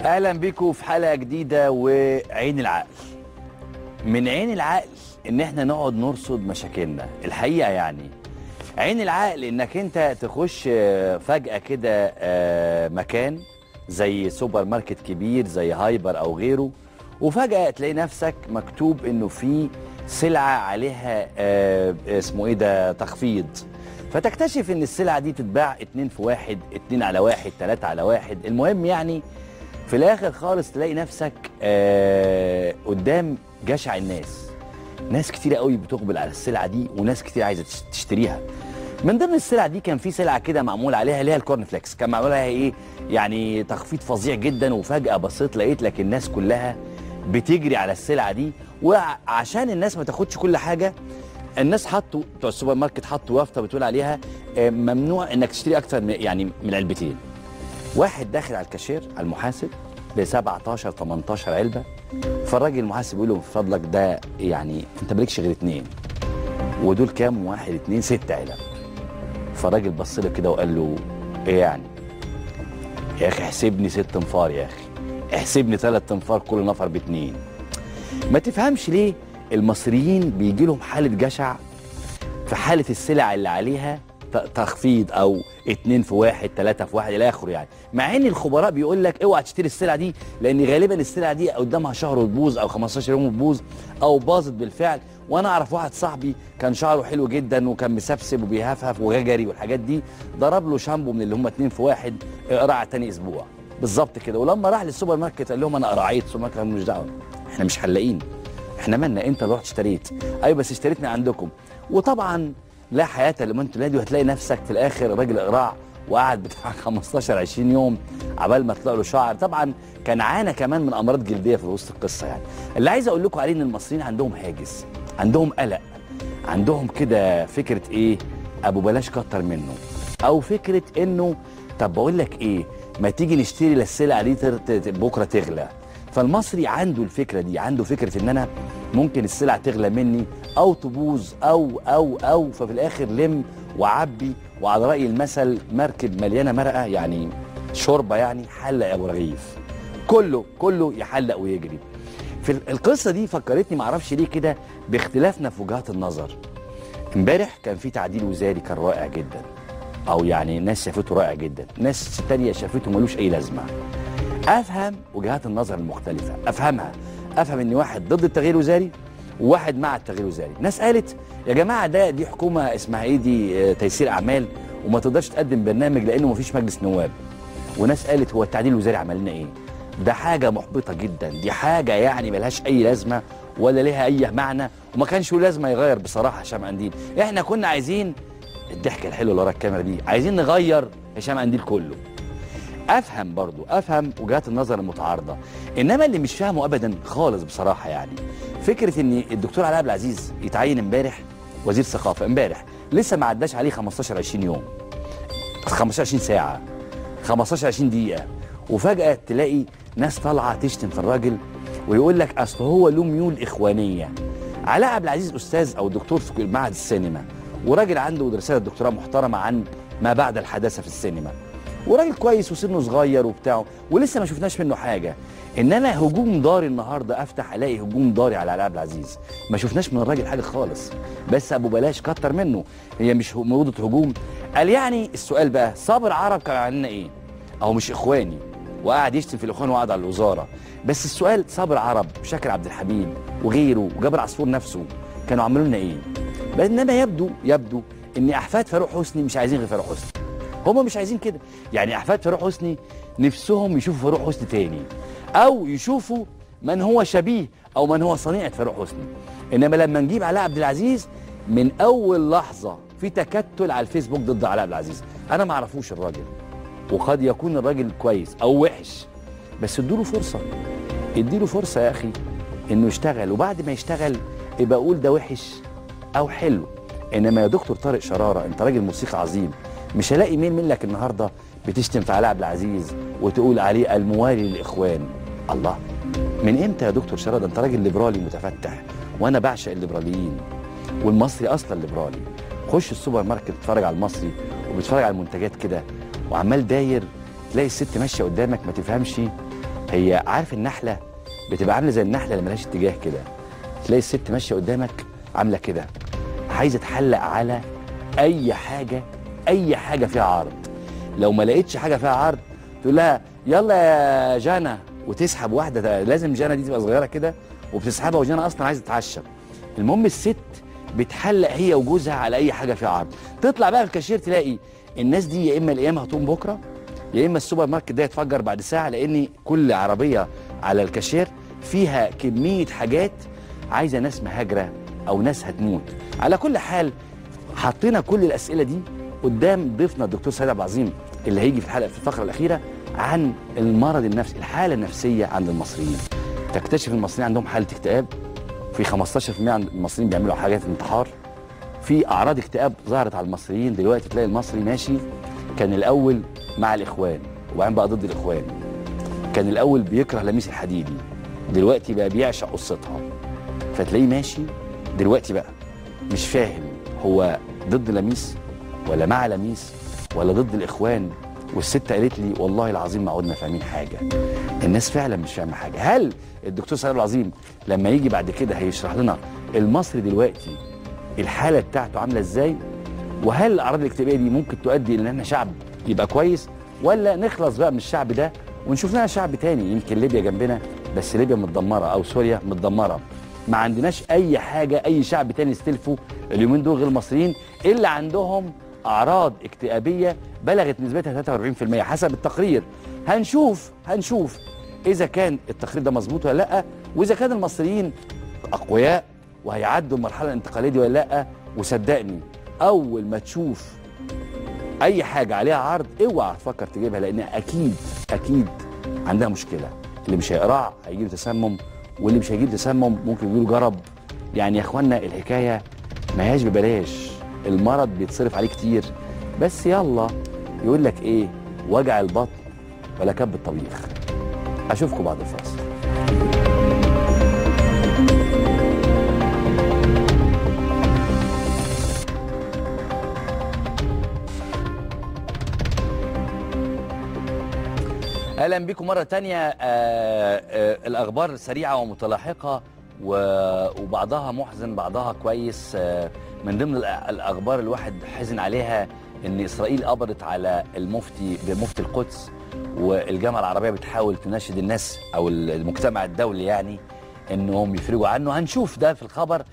اهلا بيكم في حلقة جديدة وعين العقل. من عين العقل ان احنا نقعد نرصد مشاكلنا الحقيقة، يعني عين العقل انك انت تخش فجاة كده مكان زي سوبر ماركت كبير زي هايبر او غيره، وفجاة تلاقي نفسك مكتوب انه في سلعه عليها اسمه ايه ده تخفيض، فتكتشف ان السلعة دي تتباع 2 في 1، 2 على 1، 3 على 1. المهم يعني في الاخر خالص تلاقي نفسك قدام جشع الناس. ناس كتير قوي بتقبل على السلعة دي وناس كتير عايزه تشتريها. من ضمن السلع دي كان في سلعه كده معمول عليها اللي هي الكورن فليكس، كان معمول عليها ايه يعني تخفيض فظيع جدا، وفجاة بصيت لقيت لك الناس كلها بتجري على السلعة دي. وعشان الناس ما تاخدش كل حاجة، الناس حطوا بتوع السوبر ماركت حطوا يافطة بتقول عليها ممنوع انك تشتري اكتر من يعني من علبتين. واحد داخل على الكاشير على المحاسب ب 17 18 علبة، فالراجل المحاسب بيقول له من فضلك ده يعني انت مالكش غير 2، ودول كام؟ 1 2 6 علب. فالراجل بص له كده وقال له ايه يعني؟ يا اخي احسبني 6 انفار، يا اخي احسبني 3 انفار كل نفر ب2. ما تفهمش ليه المصريين بيجي لهم حاله جشع في حاله السلع اللي عليها تخفيض او 2 في 1 3 في 1 الى اخره، يعني مع ان الخبراء بيقول لك اوعى تشتري السلعة دي، لان غالبا السلعة دي قدامها شهر وتبوظ او 15 يوم وتبوظ او باظت بالفعل. وانا اعرف واحد صاحبي كان شعره حلو جدا وكان مسبسب وبيهفهف وغجري والحاجات دي، ضرب له شامبو من اللي هم 2 في 1 قرع تاني اسبوع بالظبط كده. ولما راح للسوبر ماركت قال لهم انا قرعيت. السوبر ماركت مش دعوه، احنا مش حلاقين، احنا مالنا، انت اللي رحت اشتريت. ايوه بس اشتريت من عندكم. وطبعا لا حياة لمن تنادي، وهتلاقي نفسك في الآخر راجل قراع وقعد بتاع 15 20 يوم عبال ما طلع له شعر. طبعا كان عانى كمان من أمراض جلدية في وسط القصة. يعني اللي عايز أقول لكم عليه إن المصريين عندهم هاجس، عندهم قلق، عندهم كده فكرة إيه أبو بلاش كتر منه، أو فكرة إنه طب بقول لك إيه ما تيجي نشتري للسلعة دي بكرة تغلى. فالمصري عنده الفكرة دي، عنده فكرة إن أنا ممكن السلع تغلى مني أو تبوظ أو أو أو، ففي الآخر لم وعبي. وعلى رأي المثل مركب مليانة مرقة يعني شوربة، يعني حلق يا أبو رغيف، كله كله يحلق ويجري. في القصة دي فكرتني معرفش ليه كده باختلافنا في وجهات النظر. امبارح كان في تعديل وزاري كان رائع جدا، أو يعني ناس شافته رائع جدا، ناس تانية شافته ملوش أي لازمة. أفهم وجهات النظر المختلفة، أفهمها، أفهم إن واحد ضد التغيير الوزاري وواحد مع التغيير الوزاري. ناس قالت يا جماعة ده دي حكومة اسمها إيه دي تيسير أعمال وما تقدرش تقدم برنامج لأنه مفيش مجلس نواب. وناس قالت هو التعديل الوزاري عمل لنا إيه؟ ده حاجة محبطة جدا، دي حاجة يعني ملهاش أي لازمة ولا لها أي معنى، وما كانش له لازمة يغير بصراحة هشام قنديل. إحنا كنا عايزين الضحكة الحلوة اللي ورا الكاميرا دي، عايزين نغير هشام قنديل كله. افهم برضو، افهم وجهات النظر المتعارضه، انما اللي مش فاهمه ابدا خالص بصراحة يعني فكرة ان الدكتور علاء عبد العزيز يتعين امبارح وزير ثقافة، امبارح لسه ما عداش عليه 15 20 يوم، 15 20 ساعة، 15 20 دقيقة، وفجاة تلاقي ناس طالعه تشتم في الراجل ويقول لك اصل هو له ميول اخوانيه. علاء عبد العزيز استاذ او دكتور في معهد السينما، وراجل عنده رسالة دكتوراه محترمه عن ما بعد الحداثة في السينما، وراجل كويس وسنة صغير وبتاعه ولسه ما شفناش منه حاجة. انما هجوم ضاري النهارده، افتح الاقي هجوم ضاري على علاء عبد العزيز، ما شفناش من الراجل حاجة خالص، بس ابو بلاش كتر منه، هي مش موضة هجوم. قال يعني السؤال بقى صابر عرب كان عندنا ايه؟ اهو مش اخواني وقعد يشتم في الاخوان وقعد على الوزارة، بس السؤال صابر عرب وشاكر عبد الحميد وغيره وجابر عصفور نفسه كانوا عملوا لنا ايه؟ بينما يبدو ان احفاد فاروق حسني مش عايزين غير فاروق حسني، هما مش عايزين كده. يعني احفاد فاروق حسني نفسهم يشوفوا فاروق حسني تاني، او يشوفوا من هو شبيه او من هو صنيعه فاروق حسني. انما لما نجيب علاء عبد العزيز من اول لحظة في تكتل على الفيسبوك ضد علاء عبد العزيز. انا ما اعرفوش الراجل، وقد يكون الراجل كويس او وحش، بس ادوا له فرصة، اديله فرصة يا اخي انه يشتغل، وبعد ما يشتغل يبقى اقول ده وحش او حلو. انما يا دكتور طارق شراره انت راجل موسيقى عظيم، مش هلاقي مين منك النهارده بتشتم في علاء عبد العزيز وتقول عليه الموالي للاخوان. الله، من امتى يا دكتور شراره؟ ده انت راجل ليبرالي متفتح، وانا بعشق الليبراليين، والمصري اصلا ليبرالي. خش السوبر ماركت اتفرج على المصري وبيتفرج على المنتجات كده وعمال داير، تلاقي الست ماشية قدامك ما تفهمش هي عارف النحلة بتبقى عامله زي النحلة اللي ملهاش اتجاه كده، تلاقي الست ماشية قدامك عامله كده، عايزه تحلق على اي حاجة، اي حاجة فيها عرض. لو ما لقيتش حاجة فيها عرض تقول لها يلا يا جانا، وتسحب واحدة، لازم جانا دي تبقى صغيرة كده وبتسحبها، وجانا اصلا عايزه تتعشى. المهم الست بتحلق هي وجوزها على اي حاجة فيها عرض. تطلع بقى في الكاشير تلاقي الناس دي يا اما القيامة هتقوم بكره، يا اما السوبر ماركت ده يتفجر بعد ساعة، لان كل عربية على الكاشير فيها كمية حاجات عايزه ناس مهاجرة او ناس هتموت. على كل حال حطينا كل الاسئلة دي قدام ضيفنا الدكتور سيد عبد العظيم اللي هيجي في الحلقة في الفقرة الاخيرة عن المرض النفسي، الحالة النفسية عند المصريين. تكتشف المصريين عندهم حاله اكتئاب، في 15% عند المصريين بيعملوا حاجات انتحار، في اعراض اكتئاب ظهرت على المصريين دلوقتي. تلاقي المصري ماشي كان الاول مع الاخوان وبعدين بقى ضد الاخوان، كان الاول بيكره لميس الحديدي، دلوقتي بقى بيعشق قصتها. فتلاقيه ماشي دلوقتي بقى مش فاهم هو ضد لميس ولا مع لميس ولا ضد الاخوان. والست قالت لي والله العظيم ما عدنا فاهمين حاجة، الناس فعلا مش فاهمه حاجة. هل الدكتور سيد العظيم لما يجي بعد كده هيشرح لنا المصري دلوقتي الحالة بتاعته عامله ازاي؟ وهل الاعراض الاكتئابيه دي ممكن تؤدي ان احنا شعب يبقى كويس، ولا نخلص بقى من الشعب ده ونشوف لنا شعب تاني؟ يمكن ليبيا جنبنا، بس ليبيا متدمره او سوريا متدمره، ما عندناش اي حاجة اي شعب تاني يستلفه اليومين دول غير المصريين اللي عندهم اعراض اكتئابيه بلغت نسبتها 43% حسب التقرير. هنشوف اذا كان التقرير ده مظبوط ولا لا، واذا كان المصريين اقوياء وهيعدوا المرحلة الانتقالية دي ولا لا. وصدقني اول ما تشوف اي حاجة عليها عرض اوعى تفكر تجيبها، لان اكيد اكيد عندها مشكلة. اللي مش هيقرع هيجيله تسمم، واللي مش هيجيب تسمم ممكن يجيله جرب. يعني يا اخوانا الحكاية ما هياش ببلاش، المرض بيتصرف عليه كتير. بس يلا يقول لك ايه، وجع البطن ولا كب الطبيخ. اشوفكم بعد الفاصل. اهلا بكم مرة تانية. الاخبار سريعة ومتلاحقه وبعضها محزن بعضها كويس. من ضمن الاخبار الواحد حزن عليها ان اسرائيل قبضت على المفتي بمفتي القدس، والجامعة العربية بتحاول تناشد الناس او المجتمع الدولي يعني انهم يفرجوا عنه. هنشوف ده في الخبر،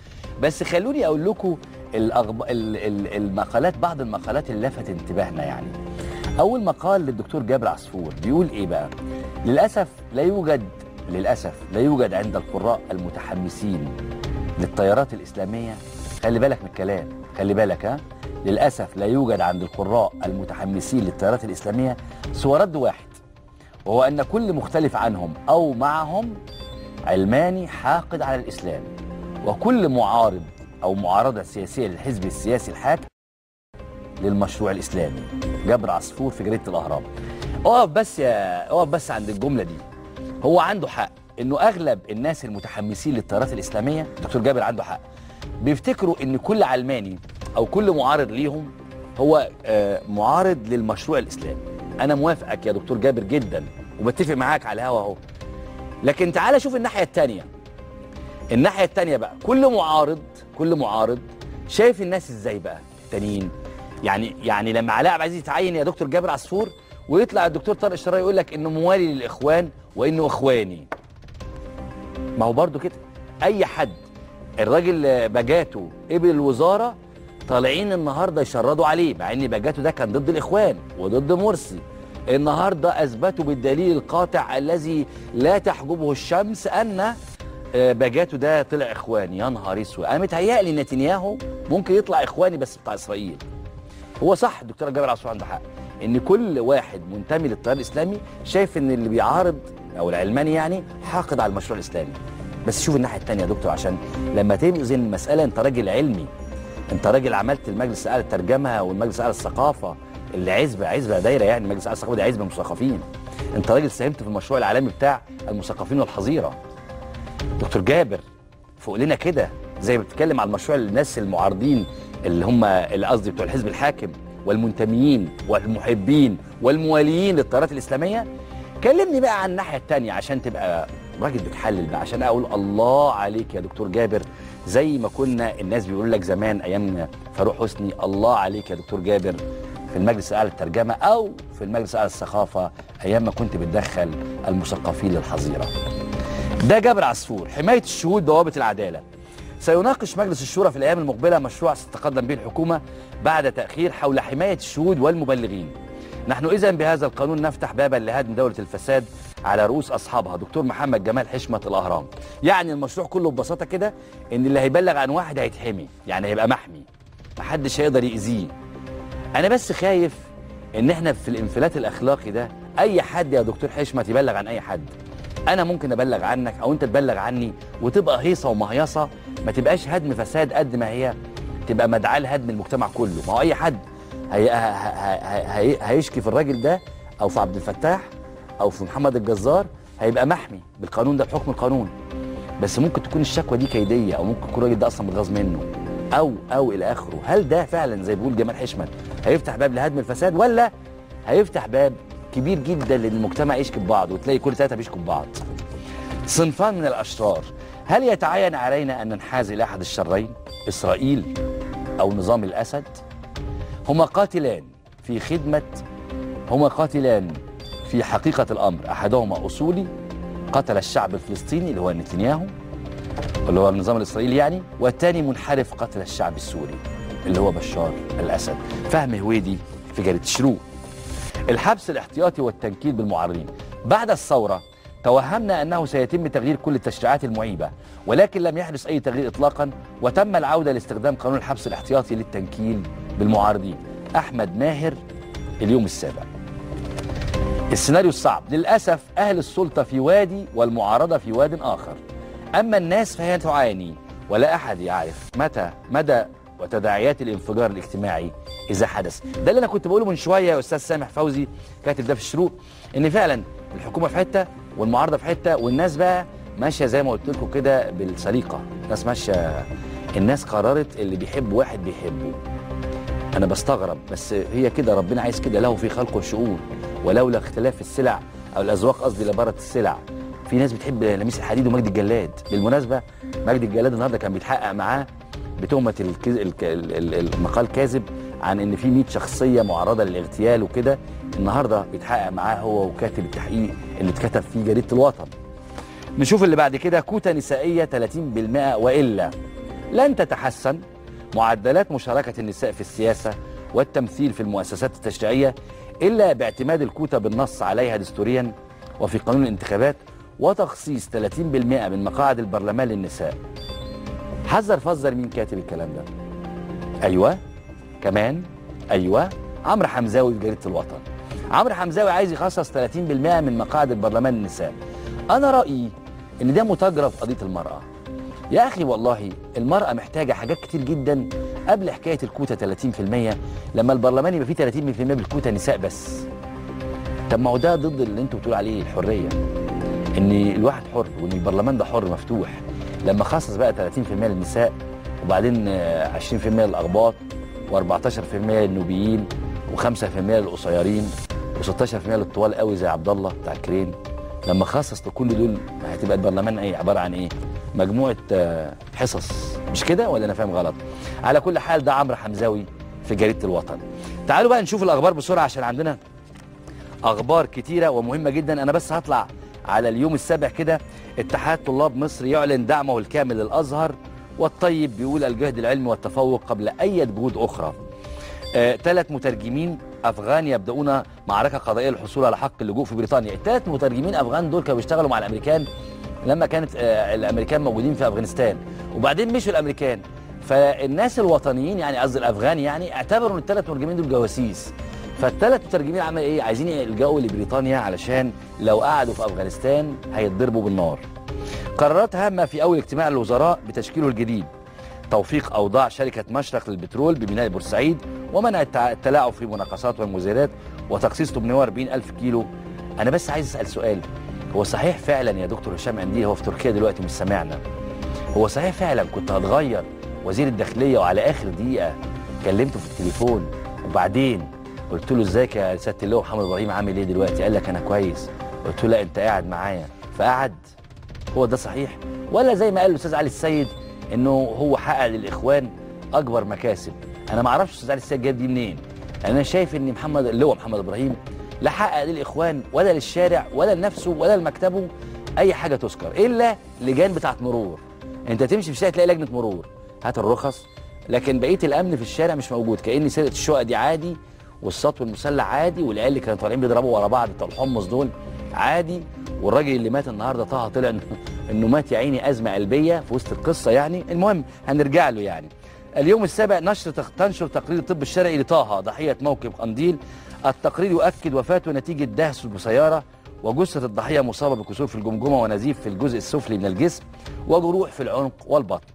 بس خلوني اقول لكم المقالات، بعض المقالات اللي لفت انتباهنا. يعني اول مقال للدكتور جابر عصفور بيقول ايه بقى؟ للاسف لا يوجد عند القراء المتحمسين للتيارات الاسلامية، خلي بالك من الكلام، خلي بالك ها، للاسف لا يوجد عند القراء المتحمسين للتيارات الاسلامية سوى رد واحد، وهو ان كل مختلف عنهم او معهم علماني حاقد على الاسلام، وكل معارض او معارضة سياسية للحزب السياسي الحاكم للمشروع الاسلامي. جابر عصفور في جريدة الاهرام. اقف بس عند الجملة دي. هو عنده حق انه اغلب الناس المتحمسين للتيارات الاسلامية، دكتور جابر عنده حق، بيفتكروا ان كل علماني او كل معارض ليهم هو معارض للمشروع الاسلامي. انا موافقك يا دكتور جابر جدا وبتفق معاك على الهوا اهو، لكن تعالى شوف الناحية الثانية. الناحية الثانية بقى كل معارض شايف الناس ازاي بقى التانيين. يعني لما علاء عبد العزيز يتعين يا دكتور جابر عصفور ويطلع الدكتور طارق الشراوي يقول لك انه موالي للاخوان وانه اخواني، ما هو برضه كده اي حد. الراجل بجاته قبل الوزارة، طالعين النهارده يشردوا عليه، مع ان بجاته ده كان ضد الاخوان وضد مرسي. النهارده اثبتوا بالدليل القاطع الذي لا تحجبه الشمس ان بجاته ده طلع اخواني. يا نهار اسود، انا متهيألي نتنياهو ممكن يطلع اخواني بس بتاع اسرائيل. هو صح الدكتور جابر عصفور عنده حق ان كل واحد منتمي للتيار الاسلامي شايف ان اللي بيعارض او العلماني يعني حاقد على المشروع الاسلامي. بس شوف الناحية الثانية يا دكتور، عشان لما توزن المسالة، انت راجل علمي، انت راجل عملت المجلس الاعلى للترجمة والمجلس الاعلى للثقافة اللي عزبه دايرة، يعني المجلس الاعلى للثقافة دي عزبه مثقفين. انت راجل ساهمت في المشروع العالمي بتاع المثقفين والحظيره. دكتور جابر فوق لنا كده زي ما بتتكلم على المشروع الناس المعارضين اللي هم اللي قصدي بتوع الحزب الحاكم والمنتميين والمحبين والمواليين للتيارات الاسلامية، كلمني بقى عن الناحية التانية عشان تبقى راجل بتحلل بقى، عشان اقول الله عليك يا دكتور جابر، زي ما كنا الناس بيقول لك زمان ايام فاروق حسني، الله عليك يا دكتور جابر في المجلس الاعلى للترجمة او في المجلس الاعلى للثقافة ايام ما كنت بتدخل المثقفين للحظيره. ده جابر عصفور. حماية الشهود بوابه العدالة. سيناقش مجلس الشورى في الايام المقبلة مشروع ستتقدم به الحكومة بعد تاخير حول حماية الشهود والمبلغين. نحن اذا بهذا القانون نفتح بابا لهدم دولة الفساد على رؤوس اصحابها. دكتور محمد جمال حشمت الاهرام. يعني المشروع كله ببساطة كده ان اللي هيبلغ عن واحد هيتحمي، يعني هيبقى محمي، محدش هيقدر يأذيه. انا بس خايف ان احنا في الانفلات الاخلاقي ده اي حد يا دكتور حشمت يبلغ عن اي حد. انا ممكن ابلغ عنك او انت تبلغ عني وتبقى هيصه ومهيصه، ما تبقاش هدم فساد قد ما هي تبقى مدعاه لهدم المجتمع كله. ما هو اي حد هي هيشكي في الراجل ده او في عبد الفتاح او في محمد الجزار هيبقى محمي بالقانون ده، بحكم القانون. بس ممكن تكون الشكوى دي كيديه، او ممكن يكون الراجل ده اصلا متغاظ منه او الى اخره. هل ده فعلا زي بيقول جمال حشمت هيفتح باب لهدم الفساد، ولا هيفتح باب كبير جدا للمجتمع يشكي ببعض وتلاقي كل ثلاثة بيشكوا ببعض؟ صنفان من الاشرار. هل يتعين علينا ان ننحاز الى احد الشرين، اسرائيل او نظام الاسد؟ هما قاتلان في خدمة، هما قاتلان في حقيقة الأمر. أحدهما أصولي قتل الشعب الفلسطيني اللي هو نتنياهو اللي هو النظام الإسرائيلي يعني، والثاني منحرف قتل الشعب السوري اللي هو بشار الأسد. فهم هويدي في جريدة الشروق. الحبس الاحتياطي والتنكيل بالمعارضين. بعد الثورة توهمنا أنه سيتم تغيير كل التشريعات المعيبة، ولكن لم يحدث أي تغيير إطلاقا، وتم العودة لاستخدام قانون الحبس الاحتياطي للتنكيل بالمعارضين. أحمد ماهر، اليوم السابع. السيناريو الصعب. للأسف أهل السلطة في وادي والمعارضة في واد آخر، أما الناس فهي تعاني ولا أحد يعرف متى مدى وتداعيات الانفجار الاجتماعي إذا حدث. ده اللي أنا كنت بقوله من شوية يا أستاذ سامح فوزي كاتب ده في الشروق، إن فعلا الحكومة في حتة والمعارضة في حتة، والناس بقى ماشية زي ما قلت لكم كده بالسليقة. الناس ماشية، الناس قررت اللي بيحب واحد بيحبه. أنا بستغرب، بس هي كده، ربنا عايز كده، له في خلقه شؤون، ولولا اختلاف السلع أو الأذواق قصدي لبارت السلع. في ناس بتحب لميس الحديد ومجدي الجلاد. بالمناسبة مجدي الجلاد النهارده كان بيتحقق معاه بتهمة المقال كاذب عن إن في 100 شخصية معرضة للاغتيال وكده. النهارده بيتحقق معاه هو وكاتب التحقيق اللي اتكتب فيه جريدة الوطن. نشوف اللي بعد كده. كوتا نسائية 30% وإلا لن تتحسن معدلات مشاركة النساء في السياسة والتمثيل في المؤسسات التشريعية إلا باعتماد الكوتا بالنص عليها دستوريا وفي قانون الانتخابات، وتخصيص 30% من مقاعد البرلمان للنساء. حذر فزر مين كاتب الكلام ده؟ أيوة كمان، أيوة عمرو حمزاوي في جريدة الوطن. عمرو حمزاوي عايز يخصص 30% من مقاعد البرلمان للنساء. أنا رأيي إن ده متاجرة في قضية المرأة. يا أخي والله المرأة محتاجة حاجات كتير جدا قبل حكاية الكوتا 30%، لما البرلمان يبقى فيه 30% بالكوتا نساء بس. طب ما هو ده ضد اللي انتوا بتقولوا عليه الحرية، إن الواحد حر وإن البرلمان ده حر مفتوح. لما خصص بقى 30% للنساء وبعدين 20% للأغباط و14% للنوبيين و5% للقصيرين و16% للطوال قوي زي عبد الله بتاع الكرين، لما خصص لكل دول هتبقى البرلمان ايه؟ عبارة عن ايه؟ مجموعة حصص، مش كده ولا انا فاهم غلط؟ على كل حال ده عمرو حمزاوي في جريدة الوطن. تعالوا بقى نشوف الاخبار بسرعة عشان عندنا اخبار كتيرة ومهمة جدا. انا بس هطلع على اليوم السابع كده. اتحاد طلاب مصر يعلن دعمه الكامل للازهر، والطيب بيقول الجهد العلمي والتفوق قبل اي جهود اخرى. 3 مترجمين افغان يبداون معركة قضائية للحصول على حق اللجوء في بريطانيا. ال3 مترجمين افغان دول كانوا بيشتغلوا مع الامريكان لما كانت الامريكان موجودين في افغانستان، وبعدين مشوا الامريكان، فالناس الوطنيين يعني قصدي الافغان يعني اعتبروا ان ال3 مترجمين دول جواسيس. فال3 مترجمين عمل ايه؟ عايزين يلجأوا لبريطانيا علشان لو قعدوا في افغانستان هيتضربوا بالنار. قرارات هامة في اول اجتماع للوزراء بتشكيله الجديد: توفيق اوضاع شركة مشرق للبترول بميناء بورسعيد، ومنع التلاعب في مناقصات والمزايدات، وتخصيص 840 ألف كيلو. انا بس عايز اسال سؤال، هو صحيح فعلا يا دكتور هشام قنديل، هو في تركيا دلوقتي مش سامعنا، هو صحيح فعلا كنت هتغير وزير الداخلية وعلى اخر دقيقة كلمته في التليفون وبعدين قلت له ازيك يا سيادة اللواء محمد ابراهيم عامل ايه دلوقتي؟ قال لك انا كويس. قلت له لا انت قاعد معايا، فقعد. هو ده صحيح ولا زي ما قال الاستاذ علي السيد انه هو حقق للاخوان اكبر مكاسب؟ انا ما اعرفش الاستاذ علي السيد جاب دي منين. انا شايف ان محمد اللي هو محمد ابراهيم لا حقق للاخوان ولا للشارع ولا لنفسه ولا لمكتبه اي حاجة تذكر، الا لجان بتاعت مرور. انت تمشي في الشارع تلاقي لجنة مرور، هات الرخص، لكن بقية الامن في الشارع مش موجود. كأن سرقه الشقق دي عادي، والسطو المسلح عادي، والعيال اللي كانوا طالعين بيضربوا ورا بعض بتوع الحمص دول عادي، والراجل اللي مات النهارده طه طلع انه مات يا عيني ازمة قلبية في وسط القصة يعني. المهم هنرجع له يعني. اليوم السابع تنشر تقرير الطب الشرعي لطه ضحية موكب قنديل. التقرير يؤكد وفاته نتيجة دهس بسيارة، وجثه الضحية مصابه بكسور في الجمجمة ونزيف في الجزء السفلي من الجسم وجروح في العنق والبطن.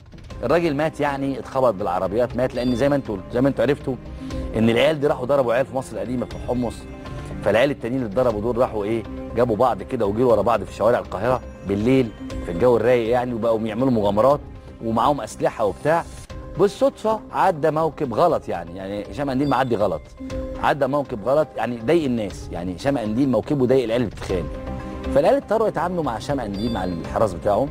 الراجل مات يعني اتخبط بالعربيات مات، لان زي ما انتوا عرفتوا ان العيال دي راحوا ضربوا عيال في مصر القديمة في الحمص، فالعيال التانيين اللي اتضربوا دول راحوا ايه، جابوا بعض كده وجروا ورا بعض في شوارع القاهرة بالليل في الجو الرايق يعني، وبقوا يعملوا مغامرات ومعاهم اسلحة وبتاع. بالصدفة عدى موكب غلط يعني هشام قنديل معدي غلط، عدى موكب غلط يعني ضايق الناس، يعني هشام قنديل موكبه ضايق العيال اللي بتتخانق، فالعيال اضطروا يتعاملوا مع هشام قنديل مع الحراس بتاعه،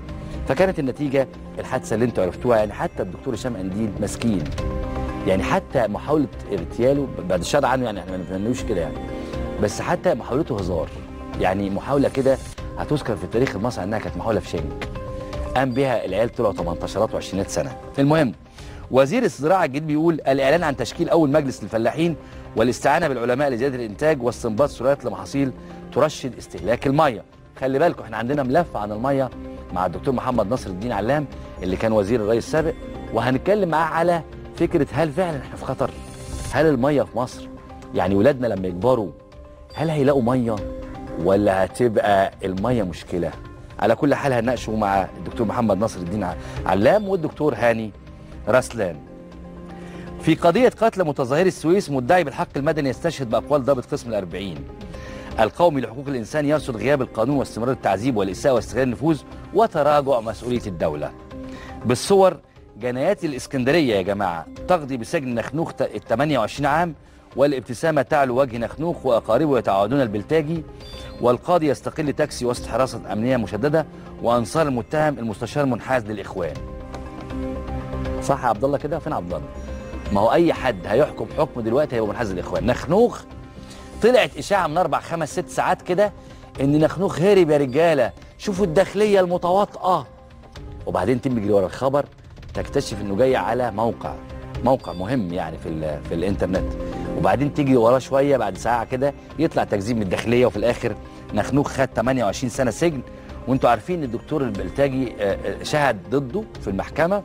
فكانت النتيجة الحادثة اللي انتوا عرفتوها يعني. حتى الدكتور هشام قنديل مسكين يعني، حتى محاولة اغتياله بعد الشر عنه يعني، احنا ما بنتمنوش كده يعني، بس حتى محاولته هزار يعني، محاولة كده هتذكر في التاريخ المصري انها كانت محاولة في شنك قام بها العيال طلعوا 18 و20 سنة. المهم وزير الزراعة الجديد بيقول الاعلان عن تشكيل اول مجلس للفلاحين والاستعانة بالعلماء لزيادة الانتاج واستنباط سلالات لمحاصيل ترشد استهلاك المية. خلي بالكم احنا عندنا ملف عن المية مع الدكتور محمد نصر الدين علام اللي كان وزير الري السابق، وهنتكلم معاه على فكرة هل فعلا احنا في خطر؟ هل المية في مصر يعني ولادنا لما يكبروا هل هيلاقوا مية ولا هتبقى المية مشكلة؟ على كل حال هنناقشه مع الدكتور محمد نصر الدين علام والدكتور هاني رسلان. في قضية قتل متظاهري السويس مدعي بالحق المدني يستشهد بأقوال ضابط قسم 40 القومي لحقوق الإنسان يرصد غياب القانون واستمرار التعذيب والإساءة واستغلال النفوذ وتراجع مسؤولية الدولة. بالصور جنايات الإسكندرية يا جماعة تقضي بسجن نخنوخ 28 عام، والابتسامة تعلو وجه نخنوخ وأقاربه يتعاونون البلتاجي، والقاضي يستقل تاكسي وسط حراسة أمنية مشددة، وأنصار المتهم المستشار منحاز للإخوان. صح يا عبد الله كده؟ فين عبد الله؟ ما هو أي حد هيحكم حكم دلوقتي هيبقى منحاز للإخوان. نخنوخ طلعت إشاعة من 4 5 6 ساعات كده إن نخنوخ هرب يا رجالة، شوفوا الداخلية المتواطئة. وبعدين تجري ورا الخبر تكتشف إنه جاي على موقع مهم يعني في الإنترنت، وبعدين تيجي وراه شوية بعد ساعة كده يطلع تكذيب من الداخلية، وفي الآخر نخنوخ خد 28 سنة سجن. وانتوا عارفين ان الدكتور البلتاجي شهد ضده في المحكمة،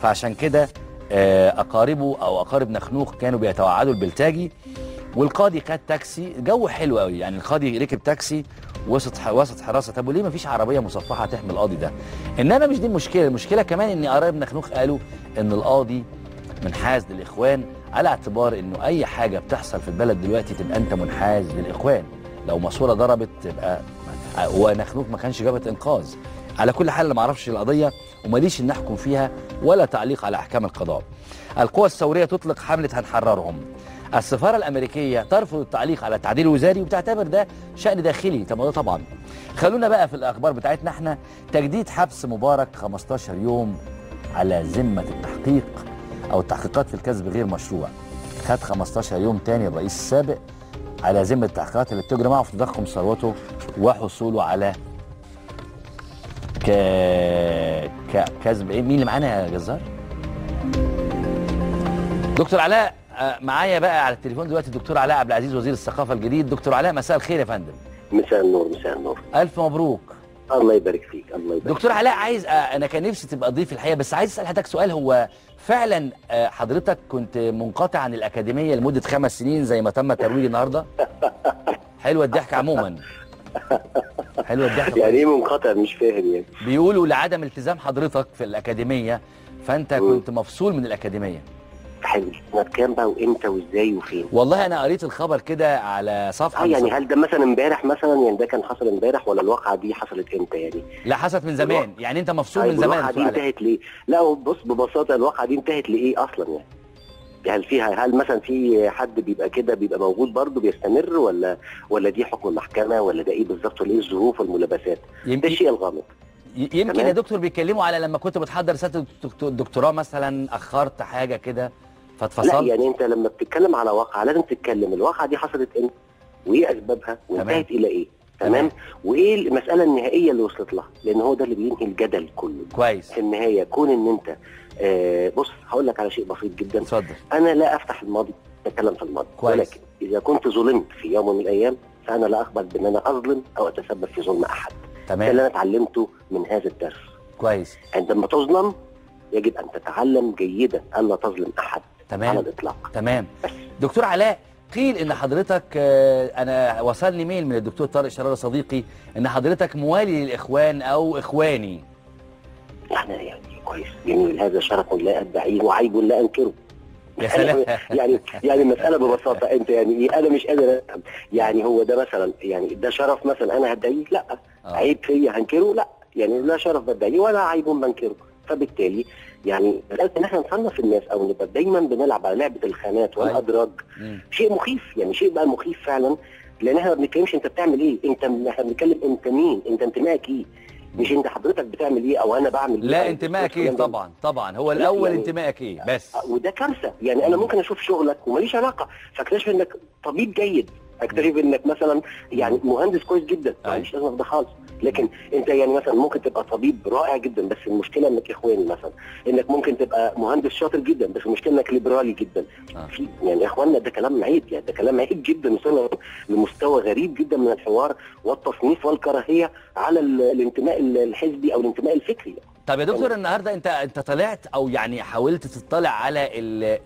فعشان كده أقاربه أو أقارب نخنوخ كانوا بيتوعدوا البلتاجي. والقاضي خد تاكسي، جو حلو قوي يعني، القاضي ركب تاكسي وسط حراسة. طب وليه مفيش عربية مصفحة تحمي القاضي ده؟ انما مش دي المشكلة، المشكلة كمان ان قرايب نخنوخ قالوا ان القاضي منحاز للاخوان، على اعتبار انه اي حاجة بتحصل في البلد دلوقتي تبقى انت منحاز للاخوان، لو ماسوره ضربت تبقى، ونخنوخ ما كانش جابت انقاذ. على كل حال ما اعرفش القضية وماليش ان احكم فيها ولا تعليق على احكام القضاء. القوى الثورية تطلق حمله هنحررهم. السفارة الامريكية ترفض التعليق على التعديل الوزاري وبتعتبر ده شأن داخلي. طب ده طبعا. خلونا بقى في الاخبار بتاعتنا احنا. تجديد حبس مبارك 15 يوم على ذمه التحقيق او التحقيقات في الكذب غير مشروع. خد 15 يوم تاني الرئيس السابق على ذمه التحقيقات اللي بتجري معه في تضخم ثروته وحصوله على كذب. ايه مين اللي معانا يا جزار؟ دكتور علاء معايا بقى على التليفون دلوقتي، الدكتور علاء عبد العزيز وزير الثقافة الجديد. دكتور علاء مساء الخير يا فندم. مساء النور. مساء النور. الف مبروك. الله يبارك فيك. الله يبارك. دكتور علاء عايز انا كان نفسي تبقى ضيف الحقيقة، بس عايز اسال حضرتك سؤال. هو فعلا حضرتك كنت منقطع عن الاكاديمية لمدة 5 سنين زي ما تم ترويج النهارده؟ حلوة الضحك عموما. حلوة الضحك. يعني ايه منقطع؟ مش فاهم يعني. بيقولوا لعدم التزام حضرتك في الاكاديمية فانت كنت مفصول من الاكاديمية. حلو، سنة كام بقى وامتى وازاي وفين؟ والله انا قريت الخبر كده على صفحة. يعني هل ده مثلا امبارح مثلا، يعني ده كان حصل امبارح ولا الواقعة دي حصلت امتى يعني؟ لا حصلت من زمان، يعني انت مفصول من زمان. الواقعة دي انتهت ليه؟ لا بص ببساطة الواقعة دي انتهت لايه اصلا يعني؟ هل فيها، هل مثلا في حد بيبقى كده بيبقى موجود برضه بيستمر، ولا دي حكم المحكمة، ولا ده ايه بالظبط، ولا ايه الظروف والملابسات؟ ده الشيء الغامض. يمكن يا دكتور بيتكلموا على لما كنت بتحضر رسالة الدكتوراه مثلا، اخرت حاجة كده فاتفصلت. لا يعني انت لما بتتكلم على واقعه لازم تتكلم الواقعة دي حصلت امتى، وايه اسبابها، وانتهت الى ايه. تمام. وايه المسالة النهائية اللي وصلت لها، لان هو ده اللي بينهي الجدل كله. كويس. في النهاية كون ان انت بص هقول لك على شيء بسيط جدا. اتفضل. انا لا افتح الماضي، اتكلم في الماضي. كويس. ولكن اذا كنت ظلمت في يوم من الايام فانا لا اقبل بان انا اظلم او اتسبب في ظلم احد. تمام. ده اللي انا اتعلمته من هذا الدرس. كويس. عندما تظلم يجب ان تتعلم جيدا الا تظلم احد. تمام. على الاطلاق. تمام. بس. دكتور علاء، قيل ان حضرتك، انا وصلني ميل من الدكتور طارق شرارة صديقي، ان حضرتك موالي للاخوان او اخواني. يعني كويس، جميل، هذا شرف لا ادعية وعيب لا انكره. يا سلام. يعني المسالة ببساطة، انت يعني ايه، انا مش قادر افهم، يعني هو ده مثلا، يعني ده شرف مثلا انا هدعيه؟ لا. عيب فيا هنكره؟ لا، يعني لا شرف بدعية ولا عيب بنكره. فبالتالي يعني مسألة ان احنا نصنف الناس او نبقى دايما بنلعب على لعبه الخانات والادراج شيء مخيف، يعني شيء بقى مخيف فعلا، لان احنا ما بنتكلمش انت بتعمل ايه، انت احنا بنتكلم انت مين، انت انتمائك ايه، مش انت حضرتك بتعمل ايه او انا بعمل ايه. لا انتمائك ايه، طبعا طبعا هو الاول يعني انتمائك ايه بس. وده كارثة، يعني انا ممكن اشوف شغلك وماليش علاقة، فاكتشف انك طبيب جيد، اكتشف انك مثلا يعني مهندس كويس جدا، ما عنديش لازمه في ده خالص، لكن انت يعني مثلا ممكن تبقى طبيب رائع جدا بس المشكلة انك اخواني مثلا، انك ممكن تبقى مهندس شاطر جدا بس المشكلة انك ليبرالي جدا. في يعني يا اخواننا ده كلام عيب، يعني ده كلام عيب جدا، وصلنا لمستوى غريب جدا من الحوار والتصنيف والكراهية على الانتماء الحزبي او الانتماء الفكري. طب يا دكتور، النهارده انت طلعت او يعني حاولت تطلع على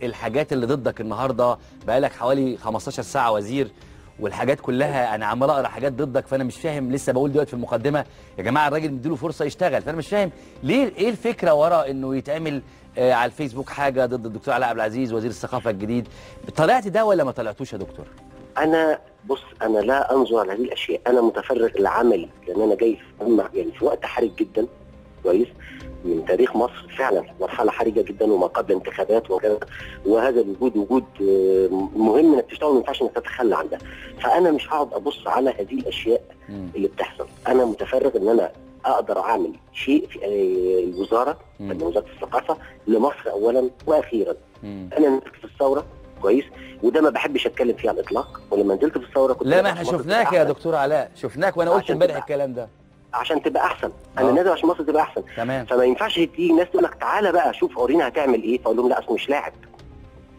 الحاجات اللي ضدك النهارده، بقالك حوالي 15 ساعة وزير، والحاجات كلها انا عمال اقرا حاجات ضدك، فانا مش فاهم، لسه بقول دلوقتي في المقدمة يا جماعة الراجل مديله فرصة يشتغل، فانا مش فاهم ليه، ايه الفكرة ورا انه يتعمل على الفيسبوك حاجة ضد الدكتور علاء عبد العزيز وزير الثقافة الجديد؟ طلعت ده ولا ما طلعتوش يا دكتور؟ انا بص، انا لا انظر على هذه الاشياء، انا متفرغ لعملي، لان انا جاي يعني في وقت حرج جدا، كويس، من تاريخ مصر فعلا مرحلة حرجه جدا وما قبل انتخابات وكذا، وهذا الوجود وجود مهم انك تشتغل، ما ينفعش انك تتخلى عن ده. فانا مش هقعد ابص على هذه الاشياء اللي بتحصل، انا متفرغ ان انا اقدر اعمل شيء في الوزارة، في وزارة الثقافة لمصر اولا واخيرا. انا نزلت في الثورة، كويس، وده ما بحبش اتكلم فيه على الاطلاق، ولما نزلت في الثورة كنت، لا ما احنا شفناك يا دكتور علاء، شفناك، وانا قلت امبارح الكلام ده عشان تبقى احسن، انا نازل عشان مصر تبقى احسن. تمام. فما ينفعش تيجي ناس تقول لك تعالى بقى شوف ورينا هتعمل ايه، فاقول لهم لا اصل مش لاعب.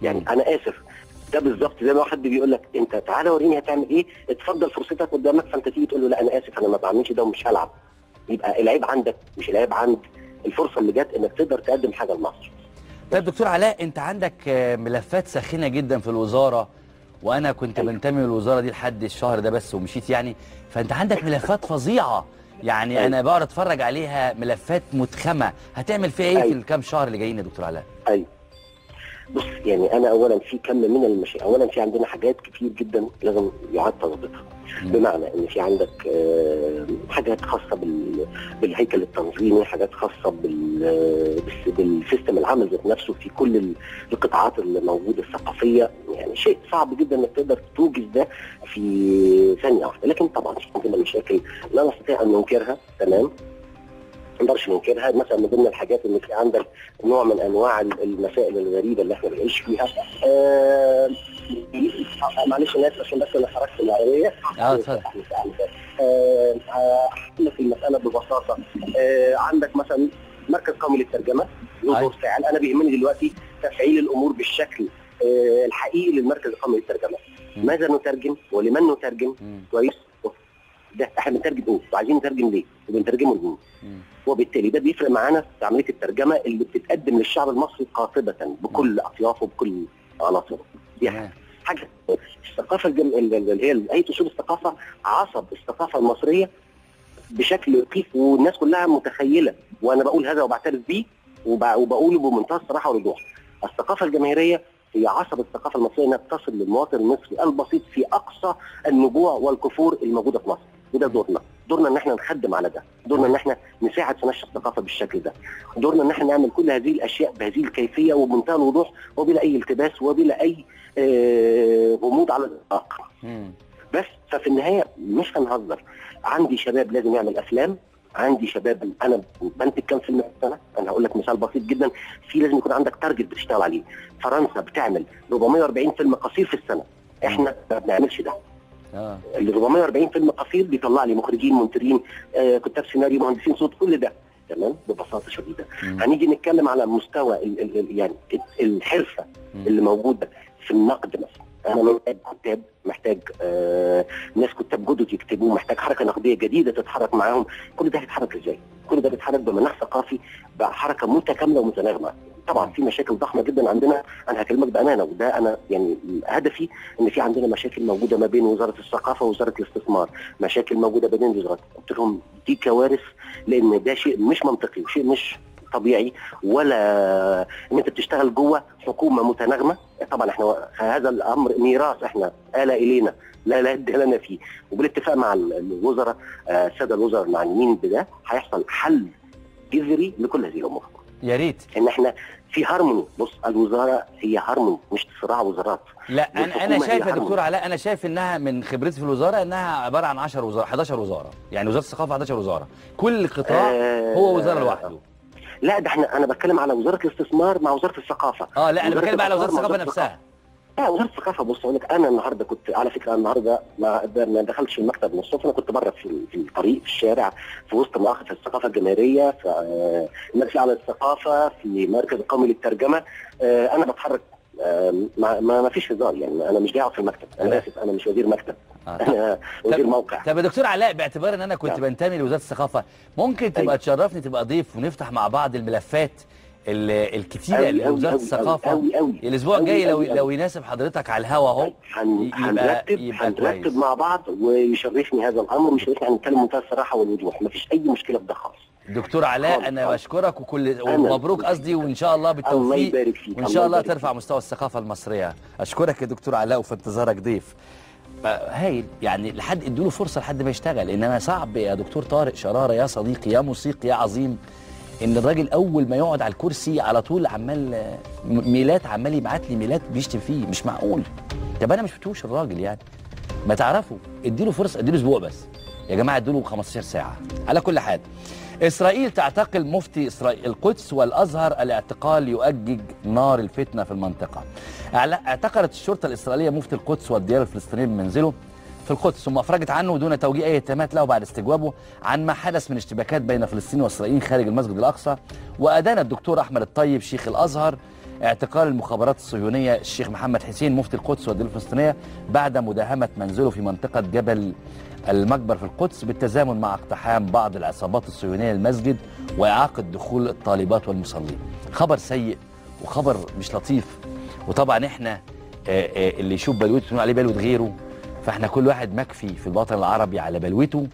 يعني انا اسف، ده بالظبط زي ما واحد بيقول لك انت تعالى وريني هتعمل ايه، اتفضل فرصتك قدامك، فانت تيجي تقول له لا انا اسف انا ما بعملش ده ومش هلعب. يبقى العيب عندك مش العيب عند الفرصة اللي جت انك تقدر تقدم حاجة لمصر. طيب دكتور علاء، انت عندك ملفات ساخنة جدا في الوزارة، وانا كنت بنتمي للوزارة دي لحد الشهر ده بس ومشيت يعني، فانت عندك ملفات فظيعة، يعني انا بقعد اتفرج عليها، ملفات متخمه، هتعمل فيها ايه في الكام شهر اللي جايين يا دكتور علاء؟ ايوه بص، يعني انا اولا في كم من المشاريع، اولا في عندنا حاجات كتير جدا لازم يعاد تظبيطها، بمعنى ان في عندك حاجات خاصة بالهيكل التنظيمي، حاجات خاصة بال system العمل ذات نفسه في كل القطاعات اللي موجودة الثقافية، يعني شيء صعب جدا انك تقدر توجز ده في ثانية واحدة، لكن طبعا في عندنا مشاكل لا نستطيع ان ننكرها، تمام؟ ما نقدرش ننكرها. مثلا من ضمن الحاجات ان في عندك نوع من انواع المسائل الغريبة اللي احنا بنعيش فيها. معلش انا اسف عشان بس انا خرجت العربية. اتفضل. احكي لك المسالة ببساطة. عندك مثلا مركز قومي للترجمة له دور فاعل، انا بيهمني دلوقتي تفعيل الامور بالشكل الحقيقي للمركز القومي للترجمة. ماذا نترجم ولمن نترجم؟ كويس، ده احنا بنترجم ايه وعايزين نترجم ليه وبنترجمه لمين؟ وبالتالي ده بيفرق معانا في عملية الترجمة اللي بتتقدم للشعب المصري قاطبة بكل اطيافه بكل عناصره. دي حاجة. الثقافة اللي هي هيئة اصول الثقافة، عصب الثقافة المصرية بشكل لطيف والناس كلها متخيله، وانا بقول هذا وبعترف بيه وبقوله بمنتهى الصراحة والوضوح. الثقافة الجماهيرية هي عصب الثقافة المصرية، انها تصل للمواطن المصري البسيط في اقصى النجوع والكفور الموجودة في مصر، وده دورنا، دورنا ان احنا نخدم على ده، دورنا ان احنا نساعد في نشر الثقافة بالشكل ده، دورنا ان احنا نعمل كل هذه الاشياء بهذه الكيفية وبمنتهى الوضوح وبلا اي التباس وبلا اي غموض على الاطلاق. بس ففي النهاية مش هنهزر، عندي شباب لازم يعمل افلام، عندي شباب، انا بنتج كام فيلم في السنة؟ انا هقول لك مثال بسيط جدا، في لازم يكون عندك target بتشتغل عليه. فرنسا بتعمل 440 فيلم قصير في السنة، احنا ما بنعملش ده. ال 440 فيلم قصير بيطلع لي مخرجين، مونترين، كتاب سيناريو، مهندسين صوت، كل ده تمام ببساطة شديدة. هنيجي نتكلم على مستوى ال يعني الحرفة اللي موجودة في النقد مثلا. انا محتاج كتاب، محتاج ناس كتاب جدد يكتبوا، محتاج حركة نقدية جديدة تتحرك معاهم. كل ده هيتحرك ازاي؟ كل ده بيتحرك بمناخ ثقافي، بحركة متكاملة ومتناغمه. طبعا في مشاكل ضخمة جدا عندنا، انا هكلمك بامانه، وده انا يعني هدفي، ان في عندنا مشاكل موجودة ما بين وزارة الثقافة ووزارة الاستثمار، مشاكل موجودة بين الوزارات. قلت لهم دي كوارث، لان ده شيء مش منطقي وشيء مش طبيعي، ولا ان انت بتشتغل جوه حكومة متناغمه. طبعا احنا هذا الامر ميراث، احنا آلة الينا لا يد لنا فيه، وبالاتفاق مع الوزراء، السادة الوزراء المعنيين بده، هيحصل حل جذري لكل هذه الامور. يا ريت ان احنا في هارموني. بص، الوزارة هي هارموني، مش صراع وزارات. لا انا شايف يا دكتور علاء، انا شايف انها من خبرتي في الوزارة انها عبارة عن 10 وزارة، 11 وزارة، يعني وزارة الثقافة 11 وزارة، كل قطاع هو وزارة لوحده. لا ده احنا، انا بتكلم على وزارة الاستثمار مع وزارة الثقافة. لا انا بتكلم على وزارة الثقافة نفسها. لا وزارة الثقافة، بص اقول لك، انا النهارده كنت على فكرة، النهارده ما دخلتش المكتب من الصبح، انا كنت بره في الطريق، في الشارع، في وسط مؤاخذة الثقافة الجماهيرية، في المجلس الاعلى للثقافة، في مركز القومي للترجمة. انا بتحرك، ما فيش هزار يعني، انا مش جاي اقعد في المكتب، انا اسف، انا مش وزير مكتب، انا وزير موقع. طب يا دكتور علاء، باعتبار ان انا كنت بنتمي لوزارة الثقافة، ممكن تبقى تشرفني تبقى ضيف ونفتح مع بعض الملفات الكتيرة اللي وزارة الثقافة أوي الاسبوع الجاي، لو يناسب حضرتك على الهوا اهو، هنرتب مع بعض، ويشرفني هذا الامر، ويشرفني هنتكلم بمنتهى الصراحة والوضوح، مفيش اي مشكلة في ده خالص. دكتور علاء، انا بشكرك ومبروك قصدي، وان شاء الله بالتوفيق، الله يبارك فيك، وان شاء الله ترفع مستوى الثقافة المصرية. اشكرك يا دكتور علاء، وفي انتظارك ضيف هايل. يعني لحد ادوا له فرصة لحد ما يشتغل، انما صعب يا دكتور طارق شراره يا صديقي يا موسيقي يا عظيم، ان الراجل اول ما يقعد على الكرسي على طول عمال ميلات، عمال يبعت لي ميلات بيشتم فيه، مش معقول. طب انا ما شفتوش الراجل يعني، ما تعرفوا، اديله فرصة، اديله اسبوع بس يا جماعة، اديله 15 ساعة. على كل حال، اسرائيل تعتقل مفتي اسرائيل القدس والازهر، الاعتقال يؤجج نار الفتنة في المنطقة. اعتقلت الشرطة الاسرائيلية مفتي القدس والديار الفلسطينية من منزله في القدس، ثم افرجت عنه دون توجيه اي اتهامات له بعد استجوابه عن ما حدث من اشتباكات بين فلسطين واسرائيل خارج المسجد الاقصى. وادان الدكتور احمد الطيب شيخ الازهر اعتقال المخابرات الصهيونية الشيخ محمد حسين مفتي القدس والديار الفلسطينية بعد مداهمة منزله في منطقة جبل المكبر في القدس، بالتزامن مع اقتحام بعض العصابات الصهيونية للمسجد واعاقه دخول الطالبات والمصلين. خبر سيء وخبر مش لطيف، وطبعا احنا اللي يشوف بلوته يقول عليه بلوه غيره، فاحنا كل واحد مكفي في الوطن العربي على بلوته،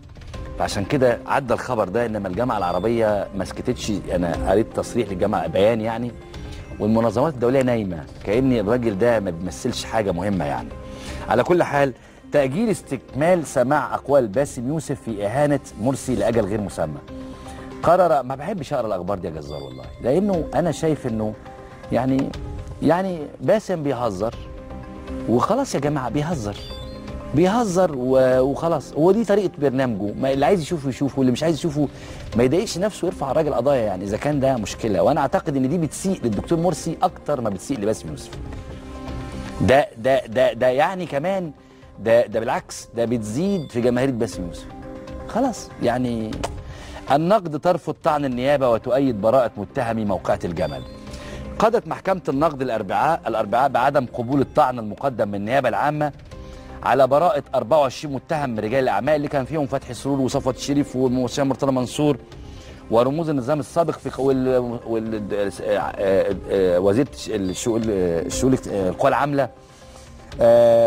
فعشان كده عدى الخبر ده. انما الجامعة العربية ما سكتتش، انا قريت تصريح للجامعة، بيان يعني، والمنظمات الدولية نايمة كأن الراجل ده ما بيمثلش حاجة مهمة يعني. على كل حال، تأجيل استكمال سماع أقوال باسم يوسف في إهانة مرسي لأجل غير مسمى. قرر، ما بحبش أقرأ الأخبار دي يا جزار والله، لأنه أنا شايف إنه يعني باسم بيهزر وخلاص يا جماعة، بيهزر وخلاص، هو دي طريقة برنامجه، ما اللي عايز يشوفه يشوفه، واللي مش عايز يشوفه ما يضايقش نفسه ويرفع الراجل قضايا يعني، إذا كان ده مشكلة. وأنا أعتقد إن دي بتسيء للدكتور مرسي أكتر ما بتسيء لباسم يوسف. ده ده ده ده يعني كمان ده بالعكس، ده بتزيد في جماهيرية باسم يوسف. خلاص يعني. النقد ترفض طعن النيابة وتؤيد براءة متهمي موقعة الجمل. قضت محكمة النقد الأربعاء بعدم قبول الطعن المقدم من النيابة العامة على براءة 24 متهم من رجال الأعمال اللي كان فيهم فتحي سرور وصفوت الشريف وموسى مرتضى منصور ورموز النظام السابق في وزير الشؤون القوى العاملة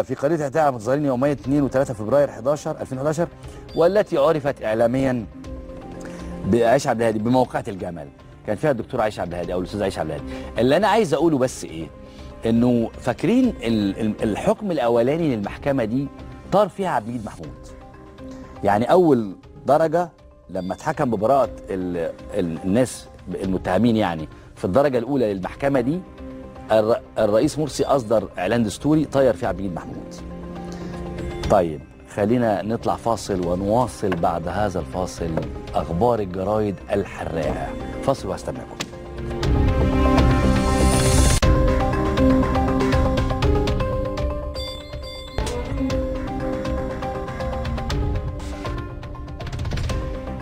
في قضية اعتداء على المتظاهرين يومي 2 و3 فبراير 2011 والتي عرفت إعلاميا بعائشة عبد الهادي بموقعة الجمل. كان فيها الدكتور عائشة عبد الهادي أو الأستاذ عائشة عبد الهادي. اللي أنا عايز أقوله بس إيه؟ إنه فاكرين الحكم الأولاني للمحكمة دي طار فيها عبد المجيد محمود. يعني أول درجه لما اتحكم ببراءه الناس المتهمين يعني في الدرجة الاولى للمحكمة دي، الرئيس مرسي اصدر اعلان دستوري طير فيه عبد المجيد محمود. طيب خلينا نطلع فاصل ونواصل بعد هذا الفاصل اخبار الجرايد الحراقه. فاصل وهستناكم.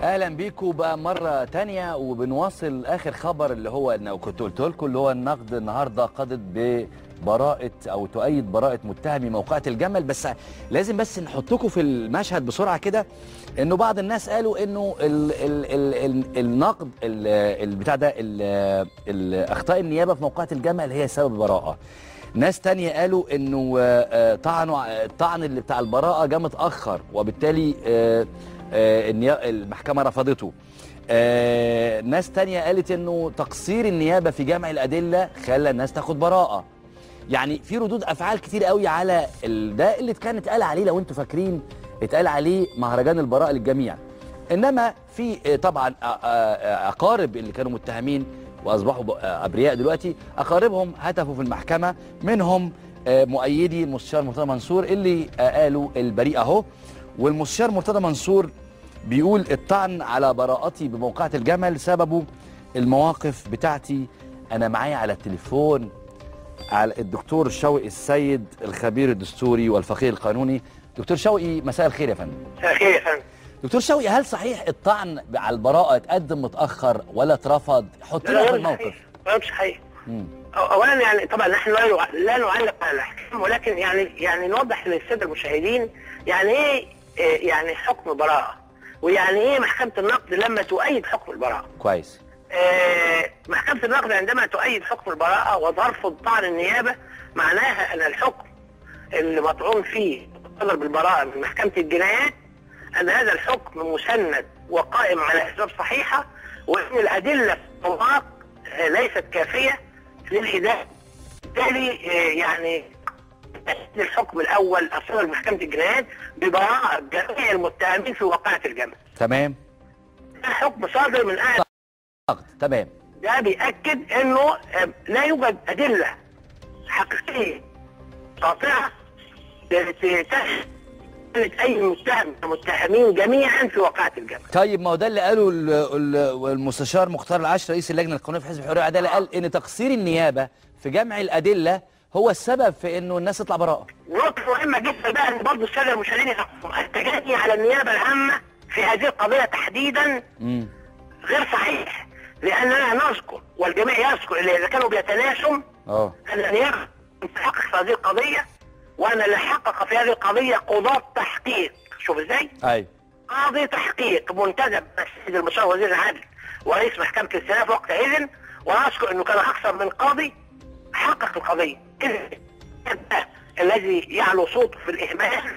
اهلا بيكم بقى مرة تانية، وبنواصل اخر خبر اللي هو انه كنت قلت لكم اللي هو النقد النهارده قضت ببراءه او تؤيد براءه متهمي موقعة الجمل. بس لازم بس نحطكم في المشهد بسرعة كده، انه بعض الناس قالوا انه ال ال ال النقد البتاع ده اخطاء النيابة في موقعة الجمل هي سبب براءه. ناس تانية قالوا انه طعنوا الطعن اللي بتاع البراءة جه متاخر وبالتالي المحكمة رفضته. ناس تانية قالت انه تقصير النيابة في جمع الأدلة خلى الناس تاخد براءة. يعني في ردود أفعال كتير قوي على ده اللي كان اتقال عليه، لو انتوا فاكرين اتقال عليه مهرجان البراءة للجميع. إنما في طبعا أقارب اللي كانوا متهمين وأصبحوا أبرياء دلوقتي، أقاربهم هتفوا في المحكمة، منهم مؤيدي المستشار مرتضى منصور اللي قالوا البريء أهو. والمستشار مرتضى منصور بيقول الطعن على براءتي بموقعة الجمل سببه المواقف بتاعتي. أنا معايا على التليفون على الدكتور شوقي السيد الخبير الدستوري والفقيه القانوني. دكتور شوقي مساء الخير يا فندم. مساء الخير يا فندم. دكتور شوقي، هل صحيح الطعن على البراءة اتقدم متأخر ولا اترفض؟ حط لنا في الموقف. لا مش صحيح. أولا يعني طبعا نحن لا نعلق على الأحكام، ولكن يعني نوضح للسادة المشاهدين يعني إيه يعني حكم براءة، ويعني ايه محكمة النقد لما تؤيد حكم البراءة. كويس. محكمة النقد عندما تؤيد حكم البراءة وترفض طعن النيابة، معناها ان الحكم اللي مطعون فيه صدر بالبراءة من محكمة الجنايات ان هذا الحكم مسند وقائم على اسباب صحيحة، وان الادلة في الأوراق ليست كافية للإدانة. بالتالي يعني الحكم الاول اصدر محكمة الجنايات ببراءه جميع المتهمين في واقعه الجمل. تمام. ده حكم صادر من اعلى النقد. تمام. ده بيأكد انه لا يوجد ادلة حقيقية قاطعه تثبت اي متهم المتهمين جميعا في واقعه الجمل. طيب ما هو ده اللي قاله المستشار مختار العشر رئيس اللجنة القانونية في حزب الحرية والعدالة، قال ان تقصير النيابة في جمع الادلة هو السبب في انه الناس تطلع براءه. نقطة مهمة جدا بقى ان برضه السادة المشاهدين التجني على النيابة العامة في هذه القضية تحديدا غير صحيح، لأننا نذكر والجميع يذكر اللي إذا كانوا بيتناسوا أن النيابة تحقق في هذه القضية، وأن اللي حقق في هذه القضية قضاة تحقيق. شوف إزاي؟ أيوه. قاضي تحقيق منتدب السيد المستشار وزير العدل ورئيس محكمة الاستئناف وقتئذ، ونذكر أنه كان أكثر من قاضي حقق القضية. الذي يعلو صوته في الإهمال.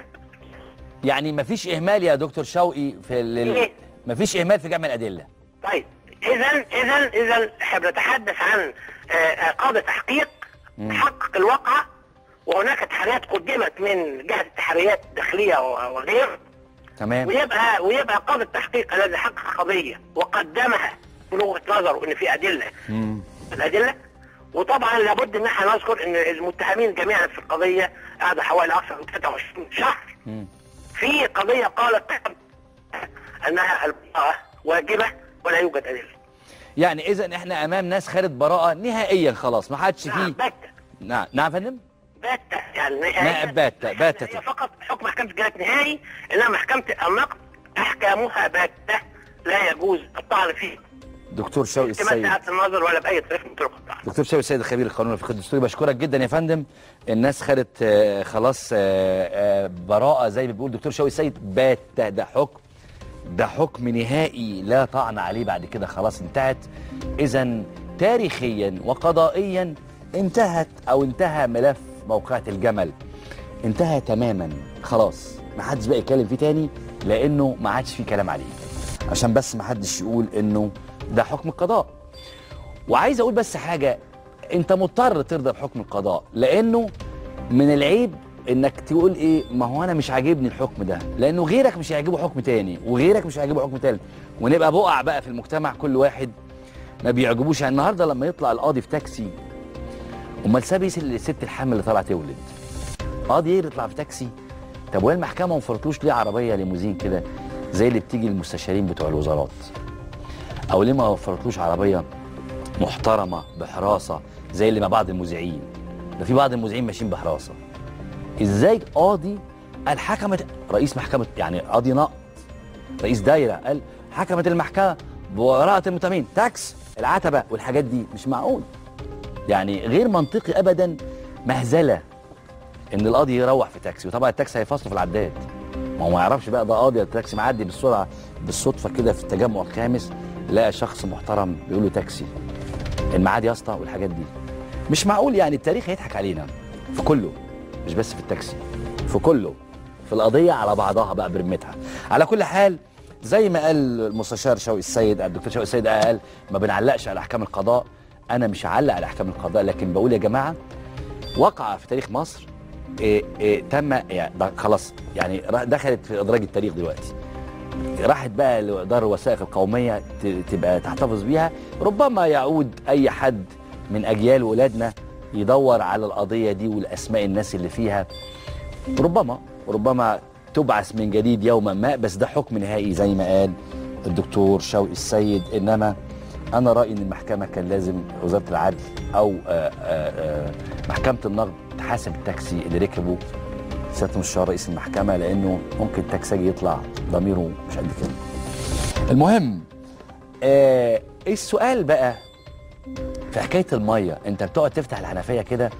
يعني مفيش إهمال يا دكتور شوقي في مفيش إهمال في جمع الأدلة. طيب إذا احنا بنتحدث عن قاضي تحقيق حقق الواقعة، وهناك تحريات قدمت من جهة التحريات الداخلية وغيره. تمام. ويبقى قاضي التحقيق الذي حقق قضية وقدمها من وجهة نظره إن في أدلة. الأدلة. وطبعا لابد ان احنا نذكر ان المتهمين جميعا في القضية قعدوا حوالي اكثر من 23 شهر. في قضية قالت انها البراءة واجبه ولا يوجد ادلة. يعني اذا احنا امام ناس خدت براءه نهائيا خلاص، ما حدش فيه. باتة. نعم نعم يا فندم؟ باتة يعني نهائيا. باتة. هي فقط حكم محكمة الجنايات نهائي، انما محكمة النقد احكامها باتة لا يجوز الطعن فيه. دكتور شوقي السيد، النظر ولا باي طريقه من طرق الطعن. دكتور شوقي السيد الخبير القانوني في الفقه الدستوري، بشكرك جدا يا فندم. الناس خدت خلاص براءه زي ما بيقول دكتور شوقي السيد، بات ده حكم، ده حكم نهائي لا طعن عليه بعد كده، خلاص انتهت. اذا تاريخيا وقضائيا انتهت او انتهى ملف موقعة الجمل، انتهى تماما خلاص، ما حدش بقى يتكلم فيه تاني لانه ما عادش فيه كلام عليه، عشان بس ما حدش يقول انه ده حكم القضاء. وعايز اقول بس حاجة، انت مضطر ترضى بحكم القضاء، لانه من العيب انك تقول ايه، ما هو انا مش عاجبني الحكم ده لانه غيرك مش هيعجبه حكم تاني، وغيرك مش هيعجبه حكم تالت، ونبقى بقع بقى في المجتمع كل واحد ما بيعجبوش. يعني النهارده لما يطلع القاضي في تاكسي، امال ساب الست الحامل اللي طالعه تولد، قاضي يطلع في تاكسي؟ طب وهي المحكمة ما وفرتلوش ليه عربية ليموزين كده زي اللي بتيجي للمستشارين بتوع الوزارات؟ او ليه ما وفرتلوش عربية محترمه بحراسه زي اللي مع بعض المذيعين؟ ده في بعض المذيعين ماشيين بحراسه. ازاي قاضي قال حكمت رئيس محكمة، يعني قاضي نقض رئيس دايرة قال حكمت المحكمة ببراءه المتهمين، تاكس العتبة والحاجات دي؟ مش معقول، يعني غير منطقي ابدا. مهزله ان القاضي يروح في تاكسي، وطبعا التاكسي هيفصله في العداد، ما هو ما يعرفش بقى ده قاضي التاكسي معدي بالسرعة بالصدفة كده في التجمع الخامس لقى شخص محترم بيقول له تاكسي الميعاد يا اسطى والحاجات دي. مش معقول، يعني التاريخ هيضحك علينا في كله، مش بس في التاكسي، في كله، في القضية على بعضها بقى برمتها. على كل حال زي ما قال المستشار شوقي السيد، الدكتور شوقي السيد قال ما بنعلقش على احكام القضاء. انا مش هعلق على احكام القضاء، لكن بقول يا جماعة وقع في تاريخ مصر تم، يعني خلاص يعني دخلت في ادراج التاريخ دلوقتي، راحت بقى لدار الوثائق القومية تبقى تحتفظ بيها. ربما يعود اي حد من اجيال ولادنا يدور على القضية دي والاسماء الناس اللي فيها، ربما تبعث من جديد يوما ما. بس ده حكم نهائي زي ما قال الدكتور شوقي السيد. انما انا رايي ان المحكمة كان لازم وزارة العدل او محكمة النقد تحاسب التاكسي اللي ركبه سيادة المستشار رئيس المحكمة، لانه ممكن التاكسي يطلع ضميره مش قد كده. المهم السؤال بقى في حكاية المية، انت بتقعد تفتح الحنفية كده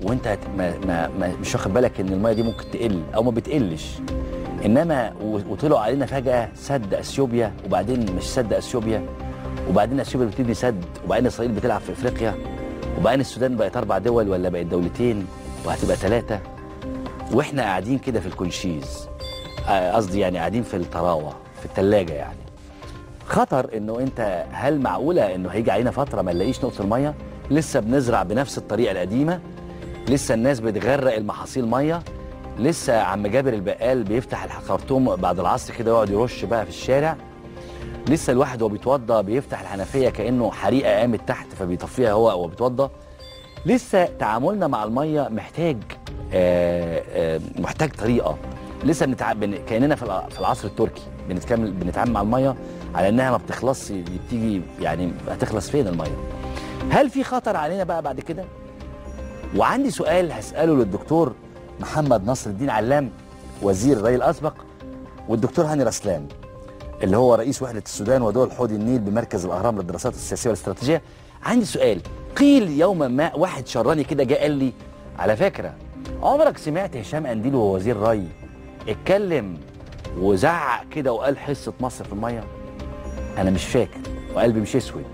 وانت ما مش واخد بالك ان المية دي ممكن تقل او ما بتقلش، انما وطلعوا علينا فجاة سد اثيوبيا، وبعدين مش سد اثيوبيا، وبعدين اثيوبيا بتبني سد، وبعدين اسرائيل بتلعب في افريقيا، وبعدين السودان بقت 4 دول ولا بقت 2 وهتبقى 3، واحنا قاعدين كده في الكونشيز، قصدي يعني قاعدين في الطراوه في الثلاجة. يعني خطر انه انت هل معقولة انه هيجي علينا فترة ما نلاقيش نقطة المية؟ لسه بنزرع بنفس الطريقة القديمة، لسه الناس بتغرق المحاصيل مية، لسه عم جابر البقال بيفتح الخرطوم بعد العصر كده ويقعد يرش بقى في الشارع، لسه الواحد وهو بيتوضى بيفتح الحنفية كانه حريقة قامت تحت فبيطفيها هو وهو بيتوضى. لسه تعاملنا مع المية محتاج محتاج طريقه. لسه كاننا في العصر التركي بنتعامل مع المية على انها ما بتخلصش، بتيجي يعني هتخلص فين المية؟ هل في خطر علينا بقى بعد كده؟ وعندي سؤال هسأله للدكتور محمد نصر الدين علام وزير الري الأسبق، والدكتور هاني رسلان اللي هو رئيس وحدة السودان ودول حوض النيل بمركز الأهرام للدراسات السياسية والاستراتيجية. عندي سؤال، قيل يوما ما واحد شراني كده جه قال لي على فكرة عمرك سمعت هشام قنديل وهو وزير ري اتكلم وزعق كده وقال حصة مصر في المية؟ أنا مش فاكر وقلبي مش أسود.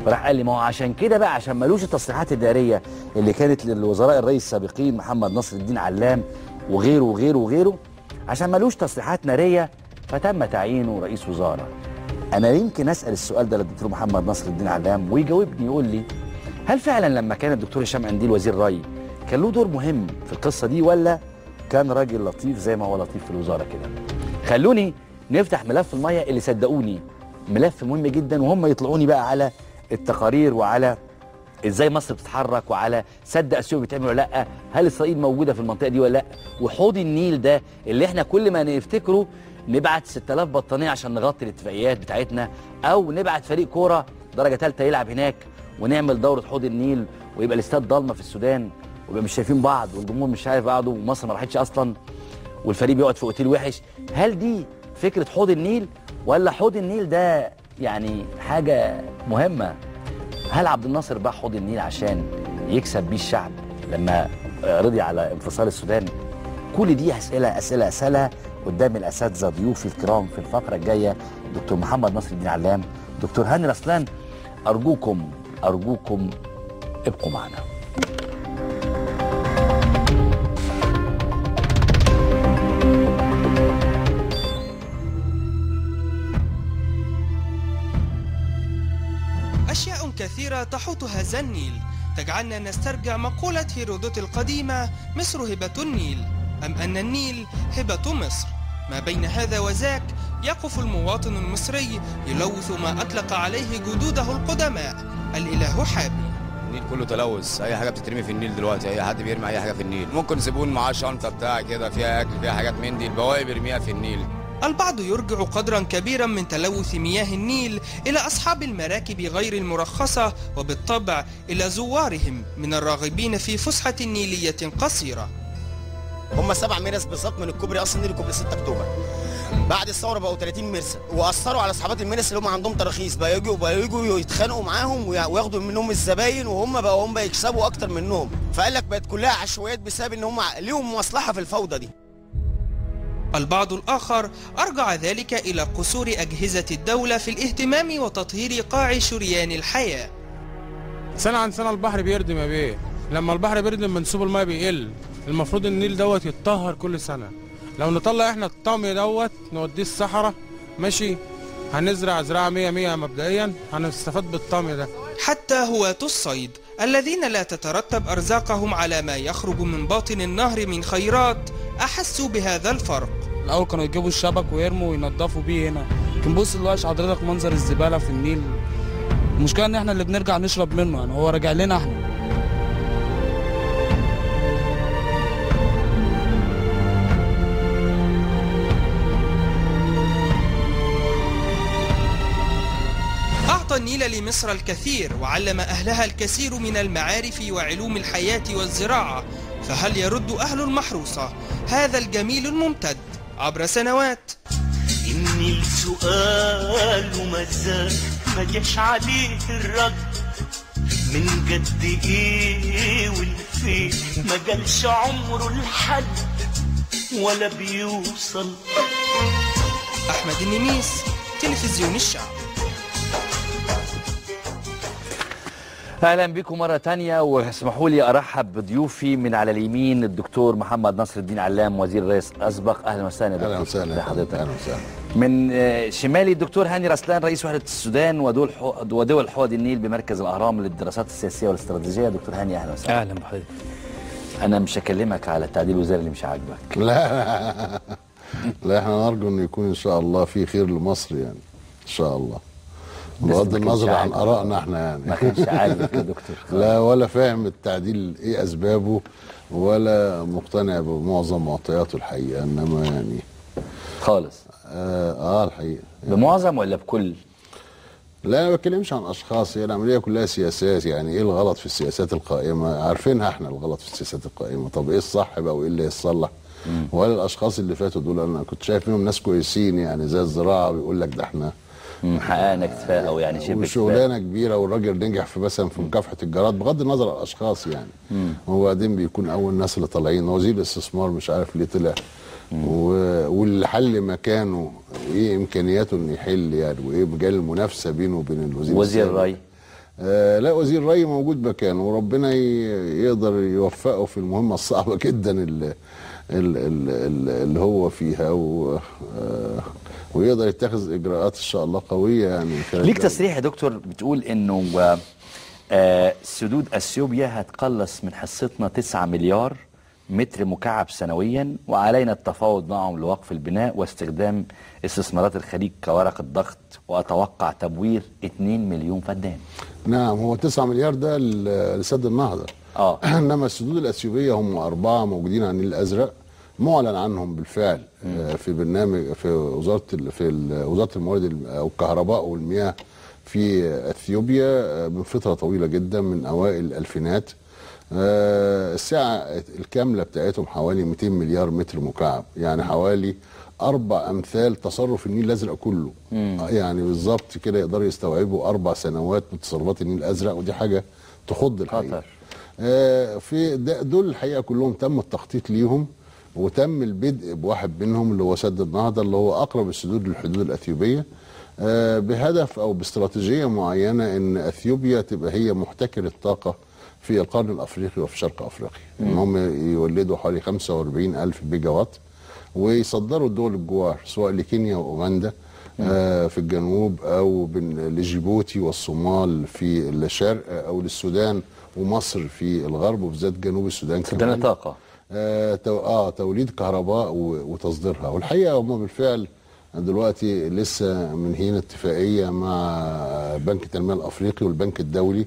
فراح قال لي ما هو عشان كده بقى، عشان مالوش التصريحات الداريه اللي كانت للوزراء الرئيس السابقين محمد نصر الدين علام وغيره وغيره وغيره، عشان مالوش تصريحات نارية فتم تعيينه رئيس وزارة. انا يمكن اسال السؤال ده للدكتور محمد نصر الدين علام ويجاوبني يقول لي هل فعلا لما كان الدكتور هشام قنديل وزير ري كان له دور مهم في القصة دي، ولا كان راجل لطيف زي ما هو لطيف في الوزارة كده؟ خلوني نفتح ملف المية اللي صدقوني ملف مهم جدا، وهم يطلعوني بقى على التقارير وعلى ازاي مصر بتتحرك وعلى سد اثيوبيا بيتعمل ولا لا، هل اسرائيل موجودة في المنطقة دي ولا لا، وحوض النيل ده اللي احنا كل ما نفتكره نبعت 6000 بطانيه عشان نغطي الاتفاقيات بتاعتنا، او نبعت فريق كورة درجه ثالثة يلعب هناك ونعمل دوره حوض النيل ويبقى الاستاد ضلمة في السودان ويبقى مش شايفين بعض والجمهور مش عارف بعضه ومصر ما راحتش اصلا والفريق بيقعد في اوتيل وحش. هل دي فكرة حوض النيل ولا حوض النيل ده يعني حاجة مهمة؟ هل عبد الناصر باع حوض النيل عشان يكسب بيه الشعب لما رضي على انفصال السودان؟ كل دي اسئلة اسالها قدام الاساتذة ضيوفي الكرام في الفقرة الجاية، دكتور محمد نصر الدين علام، دكتور هاني رسلان. ارجوكم ارجوكم ابقوا معنا. أشياء كثيرة تحوط هذا النيل، تجعلنا نسترجع مقولة هيرودوت القديمة: مصر هبة النيل، أم أن النيل هبة مصر؟ ما بين هذا وذاك يقف المواطن المصري يلوث ما أطلق عليه جدوده القدماء الإله حابي. النيل كله تلوث، اي حاجة بتترمي في النيل دلوقتي، اي حد بيرمي اي حاجة في النيل، ممكن زبون معاه شنطه بتاع كده فيها اكل فيها حاجات من دي، البواقي بيرميها في النيل. البعض يرجع قدرا كبيرا من تلوث مياه النيل إلى أصحاب المراكب غير المرخصة، وبالطبع إلى زوارهم من الراغبين في فسحة نيلية قصيرة. هم 7 مرس بالظبط من الكوبري اصلا النيل، كوبري 6 اكتوبر. بعد الثورة بقوا 30 مرسى، واثروا على اصحابات المرس اللي هم عندهم تراخيص، بقوا يجوا يتخانقوا معاهم وياخدوا منهم الزباين، وهم بقوا هم يكسبوا اكتر منهم. فقال لك بقت كلها عشوائيات بسبب ان هم ليهم مصلحة في الفوضى دي. البعض الآخر أرجع ذلك إلى قصور أجهزة الدولة في الاهتمام وتطهير قاع شريان الحياة. سنة عن سنة البحر بيردم يا بيه، لما البحر بيردم منسوب الماء بيقل، المفروض النيل دوت يتطهر كل سنة. لو نطلع احنا الطمي دوت نوديه الصحراء ماشي، هنزرع زراعة 100 مبدئيا، هنستفاد بالطمي ده. حتى هواة الصيد الذين لا تترتب أرزاقهم على ما يخرج من باطن النهر من خيرات أحسوا بهذا الفرق. الأول كانوا يجيبوا الشبك ويرموا وينضفوا بيه هنا، لكن بص دلوقتي حضرتك منظر الزبالة في النيل. المشكلة إن احنا اللي بنرجع نشرب منه، يعني هو راجع لنا احنا. أعطى النيل لمصر الكثير وعلم أهلها الكثير من المعارف وعلوم الحياة والزراعة، فهل يرد أهل المحروسة هذا الجميل الممتد عبر سنوات؟ إني السؤال وما زال ما جاش عليه الرد، من جد إيه والفين ما جالش عمره لحد ولا بيوصل. أحمد النميس، تلفزيون الشعب. اهلا بكم مرة تانية، واسمحوا لي ارحب بضيوفي. من على اليمين الدكتور محمد نصر الدين علام، وزير الرئيس الاسبق. اهلا وسهلا يا دكتور. اهلا وسهلا حضرتك. اهلا وسهلا. من شمالي الدكتور هاني رسلان، رئيس وحده السودان ودول حوض النيل بمركز الاهرام للدراسات السياسية والاستراتيجيه. دكتور هاني اهلا وسهلا. اهلا بحضرتك. انا مش هكلمك على التعديل الوزاري اللي مش عاجبك. لا لا، احنا نرجو انه يكون ان شاء الله في خير لمصر، يعني ان شاء الله، بغض النظر عن ارائنا احنا يعني. ما كانش عاجبك يا دكتور؟ لا، ولا فاهم التعديل ايه اسبابه، ولا مقتنع بمعظم معطياته الحقيقة، انما يعني خالص. الحقيقة يعني بمعظم ولا بكل؟ لا، انا ما بتكلمش عن اشخاص، هي العملية كلها سياسات. يعني ايه الغلط في السياسات القائمة؟ عارفينها احنا الغلط في السياسات القائمة. طب ايه الصح بقى وايه اللي يتصلح؟ ولا الاشخاص اللي فاتوا دول انا كنت شايف منهم ناس كويسين، يعني زي الزراعة بيقول لك ده احنا حققنا اكتفاء او يعني شبه وشغلانه كبيرة، والراجل نجح في مثلا في مكافحة الجراد بغض النظر عن الاشخاص يعني. هو بعدين بيكون اول الناس اللي طالعين. وزير الاستثمار مش عارف ليه طلع، واللي حل مكانه ايه امكانياته انه يحل يعني، وايه مجال المنافسة بينه وبين الوزير. وزير الري لا، وزير الري موجود مكانه، وربنا يقدر يوفقه في المهمة الصعبة جدا اللي هو فيها، ويقدر يتخذ اجراءات ان شاء الله قوية يعني. ليك تصريح يا دكتور بتقول انه سدود اثيوبيا هتقلص من حصتنا 9 مليار متر مكعب سنويا، وعلينا التفاوض معهم لوقف البناء واستخدام استثمارات الخليج كورقه ضغط، واتوقع تبوير 2 مليون فدان. نعم، هو 9 مليار ده لسد النهضة. انما السدود الاثيوبيه هم 4 موجودين على النيل الازرق، معلن عنهم بالفعل في برنامج في وزارة الموارد او الكهرباء والمياه في اثيوبيا من فترة طويلة جدا، من اوائل الالفينات. السعة الكاملة بتاعتهم حوالي 200 مليار متر مكعب، يعني حوالي 4 امثال تصرف النيل الازرق كله. يعني بالظبط كده يقدروا يستوعبوا 4 سنوات من تصرفات النيل الازرق، ودي حاجة تخض الحقيقة. في دول الحقيقة كلهم تم التخطيط ليهم، وتم البدء بواحد منهم اللي هو سد النهضة، اللي هو اقرب السدود للحدود الاثيوبيه، بهدف او باستراتيجيه معينة ان اثيوبيا تبقى هي محتكر الطاقة في القرن الافريقي وفي شرق افريقيا. ان هم يولدوا حوالي 45 ألف بيجا وات ويصدروا الدول الجوار سواء لكينيا واوغندا في الجنوب، او لجيبوتي والصومال في الشرق، او للسودان ومصر في الغرب، وبالذات جنوب السودان كمان. طاقة توليد كهرباء وتصديرها. والحقيقة هم بالفعل دلوقتي لسه منهين اتفاقية مع بنك التنمية الافريقي والبنك الدولي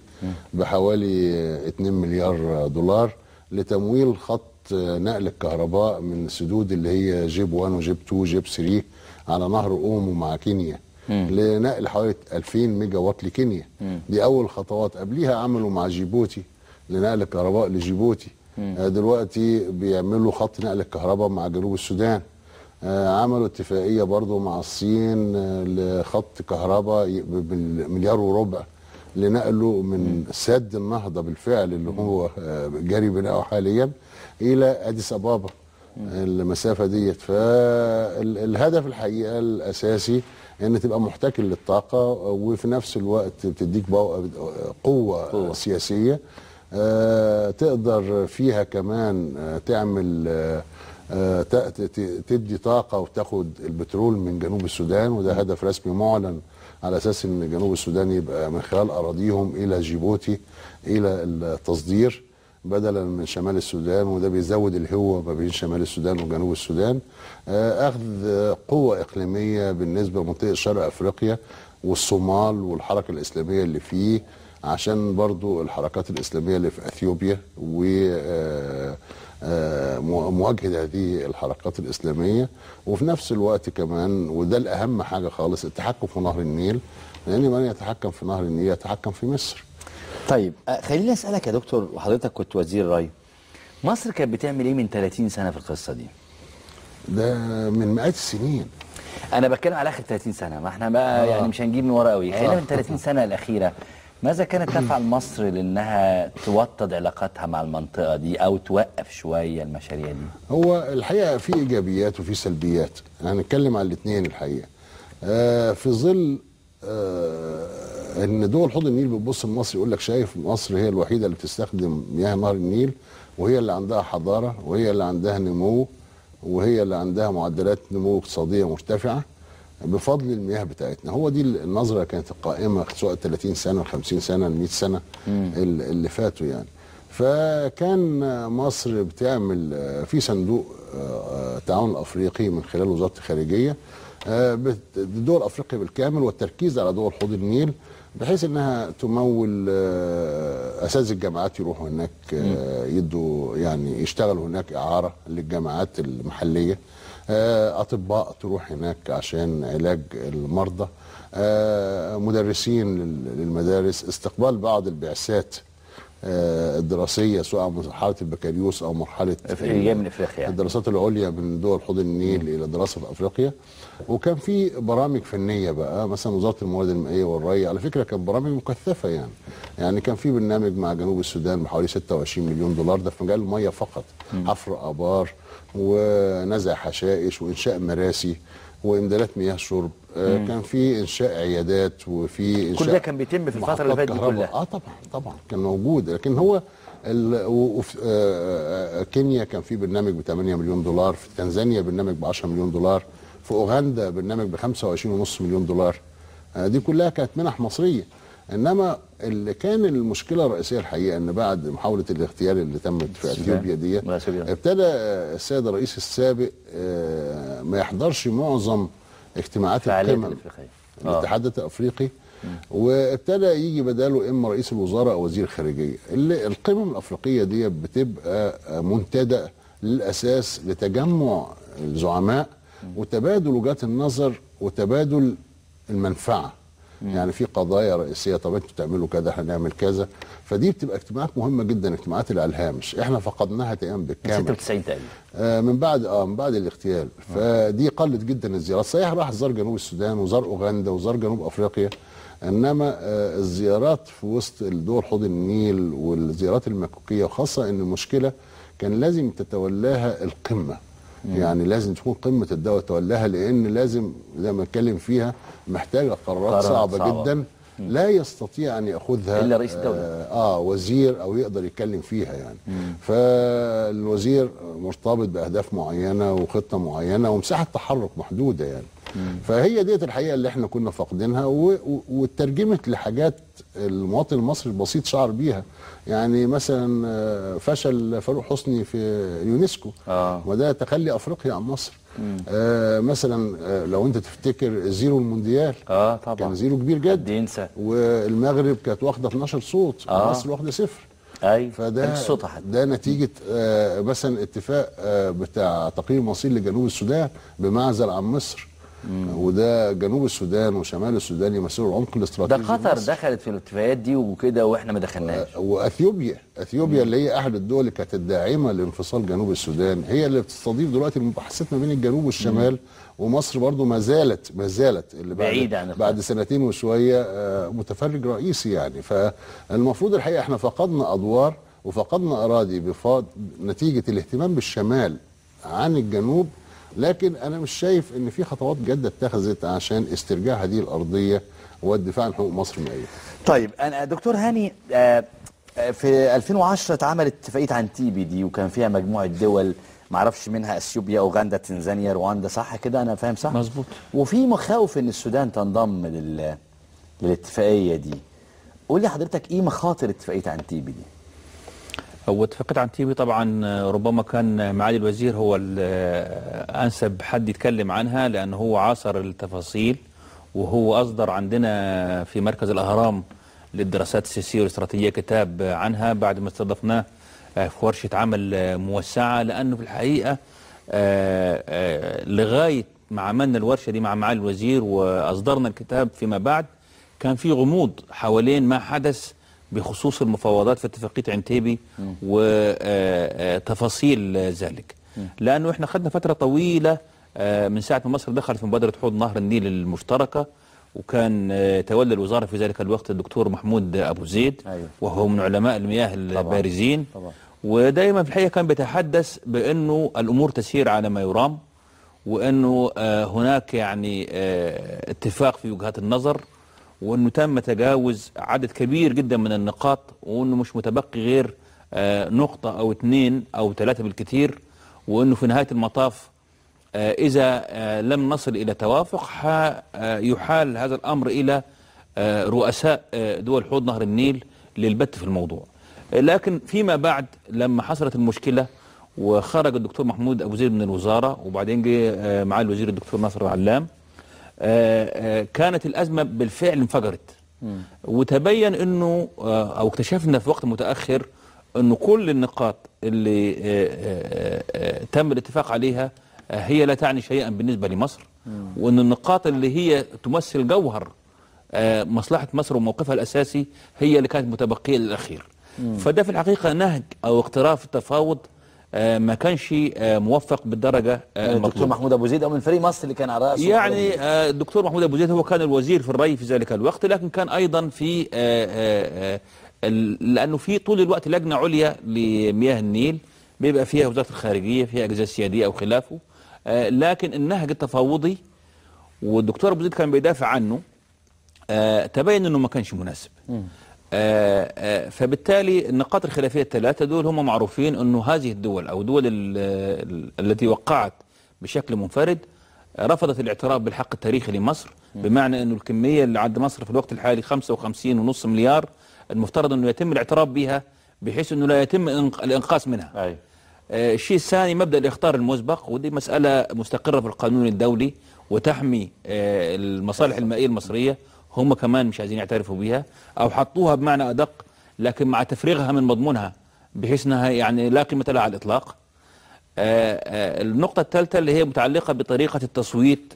بحوالي 2 مليار دولار لتمويل خط نقل الكهرباء من السدود اللي هي جيب 1 وجيب 2 وجيب 3 على نهر اومو مع كينيا، لنقل حوالي 2000 ميجا وات لكينيا. دي اول خطوات. قبليها عملوا مع جيبوتي لنقل الكهرباء لجيبوتي. دلوقتي بيعملوا خط نقل الكهرباء مع جنوب السودان. عملوا اتفاقية برضو مع الصين لخط كهرباء ب1.25 مليار لنقله من سد النهضة بالفعل اللي هو جاري بناؤه حاليا إلى أديس أبابا، المسافة ديت. فالهدف الحقيقة الأساسي أن تبقى محتكر للطاقة، وفي نفس الوقت بتديك قوة سياسية تقدر فيها كمان تعمل تدي طاقة وتاخد البترول من جنوب السودان، وده هدف رسمي معلن على أساس أن جنوب السودان يبقى من خلال أراضيهم إلى جيبوتي إلى التصدير بدلا من شمال السودان، وده بيزود الهوة ما بين شمال السودان وجنوب السودان. أخذ قوة إقليمية بالنسبة لمنطقة شرق أفريقيا والصومال والحركة الإسلامية اللي فيه، عشان برضو الحركات الإسلامية اللي في أثيوبيا ومواجهة هذه الحركات الإسلامية. وفي نفس الوقت كمان، وده الأهم حاجة خالص، التحكم في نهر النيل، لأن من يتحكم في نهر النيل يتحكم في مصر. طيب خليني أسألك يا دكتور، وحضرتك كنت وزير ري، مصر كانت بتعمل إيه من 30 سنة في القصة دي؟ ده من مئات السنين. أنا بتكلم على آخر 30 سنة، ما احنا بقى يعني مش هنجيب من ورا قوي. خلينا من 30 سنة الأخيرة، ماذا كانت تفعل مصر لأنها توطد علاقاتها مع المنطقة دي أو توقف شوية المشاريع دي؟ هو الحقيقة في إيجابيات وفي سلبيات، هنتكلم على الاثنين الحقيقة. في ظل إن دول حوض النيل بتبص لمصر يقول لك شايف مصر هي الوحيدة اللي بتستخدم مياه نهر النيل، وهي اللي عندها حضارة، وهي اللي عندها نمو، وهي اللي عندها معدلات نمو اقتصادية مرتفعة بفضل المياه بتاعتنا. هو دي النظرة كانت القائمة سواء 30 سنة 50 سنة 100 سنة اللي فاتوا يعني. فكان مصر بتعمل في صندوق التعاون الأفريقي من خلال وزارة الخارجية دول أفريقيا بالكامل، والتركيز على دول حوض النيل، بحيث انها تمول اساتذة الجامعات يروحوا هناك يدوا يعني يشتغلوا هناك اعاره للجامعات المحلية، اطباء تروح هناك عشان علاج المرضى، مدرسين للمدارس، استقبال بعض البعثات الدراسية سواء مرحلة البكالوريوس او مرحلة من افريقيا، الدراسات العليا من دول حوض النيل الى دراسة في افريقيا. وكان في برامج فنية بقى، مثلا وزارة الموارد المائية والري على فكرة كان برامج مكثفة يعني كان في برنامج مع جنوب السودان بحوالي 26 مليون دولار، ده في مجال المية فقط، حفر ابار ونزع حشائش وانشاء مراسي وامدادات مياه شرب. كان في انشاء عيادات وفي انشاء، كل ده كان بيتم في الفترة اللي فاتت دي كلها. طبعا كان موجود. لكن هو كينيا كان في برنامج ب 8 مليون دولار، في تنزانيا برنامج ب 10 مليون دولار، في اوغندا برنامج ب 25.5 مليون دولار. دي كلها كانت منح مصرية. انما اللي كان المشكلة الرئيسية الحقيقة ان بعد محاولة الاغتيال اللي تمت في اثيوبيا دي، ابتدى السيد الرئيس السابق ما يحضرش معظم اجتماعات القمم الاتحاد الافريقي، وابتدى يجي بداله اما رئيس الوزراء او وزير الخارجية. اللي القمم الافريقية دي بتبقى منتدى للاساس لتجمع الزعماء وتبادل وجهات النظر وتبادل المنفعة. يعني في قضايا رئيسية، طب انتوا تعملوا كذا احنا نعمل كذا، فدي بتبقى اجتماعات مهمة جدا، اجتماعات اللي على الهامش احنا فقدناها تقريبا بالكامل 96 تقريبا من بعد الاغتيال. فدي قلت جدا الزيارات. صحيح راح زار جنوب السودان وزار اوغندا وزار جنوب افريقيا، انما الزيارات في وسط الدول حوض النيل والزيارات المكوكيه، وخاصة ان المشكلة كان لازم تتولاها القمه. يعني لازم تكون قمة الدولة تتولاها، لان لازم زي ما اتكلم فيها محتاجه قرارات صعبة جدا لا يستطيع ان ياخذها الا رئيس الدولة وزير او يقدر يتكلم فيها يعني. فالوزير مرتبط باهداف معينة وخطه معينة ومساحة تحرك محدودة يعني. فهي ديت الحقيقة اللي احنا كنا فاقدينها، واترجمت لحاجات المواطن المصري البسيط شعر بيها. يعني مثلا فشل فاروق حسني في يونسكو، وده تخلي افريقيا عن مصر. مثلا لو انت تفتكر zero المونديال، طبعا كان zero كبير جدا، ينسى. والمغرب كانت واخده 12 صوت، ومصر واخده 0. ايوه، فده ده نتيجة مثلا اتفاق بتاع تقرير مصير لجنوب السودان بمعزل عن مصر. وده جنوب السودان وشمال السودان يمثلوا العمق الاستراتيجي. ده قطر دخلت في الاتفاقيات دي وكده واحنا ما دخلناش. واثيوبيا، اثيوبيا اللي هي احد الدول اللي كانت الداعمة لانفصال جنوب السودان، هي اللي بتستضيف دلوقتي المباحثات ما بين الجنوب والشمال. ومصر برضو ما زالت اللي بعد سنتين وشوية متفرج رئيسي يعني. فالمفروض الحقيقة احنا فقدنا ادوار وفقدنا اراضي نتيجة الاهتمام بالشمال عن الجنوب، لكن انا مش شايف ان في خطوات جاده اتخذت عشان استرجاع هذه الارضية والدفاع عن حقوق مصر المائية. طيب انا دكتور هاني، في 2010 اتعملت اتفاقية عنتيبي دي، وكان فيها مجموعة دول معرفش منها اثيوبيا، اوغندا، تنزانيا، رواندا، صح كده انا فاهم صح؟ مظبوط. وفي مخاوف ان السودان تنضم للاتفاقيه دي. قول لي حضرتك ايه مخاطر اتفاقية عنتيبي دي؟ هو اتفاقية عنتيبي طبعا ربما كان معالي الوزير هو أنسب حد يتكلم عنها، لأنه هو عاصر التفاصيل، وهو أصدر عندنا في مركز الأهرام للدراسات السياسية والاستراتيجية كتاب عنها بعد ما استضفناه في ورشة عمل موسعة. لأنه في الحقيقة لغاية ما عملنا الورشة دي مع معالي الوزير وأصدرنا الكتاب فيما بعد، كان في غموض حوالين ما حدث بخصوص المفاوضات في اتفاقية عنتيبي وتفاصيل ذلك. لأنه احنا خدنا فترة طويلة من ساعة ما مصر دخلت في مبادرة حوض نهر النيل المشتركة، وكان تولى الوزارة في ذلك الوقت الدكتور محمود أبو زيد، أيوه. وهو من علماء المياه البارزين. طبعا. ودائما في الحقيقة كان بيتحدث بأنه الأمور تسير على ما يرام، وأنه هناك يعني اتفاق في وجهات النظر، وأنه تم تجاوز عدد كبير جدا من النقاط، وأنه مش متبقي غير نقطة أو 2 أو 3 بالكثير، وأنه في نهاية المطاف إذا لم نصل إلى توافق يحال هذا الأمر إلى رؤساء دول حوض نهر النيل للبت في الموضوع. لكن فيما بعد لما حصلت المشكلة وخرج الدكتور محمود أبو زيد من الوزارة، وبعدين جه معاه الوزير الدكتور ناصر العلام، كانت الأزمة بالفعل انفجرت. وتبين أنه أو اكتشفنا في وقت متأخر أنه كل النقاط اللي تم الاتفاق عليها هي لا تعني شيئا بالنسبة لمصر، وأن النقاط اللي هي تمثل جوهر مصلحة مصر وموقفها الأساسي هي اللي كانت متبقية للأخير. فده في الحقيقة نهج أو اقتراف التفاوض ما كانش موفق بالدرجة المطلوبة. الدكتور محمود أبو زيد أو من فريق مصر اللي كان على رأسه يعني الدكتور محمود أبو زيد هو كان الوزير في الري في ذلك الوقت، لكن كان أيضا في لأنه في طول الوقت لجنة عليا لمياه النيل بيبقى فيها وزارة الخارجية، فيها أجهزة سيادية أو خلافه، لكن النهج التفاوضي والدكتور أبو زيد كان بيدافع عنه تبين أنه ما كانش مناسب. فبالتالي النقاط الخلافية الثلاثة دول هم معروفين أنه هذه الدول أو دول التي وقعت بشكل منفرد رفضت الاعتراف بالحق التاريخي لمصر، بمعنى أنه الكمية اللي عند مصر في الوقت الحالي 55.5 مليار المفترض أنه يتم الاعتراف بها بحيث أنه لا يتم الإنقاص منها. أي. الشيء الثاني مبدأ الإخطار المسبق، ودي مسألة مستقرة في القانون الدولي وتحمي المصالح المائية المصرية، هم كمان مش عايزين يعترفوا بيها أو حطوها بمعنى أدق لكن مع تفريغها من مضمونها بحيث أنها يعني لا قيمة لها على الإطلاق. النقطة الثالثة اللي هي متعلقة بطريقة التصويت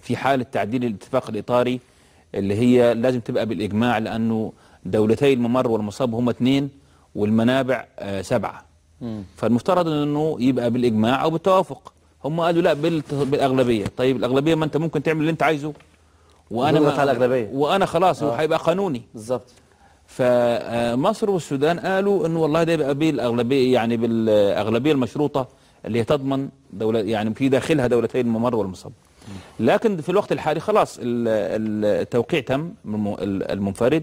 في حالة تعديل الاتفاق الإطاري اللي هي لازم تبقى بالإجماع، لأنه دولتي الممر والمصب هما 2 والمنابع 7، فالمفترض أنه يبقى بالإجماع أو بالتوافق. هم قالوا لا بالأغلبية. طيب الأغلبية ما أنت ممكن تعمل اللي أنت عايزه وانا على الأغلبية وانا خلاص هيبقى قانوني بالظبط. فمصر والسودان قالوا انه والله ده يبقى بالاغلبيه، يعني بالاغلبيه المشروطه اللي هي تضمن دولة يعني في داخلها دولتين الممر والمصب. لكن في الوقت الحالي خلاص التوقيع تم المنفرد،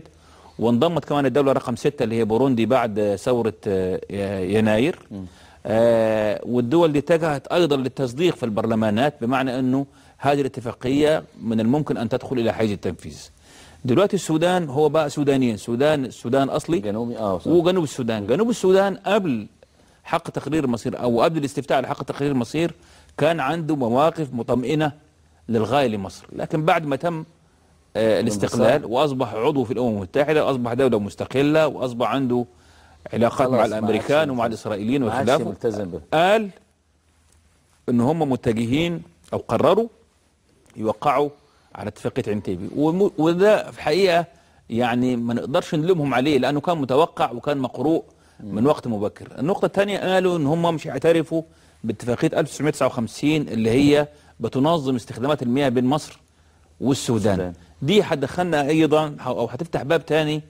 وانضمت كمان الدولة رقم 6 اللي هي بوروندي بعد ثورة يناير. والدول دي اتجهت ايضا للتصديق في البرلمانات، بمعنى انه هذه الاتفاقية من الممكن أن تدخل إلى حيز التنفيذ. دلوقتي السودان هو بقى سودانيين، السودان أصلي جنوبي وجنوب السودان. جنوب السودان قبل حق تقرير المصير أو قبل الاستفتاء على حق تقرير المصير كان عنده مواقف مطمئنة للغاية لمصر، لكن بعد ما تم الاستقلال وأصبح عضو في الأمم المتحدة وأصبح دولة مستقلة وأصبح عنده علاقات مع الأمريكان ومع الإسرائيليين وخلافه، قال إن هم متجهين أو قرروا يوقعوا على اتفاقية عنتيبي، وده في الحقيقة يعني ما نقدرش نلومهم عليه لأنه كان متوقع وكان مقروء من وقت مبكر. النقطة الثانية قالوا إن هم مش هيعترفوا باتفاقية 1959 اللي هي بتنظم استخدامات المياه بين مصر والسودان. دي هتدخلنا أيضا أو هتفتح باب تاني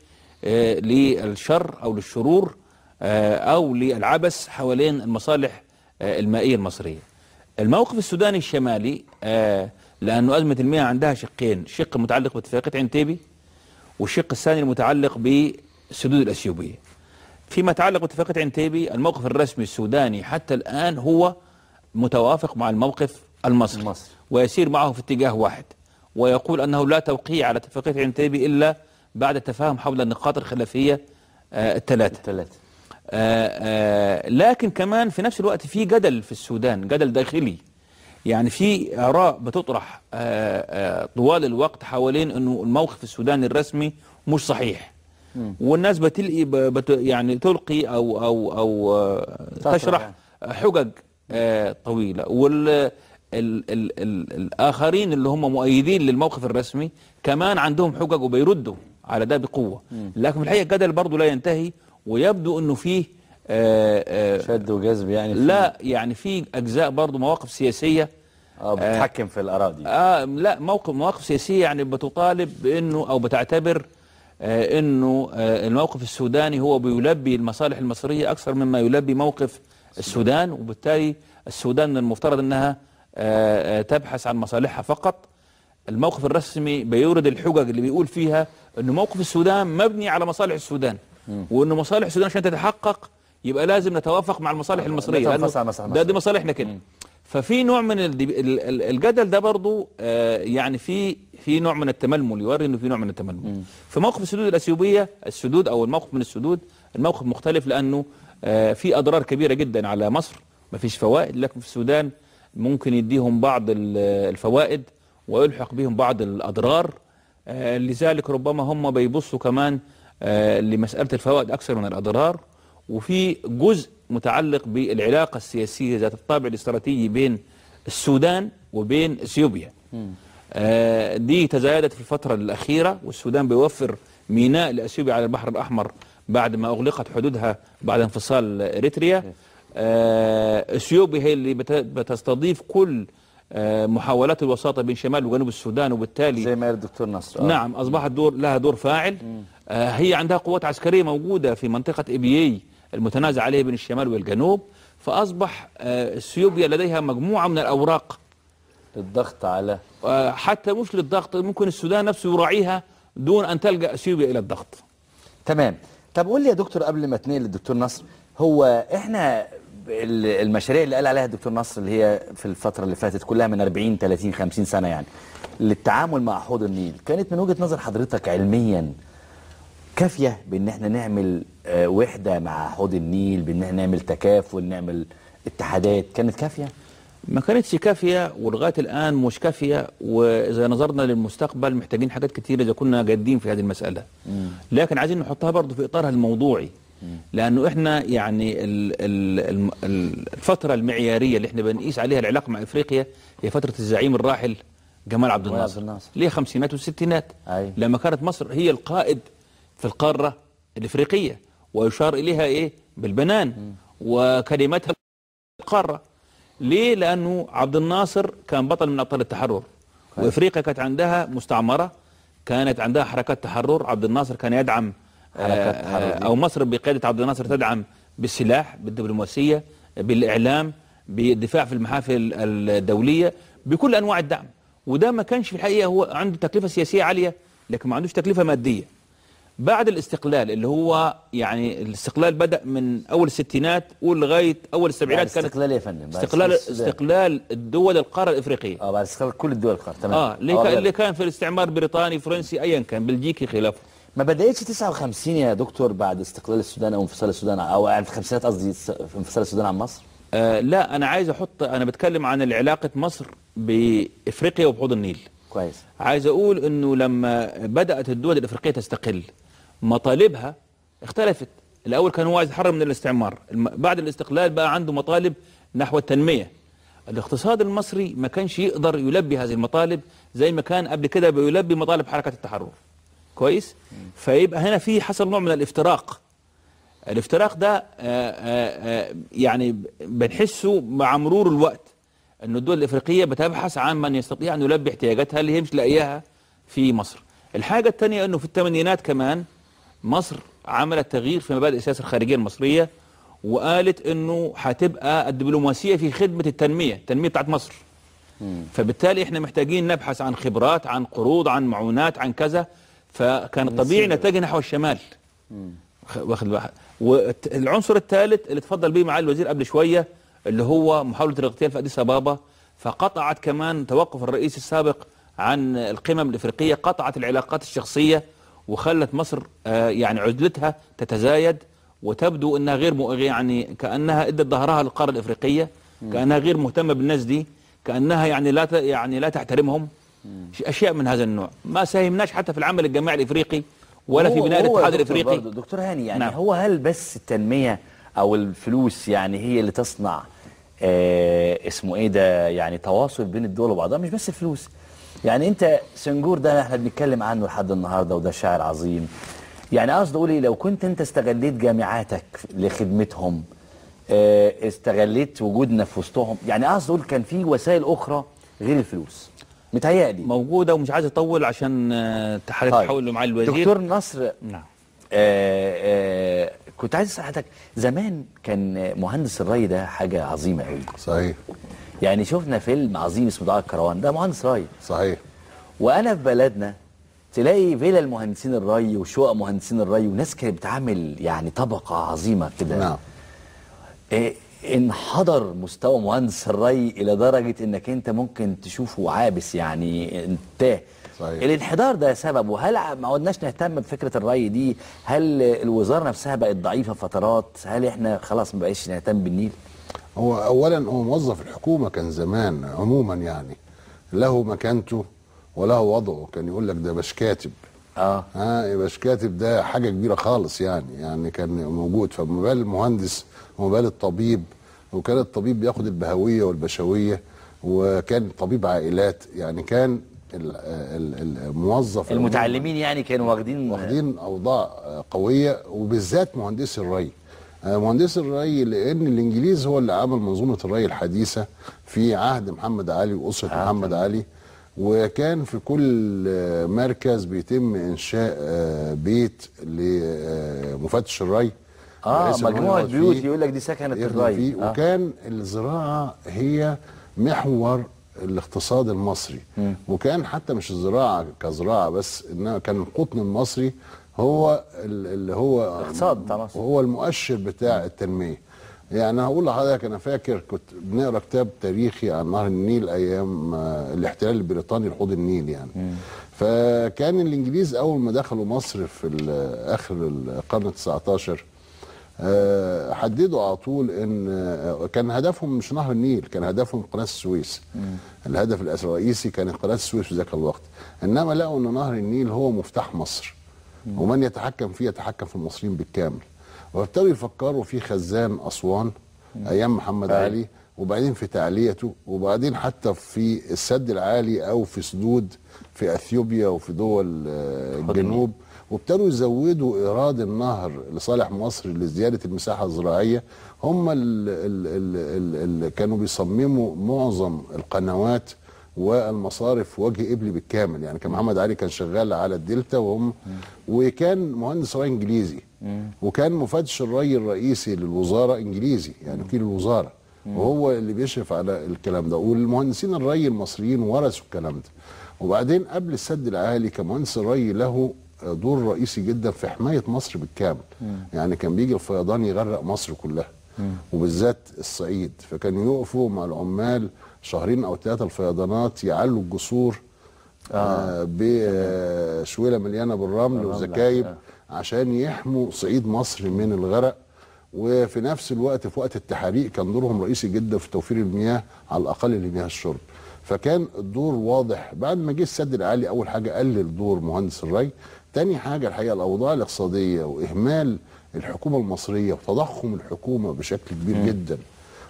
للشر أو للشرور أو للعبث حوالين المصالح المائية المصرية. الموقف السوداني الشمالي لأنه أزمة المياه عندها شقين، شق متعلق باتفاقية عنتيبي والشق الثاني المتعلق بالسدود الأثيوبية. فيما يتعلق باتفاقية عنتيبي الموقف الرسمي السوداني حتى الآن هو متوافق مع الموقف المصري ويسير معه في اتجاه واحد، ويقول أنه لا توقيع على اتفاقية عنتيبي إلا بعد التفاهم حول النقاط الخلافية الثلاثة. لكن كمان في نفس الوقت في جدل في السودان، جدل داخلي، يعني في آراء بتطرح طوال الوقت حوالين أنه الموقف السوداني الرسمي مش صحيح، والناس بتلقي يعني تلقي أو أو أو تشرح حجج طويلة، والآخرين اللي هم مؤيدين للموقف الرسمي كمان عندهم حجج وبيردوا على ده بقوة. لكن في الحقيقة الجدل برضه لا ينتهي، ويبدو أنه فيه شد وجذب، يعني لا يعني في أجزاء برضه مواقف سياسية بتتحكم في الآراء دي. لا مواقف سياسية يعني بتطالب بأنه أو بتعتبر أنه الموقف السوداني هو بيلبي المصالح المصرية أكثر مما يلبي موقف السودان، وبالتالي السودان من المفترض أنها تبحث عن مصالحها فقط. الموقف الرسمي بيورد الحجج اللي بيقول فيها أنه موقف السودان مبني على مصالح السودان، وأنه مصالح السودان عشان تتحقق يبقى لازم نتوافق مع المصالح المصرية، لأنه ده دي مصالحنا كده. ففي نوع من الجدل ده برضو يعني في نوع من التململ، يوري انه في نوع من التململ. في موقف السدود الاثيوبيه، السدود او الموقف من السدود، الموقف مختلف لانه في اضرار كبيرة جدا على مصر، مفيش فوائد، لكن في السودان ممكن يديهم بعض الفوائد ويلحق بهم بعض الاضرار. لذلك ربما هم بيبصوا كمان لمسالة الفوائد اكثر من الاضرار. وفي جزء متعلق بالعلاقة السياسية ذات الطابع الاستراتيجي بين السودان وبين اثيوبيا. دي تزايدت في الفترة الأخيرة، والسودان بيوفر ميناء لأثيوبيا على البحر الأحمر بعد ما أغلقت حدودها بعد انفصال إريتريا. اثيوبيا هي اللي بتستضيف كل محاولات الوساطة بين شمال وجنوب السودان، وبالتالي زي ما قال الدكتور نصر نعم أصبحت لها دور فاعل. هي عندها قوات عسكرية موجودة في منطقة إبيي المتنازع عليه بين الشمال والجنوب، فأصبح اثيوبيا لديها مجموعة من الأوراق للضغط على حتى مش للضغط، ممكن السودان نفسه يراعيها دون أن تلجأ اثيوبيا إلى الضغط. تمام. طب قول لي يا دكتور قبل ما تنقل للدكتور نصر، هو إحنا المشاريع اللي قال عليها الدكتور نصر اللي هي في الفترة اللي فاتت كلها من 40 30 50 سنة يعني للتعامل مع حوض النيل، كانت من وجهة نظر حضرتك علميا كافية بأن احنا نعمل وحدة مع حوض النيل، بأن احنا نعمل تكافل، نعمل اتحادات، كانت كافية؟ ما كانتش كافية، ولغاية الآن مش كافية، وإذا نظرنا للمستقبل محتاجين حاجات كتيرة إذا كنا جادين في هذه المسألة. لكن عايزين نحطها برضو في إطارها الموضوعي، لأنه احنا يعني الفترة المعيارية اللي احنا بنقيس عليها العلاقة مع إفريقيا هي فترة الزعيم الراحل جمال عبد الناصر، ليه خمسينات والستينات، لما كانت مصر هي القائد في القارة الإفريقية ويشار إليها إيه بالبنان وكلمتها القارة. ليه؟ لأنه عبد الناصر كان بطل من أبطال التحرر، وإفريقيا كانت عندها مستعمرة، كانت عندها حركات تحرر. عبد الناصر كان يدعم حركات تحرر، أو مصر بقيادة عبد الناصر تدعم بالسلاح، بالدبلوماسية، بالإعلام، بالدفاع في المحافل الدولية، بكل أنواع الدعم. وده ما كانش في الحقيقة هو عنده تكلفة سياسية عالية، لكن ما عندوش تكلفة مادية. بعد الاستقلال اللي هو يعني الاستقلال بدأ من أول الستينات ولغاية أول السبعينات. كانت استقلال يا فندم، استقلال الدول القارة الإفريقية. بعد استقلال كل الدول القارة، تمام. اللي كان في الاستعمار بريطاني فرنسي أيا كان، بلجيكي خلافه. ما بدأتش 59 يا دكتور بعد استقلال السودان أو انفصال السودان، أو يعني في الخمسينات قصدي، انفصال السودان عن مصر؟ لا، أنا عايز أحط، أنا بتكلم عن علاقة مصر بإفريقيا وبحوض النيل. كويس. عايز أقول إنه لما بدأت الدول الإفريقية تستقل مطالبها اختلفت. الأول كان هو عايز يتحرر من الاستعمار، بعد الاستقلال بقى عنده مطالب نحو التنمية. الاقتصاد المصري ما كانش يقدر يلبي هذه المطالب زي ما كان قبل كده بيلبي مطالب حركة التحرر. كويس؟ فيبقى هنا في حصل نوع من الافتراق. الافتراق ده يعني بنحسه مع مرور الوقت، أن الدول الإفريقية بتبحث عن من يستطيع أن يلبي احتياجاتها اللي هي مش لاقياها في مصر. الحاجة الثانية أنه في الثمانينات كمان مصر عملت تغيير في مبادئ السياسة الخارجية المصرية، وقالت أنه هتبقى الدبلوماسية في خدمة التنمية، التنمية بتاعت مصر. فبالتالي احنا محتاجين نبحث عن خبرات، عن قروض، عن معونات، عن كذا. فكان الطبيعي نتجه نحو الشمال. واخد بالك؟ والعنصر الثالث اللي اتفضل بيه معالي الوزير قبل شوية اللي هو محاولة الاغتيال في أديس أبابا، فقطعت كمان توقف الرئيس السابق عن القمم الإفريقية، قطعت العلاقات الشخصية وخلت مصر يعني عزلتها تتزايد، وتبدو أنها غير يعني كأنها ادت ظهرها للقارة الإفريقية، كأنها غير مهتمة بالناس دي، كأنها يعني لا تحترمهم، أشياء من هذا النوع. ما ساهمناش حتى في العمل الجماعي الإفريقي ولا في بناء الاتحاد الإفريقي. دكتور هاني، يعني نعم. هو هل بس التنمية أو الفلوس يعني هي اللي تصنع اسمه ايه ده، يعني تواصل بين الدول وبعضها؟ مش بس الفلوس. يعني انت سنجور ده احنا بنتكلم عنه لحد النهارده، وده شاعر عظيم. يعني قصدي اقول ايه، لو كنت انت استغليت جامعاتك لخدمتهم، استغليت وجودنا في وسطهم، يعني قصدي اقول كان في وسائل اخرى غير الفلوس متهيألي موجودة. ومش عايز اطول عشان تحول مع الوزير دكتور نصر. نعم. كنت عايز اسال حضرتك، زمان كان مهندس الري ده حاجة عظيمة قوي. صحيح. يعني شفنا فيلم عظيم اسمه دعاء الكروان، ده مهندس ري. صحيح. وانا في بلدنا تلاقي فيلا المهندسين الري وشقق مهندسين الري، وناس كانت بتعمل يعني طبقه عظيمة كده. نعم. انحدر مستوى مهندس الري الى درجه انك انت ممكن تشوفه عابس، يعني انتهى. صحيح. الانحدار ده سببه، هل ما عدناش نهتم بفكره الري دي؟ هل الوزارة نفسها بقت ضعيفة فترات؟ هل احنا خلاص ما بقاش نهتم بالنيل؟ هو اولا هو موظف الحكومة كان زمان عموما يعني له مكانته وله وضعه، كان يقول لك ده باش كاتب. باش كاتب ده حاجة كبيرة خالص، يعني كان موجود. فما بال المهندس وما بال الطبيب، وكان الطبيب بياخد البهويه والبشويه، وكان طبيب عائلات، يعني كان الموظف المتعلمين يعني كانوا واخدين اوضاع قوية، وبالذات مهندس الري. مهندس الري لان الانجليز هو اللي عمل منظومة الري الحديثة في عهد محمد علي واسره محمد علي، وكان في كل مركز بيتم انشاء بيت لمفتش الري. مجموعة بيوت يقول لك دي سكنه الري. وكان الزراعة هي محور الاقتصاد المصري. وكان حتى مش الزراعة كزراعه بس، انما كان القطن المصري هو اللي هو الاقتصاد بتاع مصر، هو المؤشر بتاع التنمية. يعني هقول لحضرتك، انا فاكر كنت بنقرا كتاب تاريخي عن نهر النيل ايام الاحتلال البريطاني لحوض النيل يعني. فكان الانجليز اول ما دخلوا مصر في اخر القرن 19 حددوا على طول ان كان هدفهم مش نهر النيل، كان هدفهم قناة السويس. الهدف الرئيسي كان قناة السويس في ذاك الوقت، انما لقوا ان نهر النيل هو مفتاح مصر، ومن يتحكم فيه يتحكم في المصريين بالكامل. وابتدوا يفكروا في خزان اسوان ايام محمد علي، وبعدين في تعليته، وبعدين حتى في السد العالي او في سدود في اثيوبيا وفي دول الجنوب. وابتدوا يزودوا ايراد النهر لصالح مصر لزيادة المساحة الزراعية. هم اللي كانوا بيصمموا معظم القنوات والمصارف في وجه قبلي بالكامل. يعني كان محمد علي كان شغال على الدلتا، وهم وكان مهندس ري انجليزي، وكان مفتش الري الرئيسي للوزارة انجليزي، يعني وكيل الوزارة، وهو اللي بيشرف على الكلام ده. والمهندسين الري المصريين ورثوا الكلام ده. وبعدين قبل السد العالي كان مهندس الري له دور رئيسي جدا في حماية مصر بالكامل. يعني كان بيجي الفيضان يغرق مصر كلها، وبالذات الصعيد، فكانوا يقفوا مع العمال شهرين او 3 الفيضانات يعلوا الجسور بشويله مليانة بالرمل وزكايب عشان يحموا صعيد مصر من الغرق. وفي نفس الوقت في وقت التحريق كان دورهم رئيسي جدا في توفير المياه على الاقل لمياه الشرب. فكان الدور واضح. بعد ما جه السد العالي اول حاجة قلل دور مهندس الري، تاني حاجة الحقيقة الاوضاع الاقتصادية واهمال الحكومة المصرية وتضخم الحكومة بشكل كبير جدا،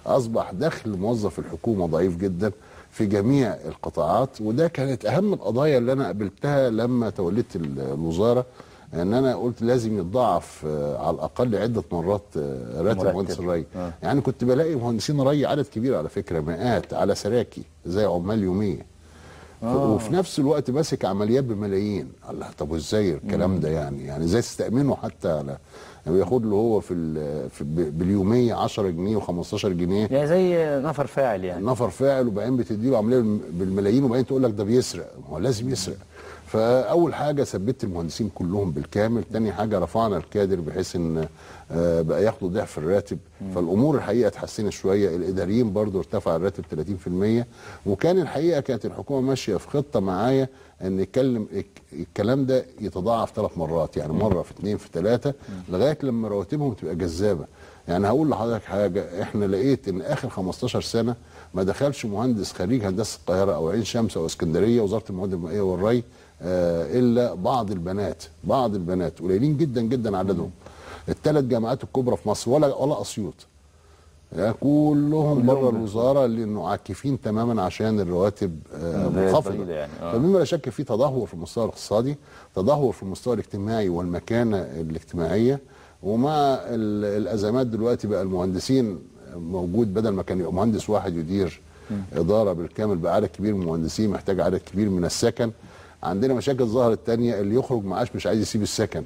اصبح دخل موظف الحكومة ضعيف جدا في جميع القطاعات. وده كانت اهم القضايا اللي انا قابلتها لما توليت الوزارة، ان انا قلت لازم يتضاعف على الاقل عده مرات راتب مهندس الري. يعني كنت بلاقي مهندسين ري عدد كبير على فكرة، مئات على سراكي زي عمال يومية، وفي نفس الوقت ماسك عمليات بملايين. الله، طب وازاي الكلام ده؟ يعني ازاي تستأمنه حتى على يعني بياخد له هو في باليوميه 10 جنيه و15 جنيه، يعني زي نفر فاعل، يعني نفر فاعل، وبعدين بتدي له عملية بالملايين وبعدين تقول لك ده بيسرق. ما هو لازم يسرق. فاول حاجة ثبت المهندسين كلهم بالكامل، تاني حاجة رفعنا الكادر بحيث ان بقى ياخدوا ضعف الراتب. فالامور الحقيقة اتحسنت شوية. الاداريين برضو ارتفع الراتب 30%. وكان الحقيقة كانت الحكومة ماشية في خطه معايا ان يتكلم الكلام ده يتضاعف 3 مرات، يعني مرة في 2 في 3 لغاية لما رواتبهم تبقى جذابة. يعني هقول لحضرتك حاجة، احنا لقيت ان اخر 15 سنة ما دخلش مهندس خريج هندسة القاهرة او عين شمس او اسكندرية وزارة المواد المائية والري الا بعض البنات، قليلين جدا جدا عددهم. الثلاث جامعات الكبرى في مصر ولا اسيوط، يعني كلهم بره الوزارة لانه عاكفين تماما عشان الرواتب منخفضة يعني. فمما لا شك في تدهور في المستوى الاقتصادي، تدهور في المستوى الاجتماعي والمكانة الاجتماعية. ومع الازمات دلوقتي بقى المهندسين موجود، بدل ما كان يبقى مهندس واحد يدير ادارة بالكامل بقى عدد كبير من المهندسين، محتاج عدد كبير من السكن. عندنا مشاكل ظهرت تانية، اللي يخرج معاش مش عايز يسيب السكن،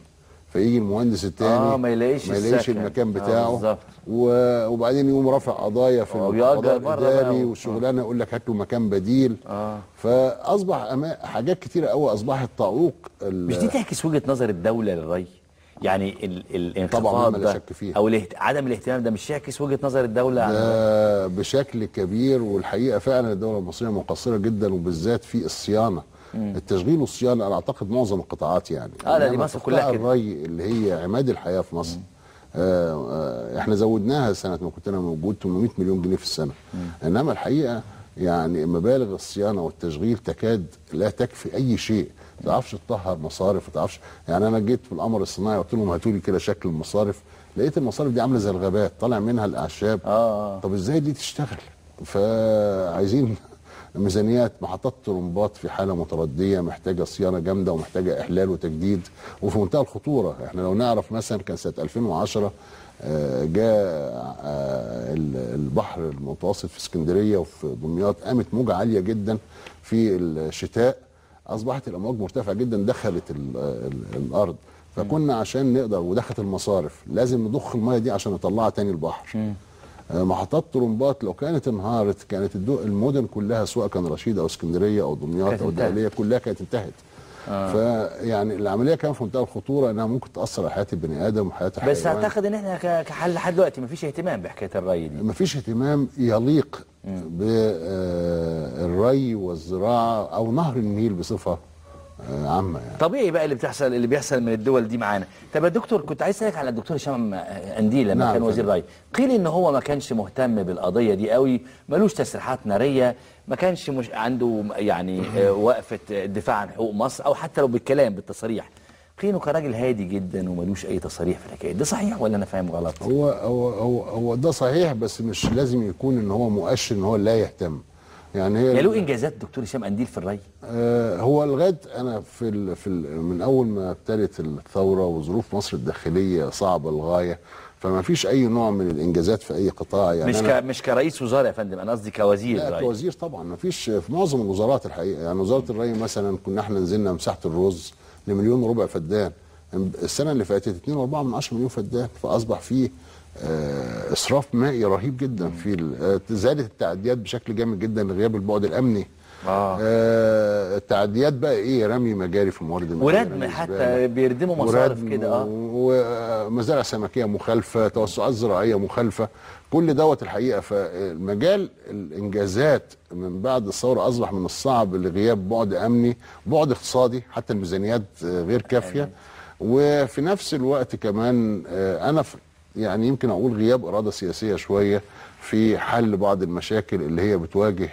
فيجي المهندس التاني ما يلاقيش المكان بتاعه. وبعدين يقوم رافع قضايا في القضاء الاداري والشغلانه، يقول لك هات له مكان بديل. فاصبح حاجات كتيرة قوي اصبحت تعوق. مش دي تعكس وجهه نظر الدولة للري؟ يعني الانخفاض ده شك فيها، او عدم الاهتمام ده مش يعكس وجهه نظر الدولة ده بشكل كبير. والحقيقة فعلا الدولة المصرية مقصرة جدا، وبالذات في الصيانة. التشغيل والصيانه انا اعتقد معظم القطاعات يعني لا دي مصر كلها كده. الري اللي هي عماد الحياة في مصر، احنا زودناها سنة ما كنت انا موجود 800 مليون جنيه في السنة. انما الحقيقة يعني مبالغ الصيانة والتشغيل تكاد لا تكفي اي شيء. ما تعرفش تطهر مصارف، ما تعرفش. يعني انا جيت في القمر الصناعي قلت لهم هاتوا لي كده شكل المصارف، لقيت المصارف دي عامله زي الغابات طالع منها الاعشاب. طب ازاي دي تشتغل؟ فعايزين ميزانيات. محطات طرمبات في حاله مترديه، محتاجه صيانة جامدة ومحتاجة احلال وتجديد، وفي منتهى الخطورة. احنا لو نعرف مثلا كان سنة 2010 جاء البحر المتوسط في اسكندرية وفي دمياط، قامت موجه عالية جدا في الشتاء، اصبحت الامواج مرتفعة جدا، دخلت الارض. فكنا عشان نقدر، ودخلت المصارف، لازم نضخ المية دي عشان نطلعها تاني البحر. محطات طرمبات لو كانت انهارت كانت المدن كلها سواء كان رشيد او اسكندرية او دمياط او الدقهليه كلها كانت انتهت. فيعني العملية كان في منتهى الخطورة، انها ممكن تاثر على حياة البني ادم وحياه الحيوان. بس اعتقد ان احنا كحل لحد دلوقتي مفيش اهتمام بحكاية الري دي، مفيش اهتمام يليق بالري والزراعة او نهر النيل بصفة عامة يعني. طبيعي بقى اللي بيحصل من الدول دي معانا. طب يا دكتور، كنت عايز اسالك على الدكتور هشام قنديل لما كان وزير الري، قيل ان هو ما كانش مهتم بالقضية دي قوي، ملوش تصريحات نارية، ما كانش مش عنده يعني وقفه الدفاع عن حقوق مصر، او حتى لو بالكلام بالتصريح. قيل انه كان راجل هادي جدا وملوش اي تصاريح في الحكاية ده. صحيح ولا انا فاهم غلط؟ هو هو هو هو ده صحيح، بس مش لازم يكون ان هو مؤشر ان هو لا يهتم. يعني هي له انجازات دكتور هشام قنديل في الري؟ هو لغاية انا في من اول ما ابتدت الثورة وظروف مصر الداخلية صعبة للغاية، فما فيش اي نوع من الانجازات في اي قطاع. يعني مش كرئيس وزارة يا فندم، انا قصدي كوزير. لا كوزير طبعا ما فيش في معظم الوزارات الحقيقة. يعني وزارة الري مثلا كنا احنا نزلنا مساحة الرز ل1.25 مليون فدان، السنة اللي فاتت 2.4 مليون فدان، فاصبح فيه اسراف مائي رهيب جدا. في زادت التعديات بشكل جامد جدا لغياب البعد الامني. التعديات بقى ايه؟ رمي مجاري في موارد المياه، وردم، حتى بيردموا مصارف كده، ومزارع سمكيه مخالفة، توسعات زراعية مخالفة، كل دوت الحقيقة. فالمجال الانجازات من بعد الثورة اصبح من الصعب لغياب بعد امني، بعد اقتصادي، حتى الميزانيات غير كافيه. وفي نفس الوقت كمان انا يعني يمكن اقول غياب اراده سياسية شوية في حل بعض المشاكل اللي هي بتواجه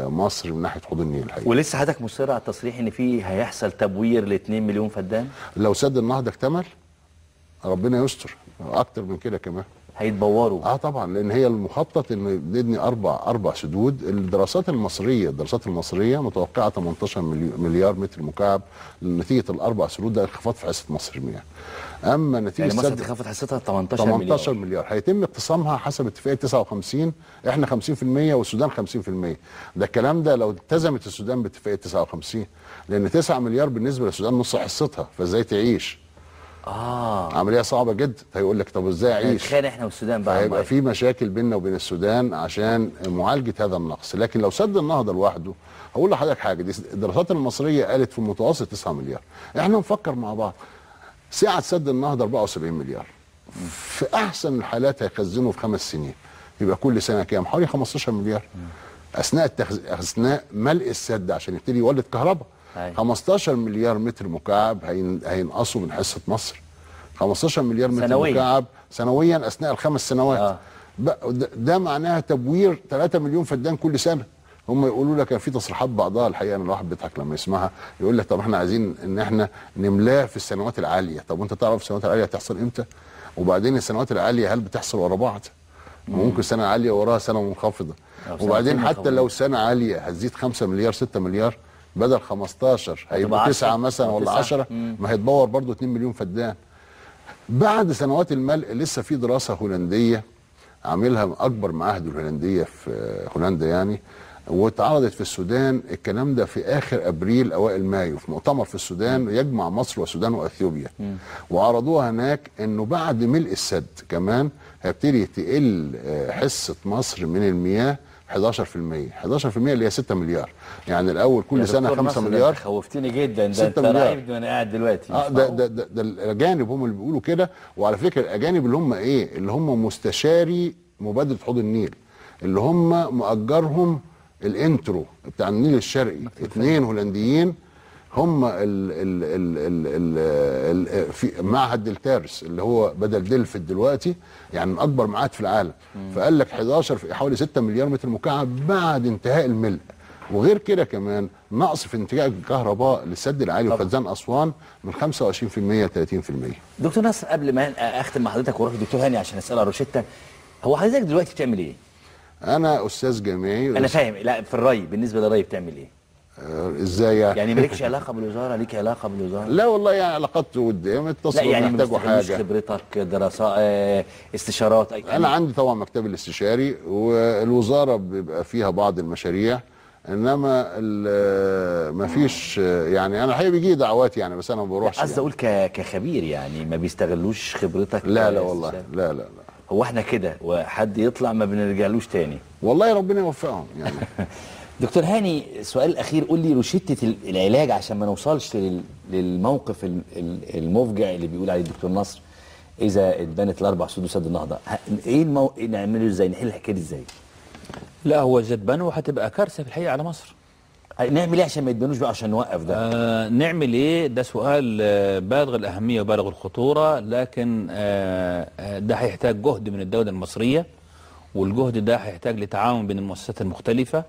مصر من ناحية حوض النيل الحقيقة. ولسه حضرتك مصر على التصريح ان في هيحصل تبوير ل 2 مليون فدان؟ لو سد النهضة اكتمل ربنا يستر اكتر من كده كمان هيتبوروا. طبعا، لان هي المخطط ان نبني اربع سدود. الدراسات المصرية متوقعه 18 مليار متر مكعب نتيجة الاربع سدود، ده انخفاض في حصة مصر المياه. اما نتيجة يعني مصر تخفض حصتها 18 مليار هيتم اقتسامها حسب اتفاقية 59، احنا 50% والسودان 50%. ده الكلام ده لو التزمت السودان باتفاقيه 59، لان 9 مليار بالنسبة للسودان نص حصتها، فازاي تعيش؟ عملية صعبة جدا. هيقول لك طب ازاي اعيش؟ نتخانق احنا والسودان بقى، هيبقى في مشاكل بيننا وبين السودان عشان معالجة هذا النقص. لكن لو سد النهضة لوحده، هقول لحضرتك حاجة، دي الدراسات المصرية قالت في المتوسط 9 مليار. احنا نفكر مع بعض، سعة سد النهضة 74 مليار، في احسن الحالات هيخزنه في 5 سنين، يبقى كل سنة كام؟ حوالي 15 مليار. اثناء ملء السد عشان يبتدي يولد كهرباء، 15 مليار متر مكعب هينقصوا من حصة مصر. 15 مليار متر سنويا. مكعب سنويا اثناء الخمس سنوات. ده معناها تبوير 3 مليون فدان كل سنة. هم يقولوا لك في تصريحات بعضها الحقيقة انا الواحد بيضحك لما يسمعها، يقول لك طب احنا عايزين ان احنا نملاه في السنوات العالية. طب وانت تعرف السنوات العالية هتحصل امتى؟ وبعدين السنوات العالية هل بتحصل ورا بعض؟ ممكن سنة عالية وراها سنة منخفضة. وبعدين حتى لو سنة عالية هتزيد 5 مليار 6 مليار بدل 15 هيبقوا 9 مثلا ولا 10، ما هيتبور برضو 2 مليون فدان. بعد سنوات الملء لسه في دراسة هولندية عاملها من اكبر معاهد الهولندية في هولندا يعني، واتعرضت في السودان الكلام ده في اخر ابريل اوائل مايو في مؤتمر في السودان يجمع مصر والسودان واثيوبيا، وعرضوها هناك انه بعد ملء السد كمان هيبتدي تقل حصة مصر من المياه 11%، 11% اللي هي 6 مليار. يعني الاول كل سنة 5 مليار. خوفتني جدا ده، انت رعبت وانا قاعد دلوقتي. ده ده ده, ده الاجانب هم اللي بيقولوا كده. وعلى فكرة الاجانب اللي هم ايه؟ اللي هم مستشاري مبادرة حوض النيل، اللي هم مأجرهم الانترو بتاع النيل الشرقي، 2 هولنديين هم ال ال ال ال ال في معهد دلتارس اللي هو بدل دلفت دلوقتي، يعني من اكبر معاهد في العالم. فقال لك 11 في حوالي 6 مليار متر مكعب بعد انتهاء الملء. وغير كده كمان نقص في انتاج الكهرباء للسد العالي وخزان اسوان من 25% ل 30%. دكتور نصر، قبل ما اختم مع حضرتك واروح للدكتور هاني عشان اساله روشتة، هو حضرتك دلوقتي بتعمل ايه؟ انا استاذ جامعي. انا فاهم. لا، في الري، بالنسبة للري بتعمل ايه؟ ازاي يعني؟ يعني مالكش علاقة بالوزارة؟ ليك علاقة بالوزارة؟ لا والله، يعني علاقات وديه، اتصلوا يعني محتاجوا حاجة. خبرتك، دراسات، استشارات؟ يعني انا عندي طبعا مكتبي الاستشاري، والوزارة بيبقى فيها بعض المشاريع، انما ما فيش يعني. انا الحقيقة بيجي دعوات يعني، بس انا ما بروحش. قصدي اقول كخبير يعني ما بيستغلوش خبرتك؟ لا لا والله، لا لا لا. هو احنا كده وحد يطلع ما بنرجعلوش تاني. والله ربنا يوفقهم يعني. دكتور هاني، سؤال الاخير، قول لي روشتة العلاج عشان ما نوصلش للموقف المفجع اللي بيقول عليه الدكتور نصر، اذا اتبنت الاربع سدود سد النهضة، ايه نعمله ازاي؟ نحل الحكاية دي ازاي؟ لا، هو اذا اتبنوا هتبقى كارثة في الحقيقة على مصر. نعمل ايه عشان ما يتبنوش بقى، عشان نوقف ده؟ نعمل ايه؟ ده سؤال بالغ الاهمية وبالغ الخطورة، لكن ده هيحتاج جهد من الدولة المصرية، والجهد ده هيحتاج لتعاون بين المؤسسات المختلفة،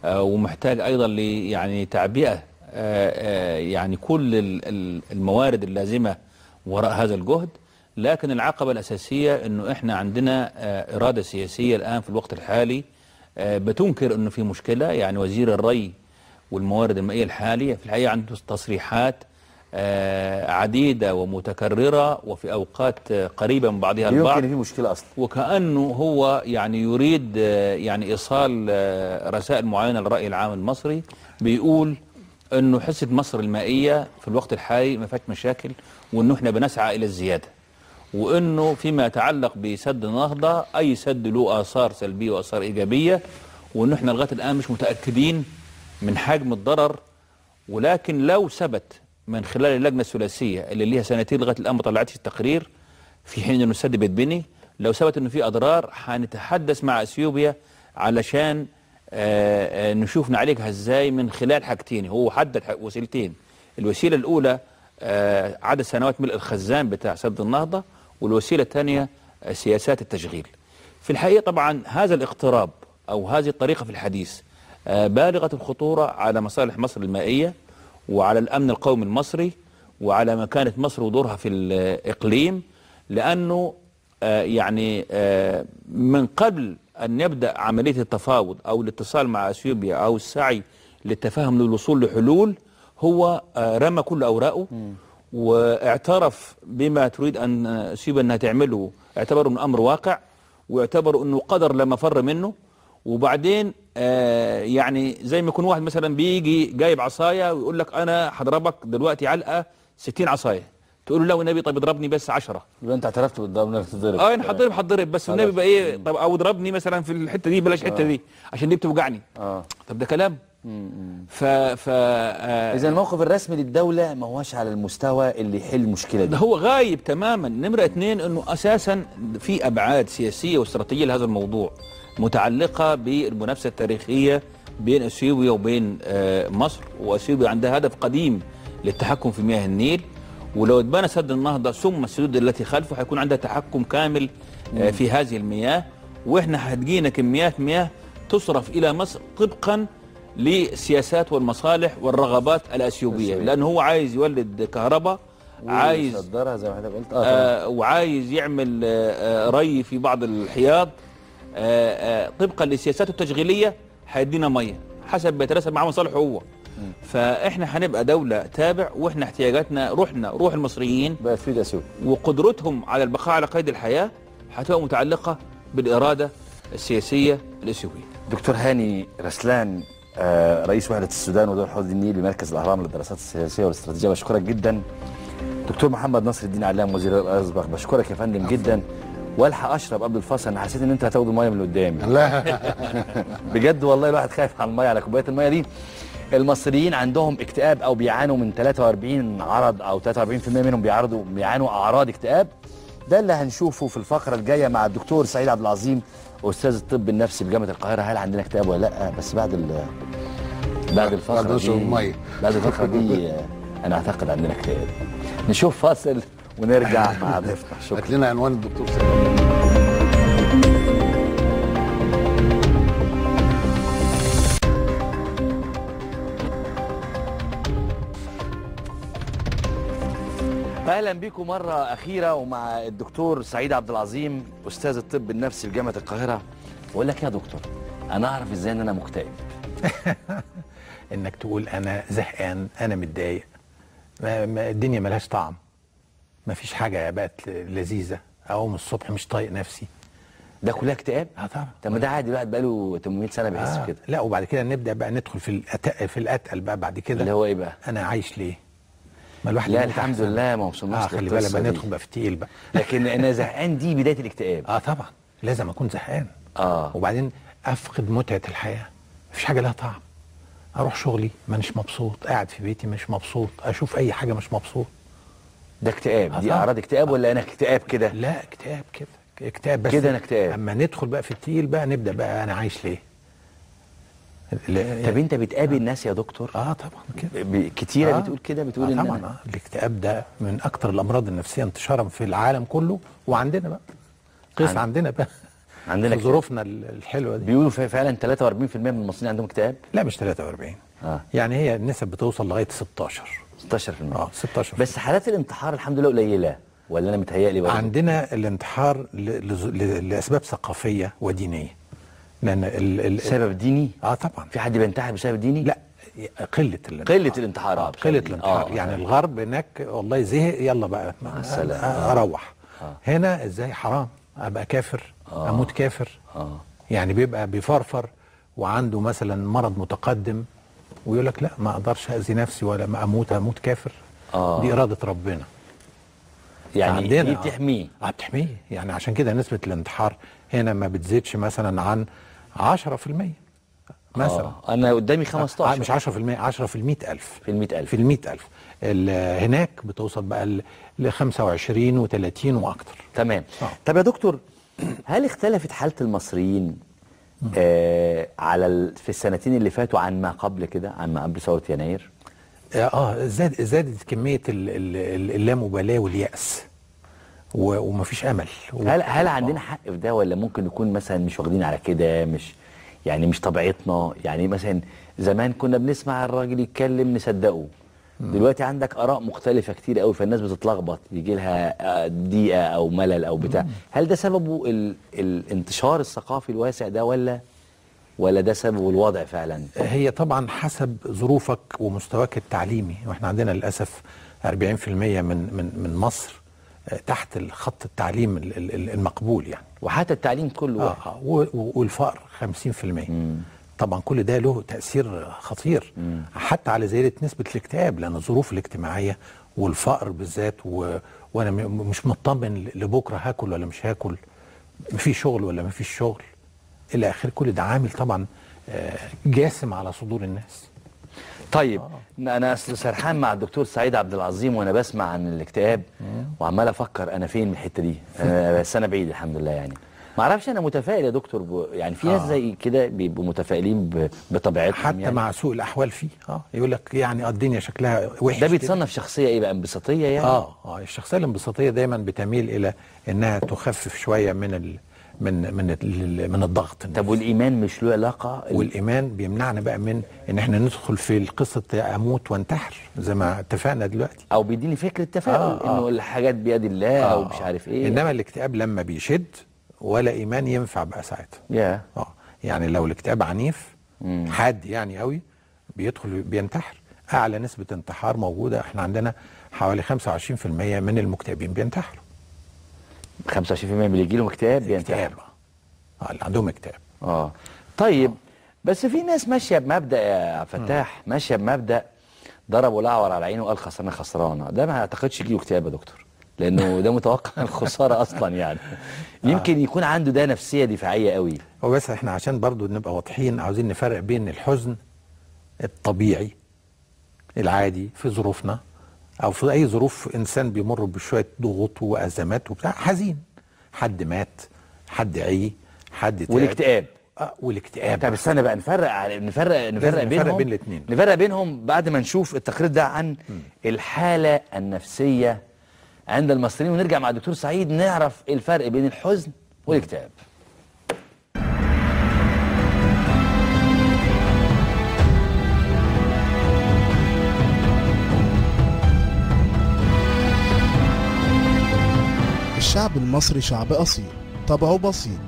ومحتاج ايضا ل يعني تعبئة يعني كل الموارد اللازمة وراء هذا الجهد. لكن العقبة الاساسية انه احنا عندنا اراده سياسية الان في الوقت الحالي بتنكر انه في مشكلة. يعني وزير الري والموارد المائية الحالية في الحقيقة عنده تصريحات عديدة ومتكرره وفي اوقات قريبه من بعضها البعض، يمكن في مشكلة اصلا، وكانه هو يعني يريد يعني ايصال رسائل معينة للراي العام المصري. بيقول انه حصة مصر المائية في الوقت الحالي ما فيهاش مشاكل، وانه احنا بنسعى الى الزيادة، وانه فيما يتعلق بسد النهضة اي سد له اثار سلبية واثار ايجابية، وانه احنا لغاية الان مش متاكدين من حجم الضرر، ولكن لو ثبت من خلال اللجنة الثلاثية اللي ليها سنتين لغاية الآن ما طلعتش التقرير، في حين انه السد بيتبني، لو ثبت انه في اضرار هنتحدث مع اثيوبيا علشان نشوف نعالجها ازاي من خلال حاجتين. هو حدد وسيلتين، الوسيلة الاولى عدد سنوات ملء الخزان بتاع سد النهضة، والوسيلة الثانية سياسات التشغيل. في الحقيقة طبعا هذا الاقتراب او هذه الطريقة في الحديث بالغة الخطورة على مصالح مصر المائية وعلى الامن القومي المصري وعلى مكانه مصر ودورها في الاقليم، لانه يعني من قبل أن يبدأ عملية التفاوض أو الاتصال مع أثيوبيا أو السعي للتفاهم للوصول لحلول، هو رمى كل أوراقه واعترف بما تريد أن أثيوبيا أنها تعمله، اعتبره أنه أمر واقع، واعتبروا أنه قدر لما فر منه. وبعدين يعني زي ما يكون واحد مثلا بيجي جايب عصاية ويقول لك أنا هضربك دلوقتي علقة 60 عصاية، تقول له لا والنبي طب اضربني بس 10، يبقى انت اعترفت بالضرب انك تضرب. انا هتضرب بس والنبي بقى ايه، طب او اضربني مثلا في الحتة دي بلاش الحتة دي عشان دي بتوجعني. طب ده كلام. ف ف اذا الموقف الرسمي للدولة ما هوش على المستوى اللي يحل المشكلة دي، ده هو غايب تماما. نمره 2 انه اساسا في ابعاد سياسية واستراتيجيه لهذا الموضوع متعلقه بالمنافسه التاريخية بين اثيوبيا وبين مصر، واثيوبيا عندها هدف قديم للتحكم في مياه النيل، ولو اتبنى سد النهضة ثم السدود التي خلفه هيكون عندها تحكم كامل في هذه المياه، واحنا هتجينا كميات مياه تصرف الى مصر طبقا للسياسات والمصالح والرغبات الاثيوبيه، لانه هو عايز يولد كهرباء، عايز يصدرها زي ما حضرتك قلت، وعايز يعمل ري في بعض الحياض، طبقا لسياساته التشغيلية هيدينا مية حسب ما يتناسب مع مصالحه هو. فاحنا هنبقى دولة تابع، واحنا احتياجاتنا روحنا روح المصريين بقت في اثيوبيا، وقدرتهم على البقاء على قيد الحياة هتبقى متعلقة بالإرادة السياسية الإثيوبية. دكتور هاني رسلان رئيس وحدة السودان ودول حوض النيل بمركز الأهرام للدراسات السياسية والاستراتيجية، بشكرك جدا. دكتور محمد نصر الدين علام وزير الأسبق، بشكرك يا فندم جدا. والحق اشرب قبل الفصل، انا حسيت ان انت هتاخد المية من قدامي. لا بجد والله الواحد خايف على المية، على كوباية المية دي. المصريين عندهم اكتئاب او بيعانوا من 43 عرض، او 43% منهم بيعانوا اعراض اكتئاب. ده اللي هنشوفه في الفقرة الجاية مع الدكتور سعيد عبد العظيم استاذ الطب النفسي بجامعة القاهرة. هل عندنا اكتئاب ولا لا؟ بس بعد الفقرة دي، بعد الفقرة دي انا اعتقد عندنا اكتئاب. نشوف فاصل ونرجع مع ضيفنا. شكرا. هات لنا عنوان الدكتور سعيد. اهلا بيكم مرة اخيرة ومع الدكتور سعيد عبد العظيم استاذ الطب النفسي بجامعة القاهرة. بقول لك يا دكتور، انا اعرف ازاي ان انا مكتئب؟ انك تقول انا زهقان، انا متضايق، الدنيا ملهاش طعم، ما فيش حاجة بقت لذيذة، اقوم الصبح مش طايق نفسي، ده كلها اكتئاب؟ طبعا. طب ما ده عادي، الواحد بقاله 800 سنة بيحس بكده. لا وبعد كده نبدا بقى ندخل في الاتقل بقى بعد كده، اللي هو ايه بقى؟ انا عايش ليه؟ ما الواحد لا الحمد لله ما وصلناش. خلي بالك بقى ندخل بقى في التقيل بقى. لكن انا زهقان دي بداية الاكتئاب. طبعا لازم اكون زهقان. وبعدين افقد متعه الحياة، مفيش حاجة لها طعم. اروح شغلي مانيش مبسوط، قاعد في بيتي مش مبسوط، اشوف اي حاجة مش مبسوط. ده اكتئاب. دي اعراض اكتئاب ولا انا اكتئاب كده؟ لا اكتئاب كده، اكتئاب بس كده انا اكتئاب. اما ندخل بقى في التقيل بقى نبدا بقى انا عايش ليه؟ طب انت بتقابل ناس يا دكتور؟ طبعا كده كتيرة بتقول كده، بتقول ان طبعا الاكتئاب ده من اكتر الامراض النفسية انتشارا في العالم كله، وعندنا بقى قيس عندنا بقى عندنا ظروفنا الحلوة دي. بيقولوا فعلا 43% من المصريين عندهم اكتئاب؟ لا مش 43. يعني هي النسب بتوصل لغاية 16 16%. 16. بس حالات الانتحار الحمد لله قليله، ولا انا متهيألي برضه؟ عندنا الانتحار لاسباب ثقافية ودينيه. لان سبب ديني؟ طبعا. في حد بينتحر بسبب ديني؟ لا، قلة الانتحار. قلة الانتحار. قلة الانتحار. يعني الغرب هناك والله زهق، يلا بقى اروح. هنا ازاي؟ حرام ابقى كافر، اموت كافر. يعني بيبقى بيفرفر وعنده مثلا مرض متقدم ويقول لك لا ما اقدرش اذي نفسي ولا ما اموت كافر. دي اراده ربنا. يعني دي بتحميه. بتحميه. يعني عشان كده نسبه الانتحار هنا ما بتزيدش مثلا عن 10%، مثلا. انا قدامي 15. مش 10%، 10 في 100,000. في 100,000. في 100,000. هناك بتوصل بقى ل 25 و30 واكتر. تمام. طب يا دكتور، هل اختلفت حالة المصريين على في السنتين اللي فاتوا عن ما قبل كده، عن ما قبل ثورة يناير؟ زادت كمية اللامبالاة واليأس ومفيش أمل. هل عندنا حق في ده، ولا ممكن نكون مثلا مش واخدين على كده، مش يعني مش طبيعتنا؟ يعني مثلا زمان كنا بنسمع الراجل يتكلم نصدقه، دلوقتي عندك آراء مختلفة كتير قوي، فالناس بتتلخبط، بيجي لها ضيقة أو ملل أو بتاع. هل ده سببه الانتشار الثقافي الواسع ده، ولا ده سببه الوضع فعلا؟ هي طبعا حسب ظروفك ومستواك التعليمي، واحنا عندنا للأسف 40% من مصر تحت الخط التعليم المقبول يعني، وحتى التعليم كله والفقر 50%. طبعا كل ده له تأثير خطير حتى على زيادة نسبة الاكتئاب، لأن الظروف الاجتماعية والفقر بالذات، وأنا مش مطمن لبكرة هاكل ولا مش هاكل، في شغل ولا ما فيش شغل، إلى آخره. كل ده عامل طبعا جاسم على صدور الناس. طيب أنا أصل سرحان مع الدكتور سعيد عبد العظيم وأنا بسمع عن الاكتئاب وعمال أفكر أنا فين من الحتة دي. بس أنا بعيد الحمد لله يعني. ما اعرفش، انا متفائل يا دكتور يعني في ناس زي كده بيبقوا متفائلين بطبيعتهم حتى يعني. مع سوء الاحوال فيه يقول لك يعني الدنيا شكلها وحش. ده بيتصنف شخصية ايه بقى، انبساطيه يعني؟ الشخصية الانبساطيه دايما بتميل الى انها تخفف شوية من من من من الضغط. طب والايمان مش له علاقة؟ والايمان بيمنعنا بقى من ان احنا ندخل في القصة اموت وانتحر زي ما اتفقنا دلوقتي، او بيديني فكرة تفاؤل انه الحاجات بيد الله او مش عارف ايه. انما الاكتئاب لما بيشد ولا ايمان ينفع بقى ساعتها. يعني لو الاكتئاب عنيف حاد يعني قوي، بيدخل بينتحر. اعلى نسبه انتحار موجودة، احنا عندنا حوالي 25% من المكتئبين بينتحروا. 25% من اللي يجي لهم اكتئاب بينتحروا. اللي عندهم اكتئاب. طيب بس في ناس ماشية بمبدا يا فتاح، ماشية بمبدا ضربوا الاعور على عينه وقال خسرانة خسرانة، ده ما اعتقدش يجي له اكتئاب يا دكتور، لانه ده متوقع الخسارة اصلا يعني. يمكن يكون عنده ده نفسية دفاعية قوي. هو بس احنا عشان برضو نبقى واضحين، عاوزين نفرق بين الحزن الطبيعي العادي في ظروفنا او في اي ظروف انسان بيمر بشوية ضغوط وازمات وبتاع، حزين، حد مات، حد عي، حد تعب، والاكتئاب. والاكتئاب. طب استنى بقى، نفرق بينهم، بين الاثنين، نفرق بينهم بعد ما نشوف التقرير ده عن الحالة النفسية عند المصريين، ونرجع مع الدكتور سعيد نعرف الفرق بين الحزن والاكتئاب. الشعب المصري شعب أصيل، طبعه بسيط،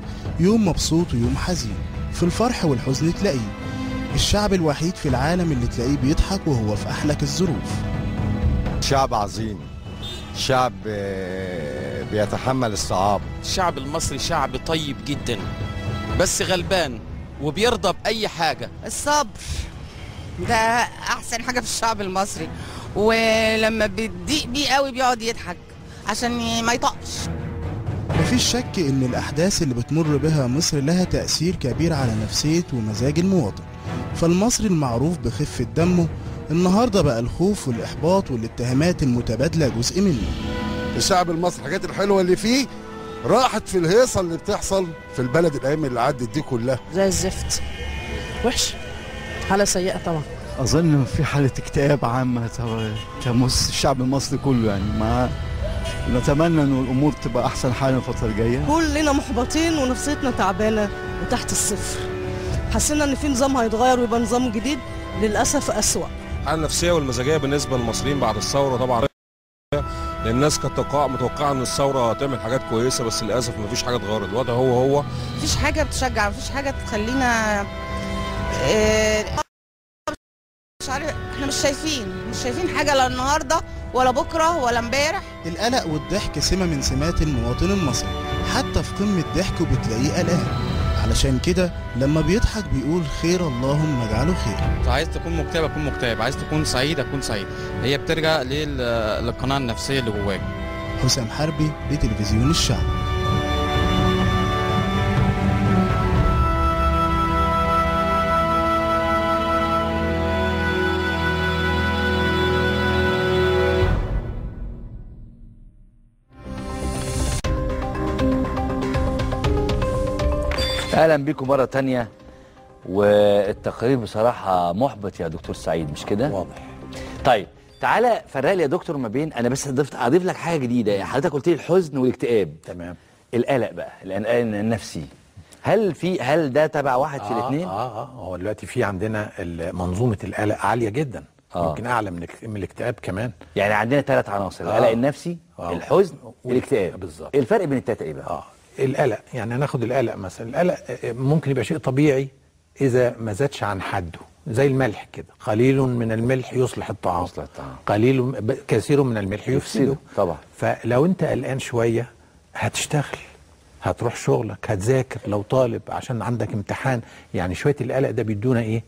يوم مبسوط ويوم حزين، في الفرح والحزن تلاقيه. الشعب الوحيد في العالم اللي تلاقيه بيضحك وهو في أحلك الظروف. شعب عظيم، شعب بيتحمل الصعاب. الشعب المصري شعب طيب جدا، بس غلبان وبيرضى بأي حاجة. الصبر ده أحسن حاجة في الشعب المصري، ولما بتضيق بيه قوي بيقعد يضحك عشان ما يطقش. مفيش شك إن الأحداث اللي بتمر بها مصر لها تأثير كبير على نفسية ومزاج المواطن. فالمصري المعروف بخفة دمه النهارده بقى الخوف والإحباط والاتهامات المتبادلة جزء منه. الشعب المصري الحاجات الحلوة اللي فيه راحت في الهيصة اللي بتحصل في البلد الأيام اللي عدت دي كلها. زي الزفت، وحش، حالة سيئة طبعا. أظن في حالة اكتئاب عامة كمص الشعب المصري كله يعني، ما نتمنى إن الأمور تبقى أحسن حال الفترة الجاية. كلنا محبطين ونفسيتنا تعبانة وتحت الصفر. حسينا إن في نظام هيتغير ويبقى نظام جديد، للأسف أسوأ. الحالة النفسية والمزاجية بالنسبة للمصريين بعد الثورة طبعا، لأن الناس كانت متوقعة إن الثورة هتعمل حاجات كويسة، بس للأسف مفيش حاجة اتغيرت، الوضع هو. مفيش حاجة بتشجع، مفيش حاجة تخلينا مش عارف، احنا مش شايفين حاجة لا النهاردة ولا بكرة ولا امبارح. القلق والضحك سمة من سمات المواطن المصري، حتى في قمة ضحكه بتلاقيه قلقان. علشان كده لما بيضحك بيقول خير اللهم اجعله خير. عايز تكون مكتئب اكون مكتئب، عايز تكون سعيد اكون سعيد، هي بترجع للقناعة النفسية اللي جواك. حسام حربي لتلفزيون الشعب. اهلا بيكم مرة تانية. والتقرير بصراحة محبط يا دكتور سعيد، مش كده؟ واضح. طيب تعالى فرق لي يا دكتور ما بين، انا بس اضيف لك حاجة جديدة. حضرتك قلت لي الحزن والاكتئاب، تمام. القلق بقى، القلق النفسي، هل ده تبع واحد في الاثنين؟ هو دلوقتي في عندنا منظومة القلق عالية جدا، يمكن اعلى من الاكتئاب كمان. يعني عندنا 3 عناصر: القلق النفسي، الحزن، الاكتئاب. بالظبط. الفرق بين الثلاثة ايه بقى؟ القلق، يعني هناخد القلق مثلا. القلق ممكن يبقى شيء طبيعي اذا ما زادش عن حده، زي الملح كده، قليل من الملح يصلح الطعام، يصلح الطعام. قليل كثير من الملح يفسده. طبعا. فلو انت قلقان شوية هتشتغل، هتروح شغلك، هتذاكر لو طالب عشان عندك امتحان. يعني شوية القلق ده بيدونا ايه؟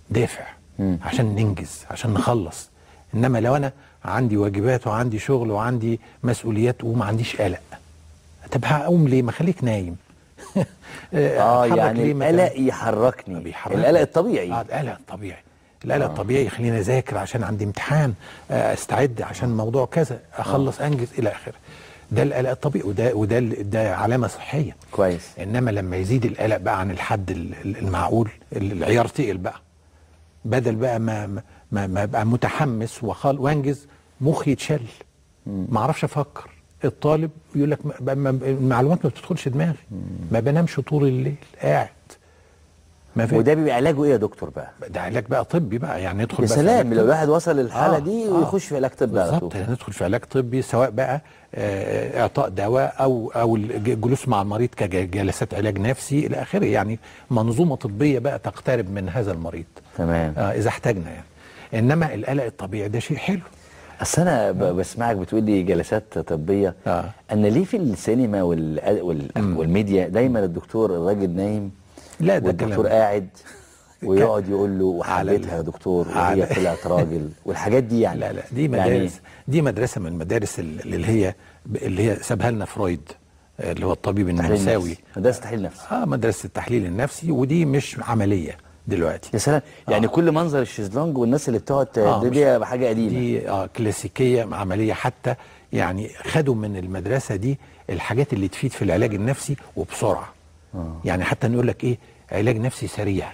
دافع عشان ننجز، عشان نخلص. انما لو انا عندي واجبات وعندي شغل وعندي مسؤوليات وما عنديش قلق، طب هقوم ليه؟ ما خليك نايم. يعني القلق يحركني، القلق الطبيعي. القلق الطبيعي، القلق الطبيعي يخليني اذاكر عشان عندي امتحان، استعد عشان موضوع كذا، اخلص، انجز، الى اخره. ده القلق الطبيعي، وده ده علامة صحية. كويس. انما لما يزيد القلق بقى عن الحد المعقول، العيار تقل بقى، بدل بقى ما ما ابقى متحمس وانجز، مخي يتشل، ما اعرفش افكر. الطالب يقول لك المعلومات ما بتدخلش دماغي، ما بنامش طول الليل، قاعد. وده بيبقى علاجه ايه يا دكتور بقى؟ ده علاج بقى طبي بقى، يعني يدخل يا سلام لو الواحد وصل للحالة دي ويخش في علاج طبي على طول. بالظبط، ندخل في علاج طبي، سواء بقى اعطاء دواء او الجلوس مع المريض كجلسات علاج نفسي الى اخره. يعني منظومة طبية بقى تقترب من هذا المريض. تمام. اذا احتاجنا يعني. انما القلق الطبيعي ده شيء حلو. اصل انا بسمعك بتقول لي جلسات طبية، انا ليه في السينما والميديا دايما الدكتور الراجل نايم، لا ده والدكتور قاعد ويقعد يقول له وحبيتها يا دكتور وهي طلعت راجل والحاجات دي يعني. لا لا، دي مدارس، يعني دي مدرسه من المدارس اللي هي سابها لنا فرويد، اللي هو الطبيب النمساوي. مدرسه التحليل النفسي. مدرسه التحليل النفسي، ودي مش عملية دلوقتي. يا سلام. يعني كل منظر الشيزلونج والناس اللي بتقعد دي حاجة قديمة، دي كلاسيكية عملية. حتى يعني خدوا من المدرسة دي الحاجات اللي تفيد في العلاج النفسي وبسرعة. يعني حتى نقول لك ايه، علاج نفسي سريع.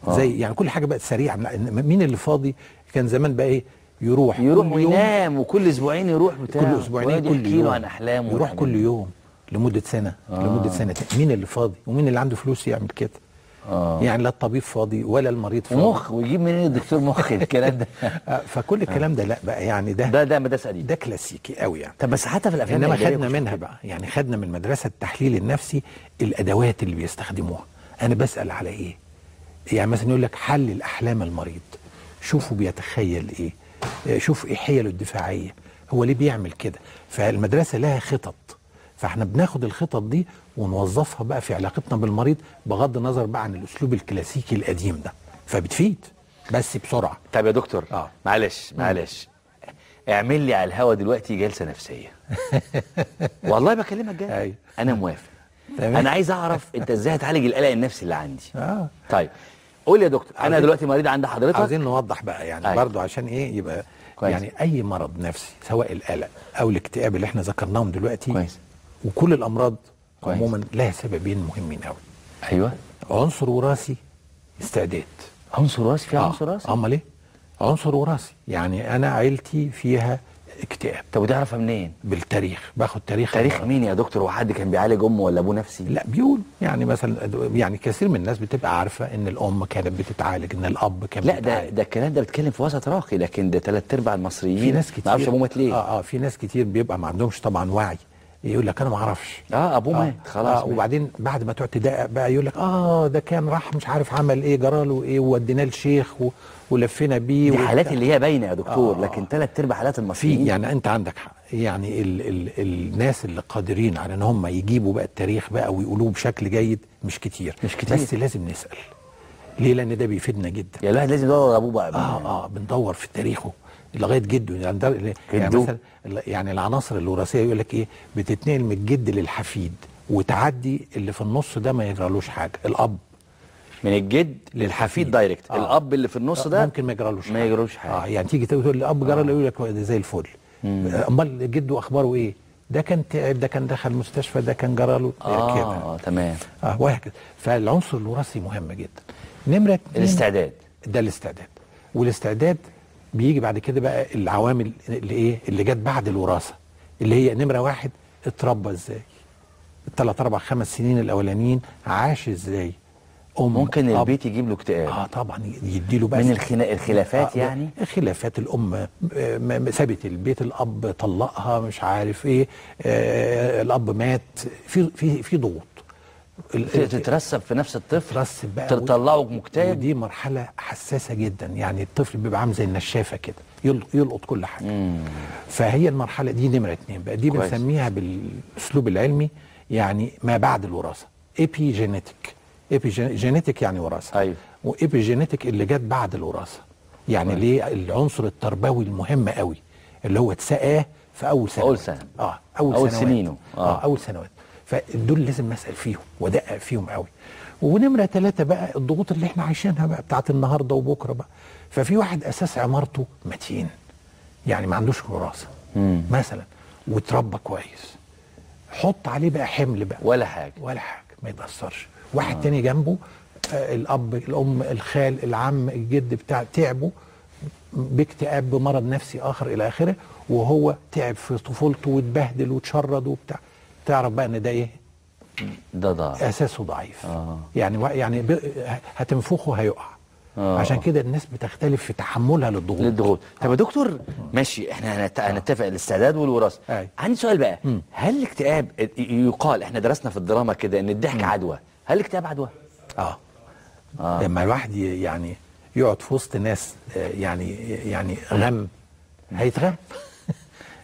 زي يعني كل حاجة بقت سريعة. مين اللي فاضي؟ كان زمان بقى ايه، يروح وينام، وكل اسبوعين يروح بتاع، كل اسبوعين، كل يوم عن احلامه، يروح كل يوم لمدة سنة، لمدة سنتين. مين اللي فاضي ومين اللي عنده فلوس يعمل كده؟ يعني لا الطبيب فاضي ولا المريض فاضي. مخ، ويجيب منين الدكتور مخ الكلام ده؟ فكل الكلام ده لا بقى، يعني ده مدرسه قديمة، ده كلاسيكي قوي يعني. طب بس حتى في الافلام، انما خدنا منها بقى، يعني خدنا من مدرسه التحليل النفسي الادوات اللي بيستخدموها. انا بسال على ايه؟ يعني مثلا يقول لك حلل احلام المريض، شوفوا بيتخيل ايه، شوف ايه حيله الدفاعية، هو ليه بيعمل كده. فالمدرسه لها خطط، فاحنا بناخد الخطط دي ونوظفها بقى في علاقتنا بالمريض، بغض النظر بقى عن الاسلوب الكلاسيكي القديم ده. فبتفيد بس بسرعة. طب يا دكتور، معلش اعمل لي على الهوا دلوقتي جلسه نفسية. والله بكلمك جد. انا موافق. انا عايز اعرف انت ازاي هتعالج القلق النفسي اللي عندي. طيب قول يا دكتور، انا دلوقتي مريض عند حضرتك. عايزين نوضح بقى يعني برضو عشان ايه يبقى كويس. يعني اي مرض نفسي سواء القلق او الاكتئاب اللي احنا ذكرناهم دلوقتي، كويس، وكل الامراض كويس، عموما لها سببين مهمين قوي. ايوه. عنصر وراثي، استعداد. عنصر وراثي؟ في عنصر وراثي؟ امال ايه؟ عنصر وراثي، يعني انا عيلتي فيها اكتئاب. طب ودي اعرفها منين؟ بالتاريخ، باخد تاريخ. تاريخ مين يا دكتور؟ هو حد كان بيعالج امه ولا ابوه نفسي؟ لا، بيقول يعني مثلا، يعني كثير من الناس بتبقى عارفه ان الام كانت بتتعالج، ان الاب كان لا بيتعالج. ده الكلام ده بيتكلم في وسط راقي، لكن ده 3/4 المصريين في ناس كتير ما يعرفش ابوه مات ليه. في ناس كتير بيبقى ما عندهمش طبعا وعي، يقول لك انا ما اعرفش، ابوه مات خلاص. وبعدين بعد ما تقعد تدقق بقى يقول لك ده كان راح مش عارف عمل ايه، جراله ايه، ووديناه لشيخ ولفينا بيه. دي حالات اللي هي باينة يا دكتور، لكن 3/4 حالات المصريين. يعني انت عندك حق، يعني ال الناس اللي قادرين على ان هم يجيبوا بقى التاريخ بقى ويقولوه بشكل جيد مش كتير، مش كتير، بس لازم نسال ليه؟ لان ده بيفيدنا جدا. يعني الواحد لازم يدور على ابوه بقى. بندور في تاريخه لغاية جده. يعني مثلا يعني العناصر الوراثية يقول لك ايه، بتتنقل من الجد للحفيد، وتعدي اللي في النص ده ما يجرالوش حاجة. الاب من الجد للحفيد direct. الاب اللي في النص ده ممكن ما يجرالوش حاجة، ما يجرالوش حاجة. يعني تيجي تقول الاب جرى له، يقول لك ده زي الفل. امال جده اخباره ايه؟ ده كان تعب، ده كان دخل مستشفى، ده كان جراله كده. تمام. وهكذا. فالعنصر الوراثي مهم جدا. نمره 2 الاستعداد. ده الاستعداد، والاستعداد بيجي بعد كده بقى العوامل اللي ايه اللي جت بعد الوراثة، اللي هي نمره 1 اتربى ازاي، الثلاث 4 5 سنين الاولانيين عاش ازاي. ممكن البيت يجيب له اكتئاب. طبعا يديله بقى من الخلافات يعني الخلافات، الام سابت البيت، الاب طلقها، مش عارف ايه، الاب مات، في في في ضغوط تترسب في نفس الطفل، تترسب بقى تطلعه مكتئب. ودي مرحلة حساسة جدا، يعني الطفل بيبقى عامل زي النشافه كده، يلقط كل حاجة. فهي المرحلة دي نمره 2 بقى، دي بنسميها بالاسلوب العلمي يعني ما بعد الوراثة، epigenetic. epigenetic يعني وراثه، ايوه، و epigenetic اللي جت بعد الوراثة، يعني ليه العنصر التربوي المهم قوي اللي هو اتسقاه في اول سنة، اول سنة، اول سنينه، اول سنوات. فدول لازم اسال فيهم وادقق فيهم قوي. ونمره 3 بقى الضغوط اللي احنا عايشينها بقى بتاعت النهارده وبكره بقى. ففي واحد اساس عمارته متين، يعني ما عندوش وراثه مثلا، وتربى كويس، حط عليه بقى حمل بقى ولا حاجة، ولا حاجة، ما يتاثرش. واحد تاني جنبه الاب، الام، الخال، العم، الجد بتاع، تعبوا باكتئاب، بمرض نفسي اخر الى اخره، وهو تعب في طفولته واتبهدل واتشرد وبتاع. تعرف بقى ان ده ايه؟ ده ضعف، اساسه ضعيف. يعني هتنفخه هيقع. عشان كده الناس بتختلف في تحملها للضغوط. طب يا دكتور ماشي، احنا هنتفق الاستعداد والوراثه. عندي سؤال بقى، هل الاكتئاب يقال، احنا درسنا في الدراما كده ان الضحك عدوى، هل الاكتئاب عدوى؟ لما الواحد يعني يقعد في وسط ناس يعني غم، هيتغم.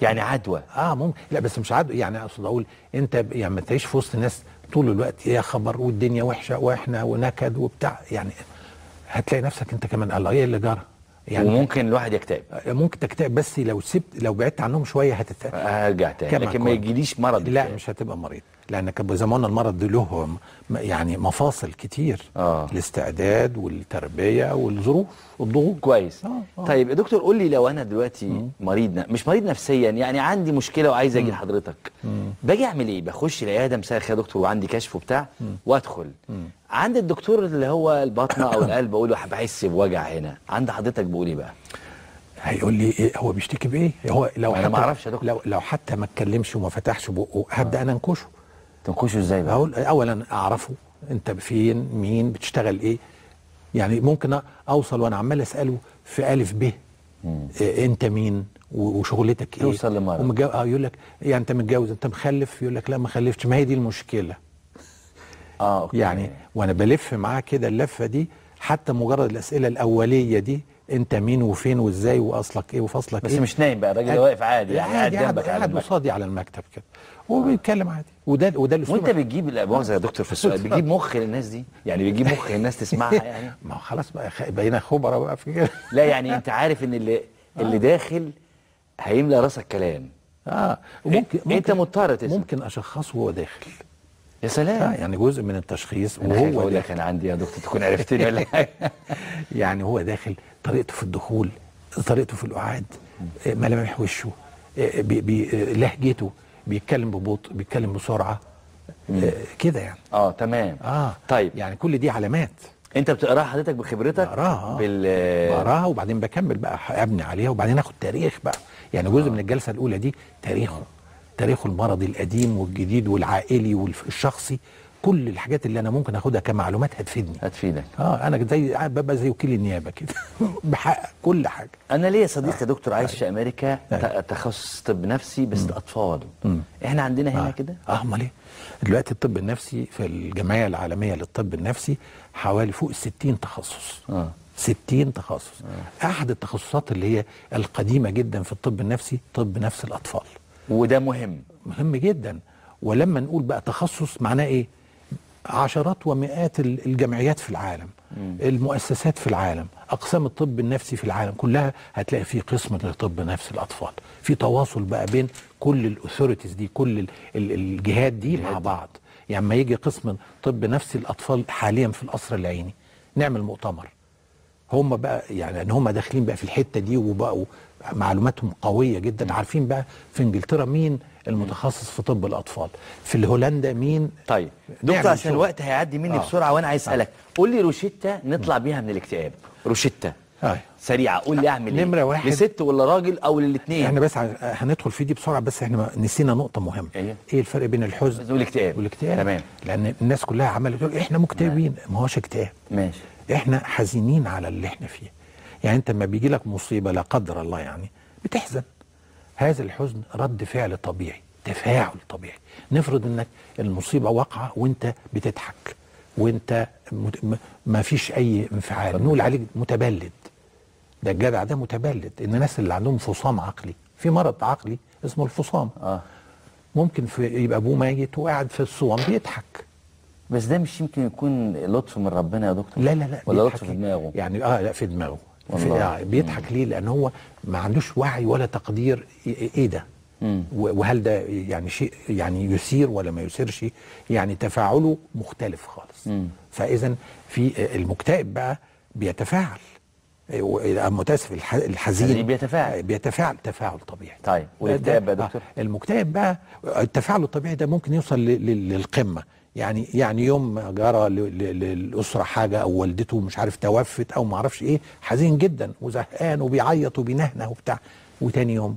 يعني عدوى. ممكن، لا بس مش عدوى، يعني اقصد اقول انت يعني ما تعيش في وسط ناس طول الوقت يا خبر والدنيا وحشة واحنا ونكد وبتاع، يعني هتلاقي نفسك انت كمان الله ايه اللي جرى يعني. وممكن الواحد يكتئب، ممكن تكتئب، بس لو سبت، لو بعدت عنهم شوية هرجع تاني، لكن ما يجيليش مرض. لا مش هتبقى مريض، لان زي ما قلنا المرض له يعني مفاصل كتير. الاستعداد والتربية والظروف والضغوط. كويس. طيب يا دكتور قول لي، لو انا دلوقتي مريض، مش مريض نفسيا يعني، عندي مشكلة وعايز اجي لحضرتك، باجي اعمل ايه؟ بخش العيادة، مساء الخير يا دكتور وعندي كشف وبتاع، وادخل عند الدكتور اللي هو البطنه او القلب، اقول له بحس بوجع هنا، عند حضرتك بقول ايه بقى؟ هيقول لي إيه؟ هو بيشتكي بايه؟ هو لو انا ما اعرفش يا دكتور، لو حتى ما اتكلمش وما فتحش بقه، هبدا انا انكشه. تنكشه ازاي بقى؟ هقول اولا اعرفه انت فين، مين، بتشتغل ايه، يعني ممكن اوصل وانا عمال اساله في الف ب، انت مين وشغلتك ايه، توصل لمرض. يقول لك يعني انت متجوز، انت مخلف، يقول لك لا ما خلفتش. ما هي دي المشكلة. okay. يعني وانا بلف معاه كده اللفة دي، حتى مجرد الاسئلة الاولية دي، انت مين وفين وازاي واصلك ايه وفصلك بس ايه. مش نايم بقى الراجل، واقف عادي يعني، قاعد جنبك، قاعد قصادي على المكتب كده وبيتكلم عادي. وده الاسلوب. وانت بتجيب، لا مؤاخذة يا دكتور في السؤال، بتجيب مخ للناس دي؟ يعني بتجيب مخ للناس تسمعها يعني؟ ما هو خلاص بقى بقينا خبراء بقى في كده. لا يعني انت عارف ان اللي داخل هيملى راسك كلام. ممكن انت مضطر تسمع. ممكن اشخصه وهو داخل. يا سلام. يعني جزء من التشخيص وهو داخل. انا عندي يا دكتور تكون عرفتني ولا حاجة. يعني هو داخل، طريقته في الدخول، طريقته في القعاد، ملامح وشه، لهجته، بيتكلم ببطء، بيتكلم بسرعة، كده يعني. تمام. طيب يعني كل دي علامات انت بتقراها حضرتك بخبرتك؟ بقراها بقراها وبعدين بكمل بقى، ابني عليها، وبعدين اخد تاريخ بقى. يعني جزء من الجلسة الاولى دي تاريخه، تاريخه المرضي القديم والجديد والعائلي والشخصي، كل الحاجات اللي انا ممكن اخدها كمعلومات هتفيدني. هتفيدك. انا زي ببقى زي وكيل النيابة كده بحقق كل حاجة. انا ليا صديق يا دكتور عايش في امريكا، تخصص طب نفسي بس اطفال. احنا عندنا هنا كده؟ امال ايه؟ دلوقتي الطب النفسي في الجمعية العالمية للطب النفسي حوالي فوق 60 تخصص. 60 تخصص. احد التخصصات اللي هي القديمة جدا في الطب النفسي طب نفس الاطفال. وده مهم. مهم جدا. ولما نقول بقى تخصص معناه ايه؟ عشرات ومئات الجمعيات في العالم، المؤسسات في العالم، اقسام الطب النفسي في العالم كلها هتلاقي في قسم لطب نفس الاطفال، في تواصل بقى بين كل ال authorities دي، كل الجهات دي مع بعض. يعني ما يجي قسم طب نفسي الاطفال حاليا في القصر العيني نعمل مؤتمر، هم بقى يعني ان هم داخلين بقى في الحتة دي وبقوا معلوماتهم قوية جدا، عارفين بقى في انجلترا مين المتخصص في طب الاطفال؟ في هولندا مين؟ طيب دكتور عشان الوقت هيعدي مني بسرعة وانا عايز اسالك، قول لي روشتة نطلع بيها من الاكتئاب، روشتة سريعة، قول لي اعمل ايه؟ نمره واحد، لست ولا راجل او للاثنين؟ احنا بس هندخل في دي بسرعة، بس احنا نسينا نقطة مهمة. ايه الفرق بين الحزن والاكتئاب؟ والاكتئاب، تمام. لان الناس كلها عماله تقول احنا مكتئبين، ما هوش اكتئاب. ماشي، احنا حزينين على اللي احنا فيه. يعني انت لما بيجي لك مصيبة لا قدر الله يعني بتحزن، هذا الحزن رد فعل طبيعي، تفاعل طبيعي. نفرض انك المصيبة واقعه وانت بتضحك وانت ما فيش اي انفعال، نقول عليك متبلد. ده الجدع ده متبلد. ان الناس اللي عندهم فصام عقلي، في مرض عقلي اسمه الفصام، ممكن يبقى ابوه ميت وقاعد في الصوم بيضحك. بس ده مش يمكن يكون لطف من ربنا يا دكتور؟ لا لا لا، ولا لطف في دماغه يعني؟ لا في دماغه. بيضحك ليه؟ لان هو ما عندوش وعي ولا تقدير ايه ده، وهل ده يعني شيء يعني يثير ولا ما يثيرش، يعني تفاعله مختلف خالص. فاذا في المكتئب بقى بيتفاعل، متاسف، الحزين بيتفاعل تفاعل طبيعي. طيب والاكتئاب بقى يا دكتور؟ المكتئب بقى التفاعل الطبيعي ده ممكن يوصل للقمه، يعني يوم جرى للاسرة حاجة او والدته مش عارف توفت او ما اعرفش ايه، حزين جدا وزهقان وبيعيط وبينهنه وبتاع، وتاني يوم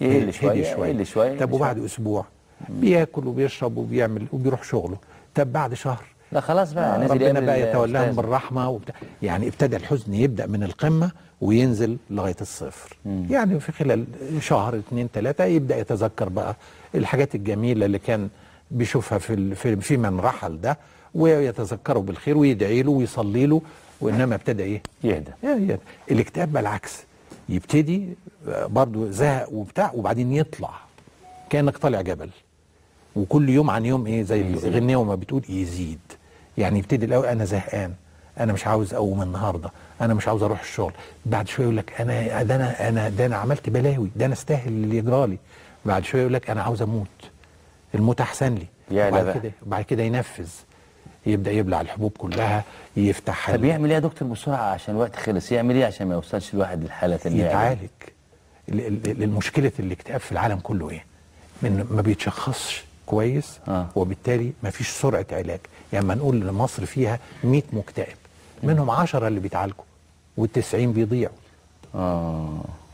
يقل شوية يقل شوية. طب وبعد اسبوع بياكل وبيشرب وبيعمل وبيروح شغله. طب بعد شهر لا خلاص بقى نزل، ربنا بقى يتولاهم بالرحمة وبتاع. يعني ابتدى الحزن يبدا من القمه وينزل لغاية الصفر. يعني في خلال شهر 2 3 يبدا يتذكر بقى الحاجات الجميلة اللي كان بيشوفها في من رحل ده، ويتذكره بالخير ويدعي له ويصلي له، وانما ابتدى ايه؟ يهدى. الاكتئاب بقى العكس، يبتدي برضه زهق وبتاع، وبعدين يطلع كانك طالع جبل، وكل يوم عن يوم ايه زي الغنية وما بتقول يزيد. يعني يبتدي الاول انا زهقان، انا مش عاوز اقوم النهارده، انا مش عاوز اروح الشغل. بعد شوية يقول لك انا ده انا ده انا عملت بلاوي، ده انا استاهل اللي يجرالي. بعد شوية يقول لك انا عاوز اموت، الموت احسن لي. بعد كده ينفذ، يبدا يبلع الحبوب كلها، يفتح. طب يعمل ايه يا دكتور بسرعة عشان الوقت خلص؟ يعمل ايه عشان ما يوصلش الواحد للحالة اللي يتعالج؟ المشكلة الاكتئاب في العالم كله ايه؟ من ما بيتشخصش كويس، وبالتالي ما فيش سرعة علاج. يعني ما نقول ان مصر فيها 100 مكتئب، منهم 10 اللي بيتعالجوا وال90 بيضيعوا.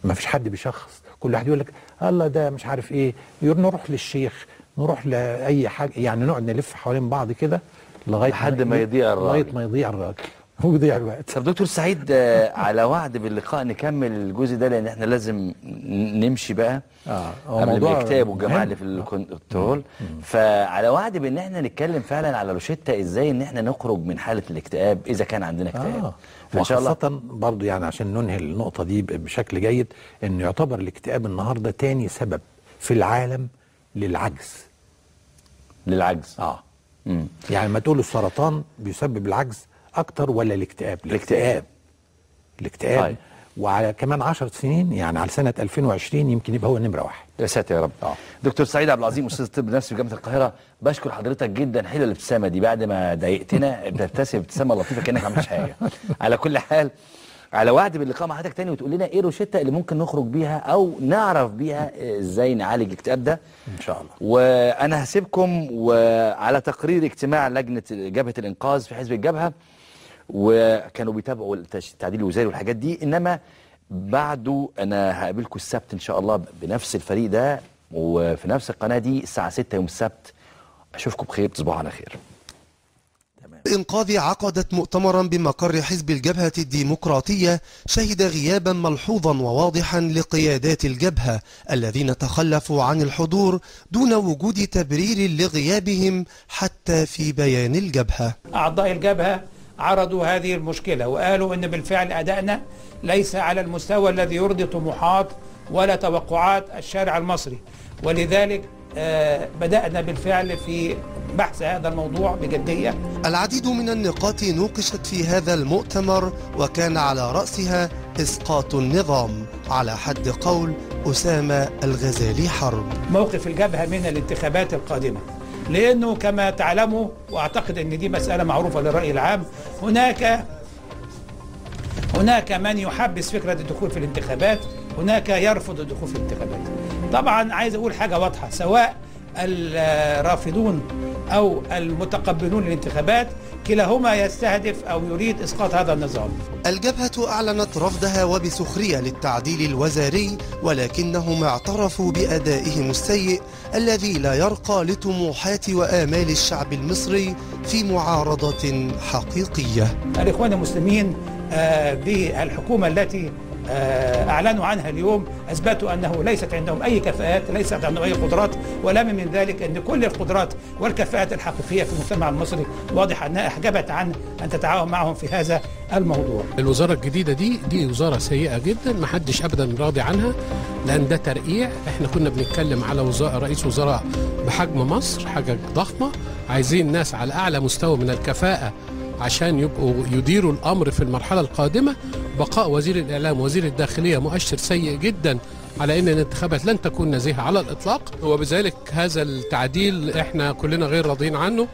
ما فيش حد بيشخص، كل واحد يقول لك الله ده مش عارف ايه، نروح للشيخ، نروح لاي حاجة، يعني نقعد نلف حوالين بعض كده لغاية لحد ما يضيع الراجل، لغاية ما يضيع الراجل ويضيع الوقت. طب دكتور سعيد، على وعد باللقاء نكمل الجزء ده، لان احنا لازم نمشي بقى قبل الاكتئاب والجماعة اللي في الكنترول. فعلى وعد بان احنا نتكلم فعلا على روشتة ازاي ان احنا نخرج من حاله الاكتئاب اذا كان عندنا اكتئاب. فان شاء الله خاصة برضو يعني عشان ننهي النقطة دي بشكل جيد، ان يعتبر الاكتئاب النهارده تاني سبب في العالم للعجز. للعجز. يعني ما تقولوا السرطان بيسبب العجز اكتر ولا الاكتئاب؟ الاكتئاب. الاكتئاب. طيب. وعلى كمان 10 سنين، يعني على سنة 2020 يمكن يبقى هو نمرة 1. يا ساتر يا رب. دكتور سعيد عبد العظيم استاذ الطب النفسي في جامعة القاهرة، بشكر حضرتك جدا. حلوة الابتسامة دي، بعد ما ضايقتنا بتبتسم ابتسامة لطيفة كأنك ما عملتش حاجة. على كل حال، على وعد باللقاء مع حضرتك تاني، وتقول لنا ايه روشتة اللي ممكن نخرج بيها او نعرف بيها ازاي نعالج الاكتئاب ده ان شاء الله. وانا هسيبكم وعلى تقرير اجتماع لجنة جبهة الانقاذ في حزب الجبهة، وكانوا بيتابعوا التعديل الوزاري والحاجات دي. انما بعده انا هقابلكم السبت ان شاء الله بنفس الفريق ده وفي نفس القناة دي الساعة 6 يوم السبت. اشوفكم بخير، تصبحوا على خير. الإنقاذ عقدت مؤتمرا بمقر حزب الجبهة الديمقراطية شهد غيابا ملحوظا وواضحا لقيادات الجبهة الذين تخلفوا عن الحضور دون وجود تبرير لغيابهم حتى في بيان الجبهة. أعضاء الجبهة عرضوا هذه المشكلة وقالوا إن بالفعل أدائنا ليس على المستوى الذي يرضي طموحات ولا توقعات الشارع المصري، ولذلك بدأنا بالفعل في بحث هذا الموضوع بجدية. العديد من النقاط نوقشت في هذا المؤتمر، وكان على رأسها إسقاط النظام على حد قول أسامة الغزالي حرب. موقف الجبهة من الانتخابات القادمة، لأنه كما تعلموا وأعتقد أن دي مسألة معروفة للرأي العام، هناك من يحبس فكرة الدخول في الانتخابات، هناك يرفض الدخول في الانتخابات. طبعا عايز أقول حاجة واضحة، سواء الرافضون أو المتقبلون للانتخابات كلاهما يستهدف أو يريد إسقاط هذا النظام. الجبهة أعلنت رفضها وبسخرية للتعديل الوزاري، ولكنهم اعترفوا بأدائهم السيء الذي لا يرقى لطموحات وآمال الشعب المصري في معارضة حقيقية. الإخوان المسلمين بالحكومة التي أعلنوا عنها اليوم أثبتوا أنه ليست عندهم أي كفاءات، ليست عندهم أي قدرات، ولا من ذلك أن كل القدرات والكفاءات الحقيقية في المجتمع المصري واضح أنها أحجبت عن أن تتعاون معهم في هذا الموضوع. الوزارة الجديدة دي وزارة سيئة جدا، ما حدش أبدا راضي عنها، لأن ده ترقيع. احنا كنا بنتكلم على رئيس وزراء بحجم مصر، حاجة ضخمة، عايزين ناس على أعلى مستوى من الكفاءة عشان يبقوا يديروا الأمر في المرحلة القادمة. بقاء وزير الإعلام وزير الداخلية مؤشر سيء جدا على أن الانتخابات لن تكون نزيهة على الإطلاق، وبذلك هذا التعديل احنا كلنا غير راضيين عنه.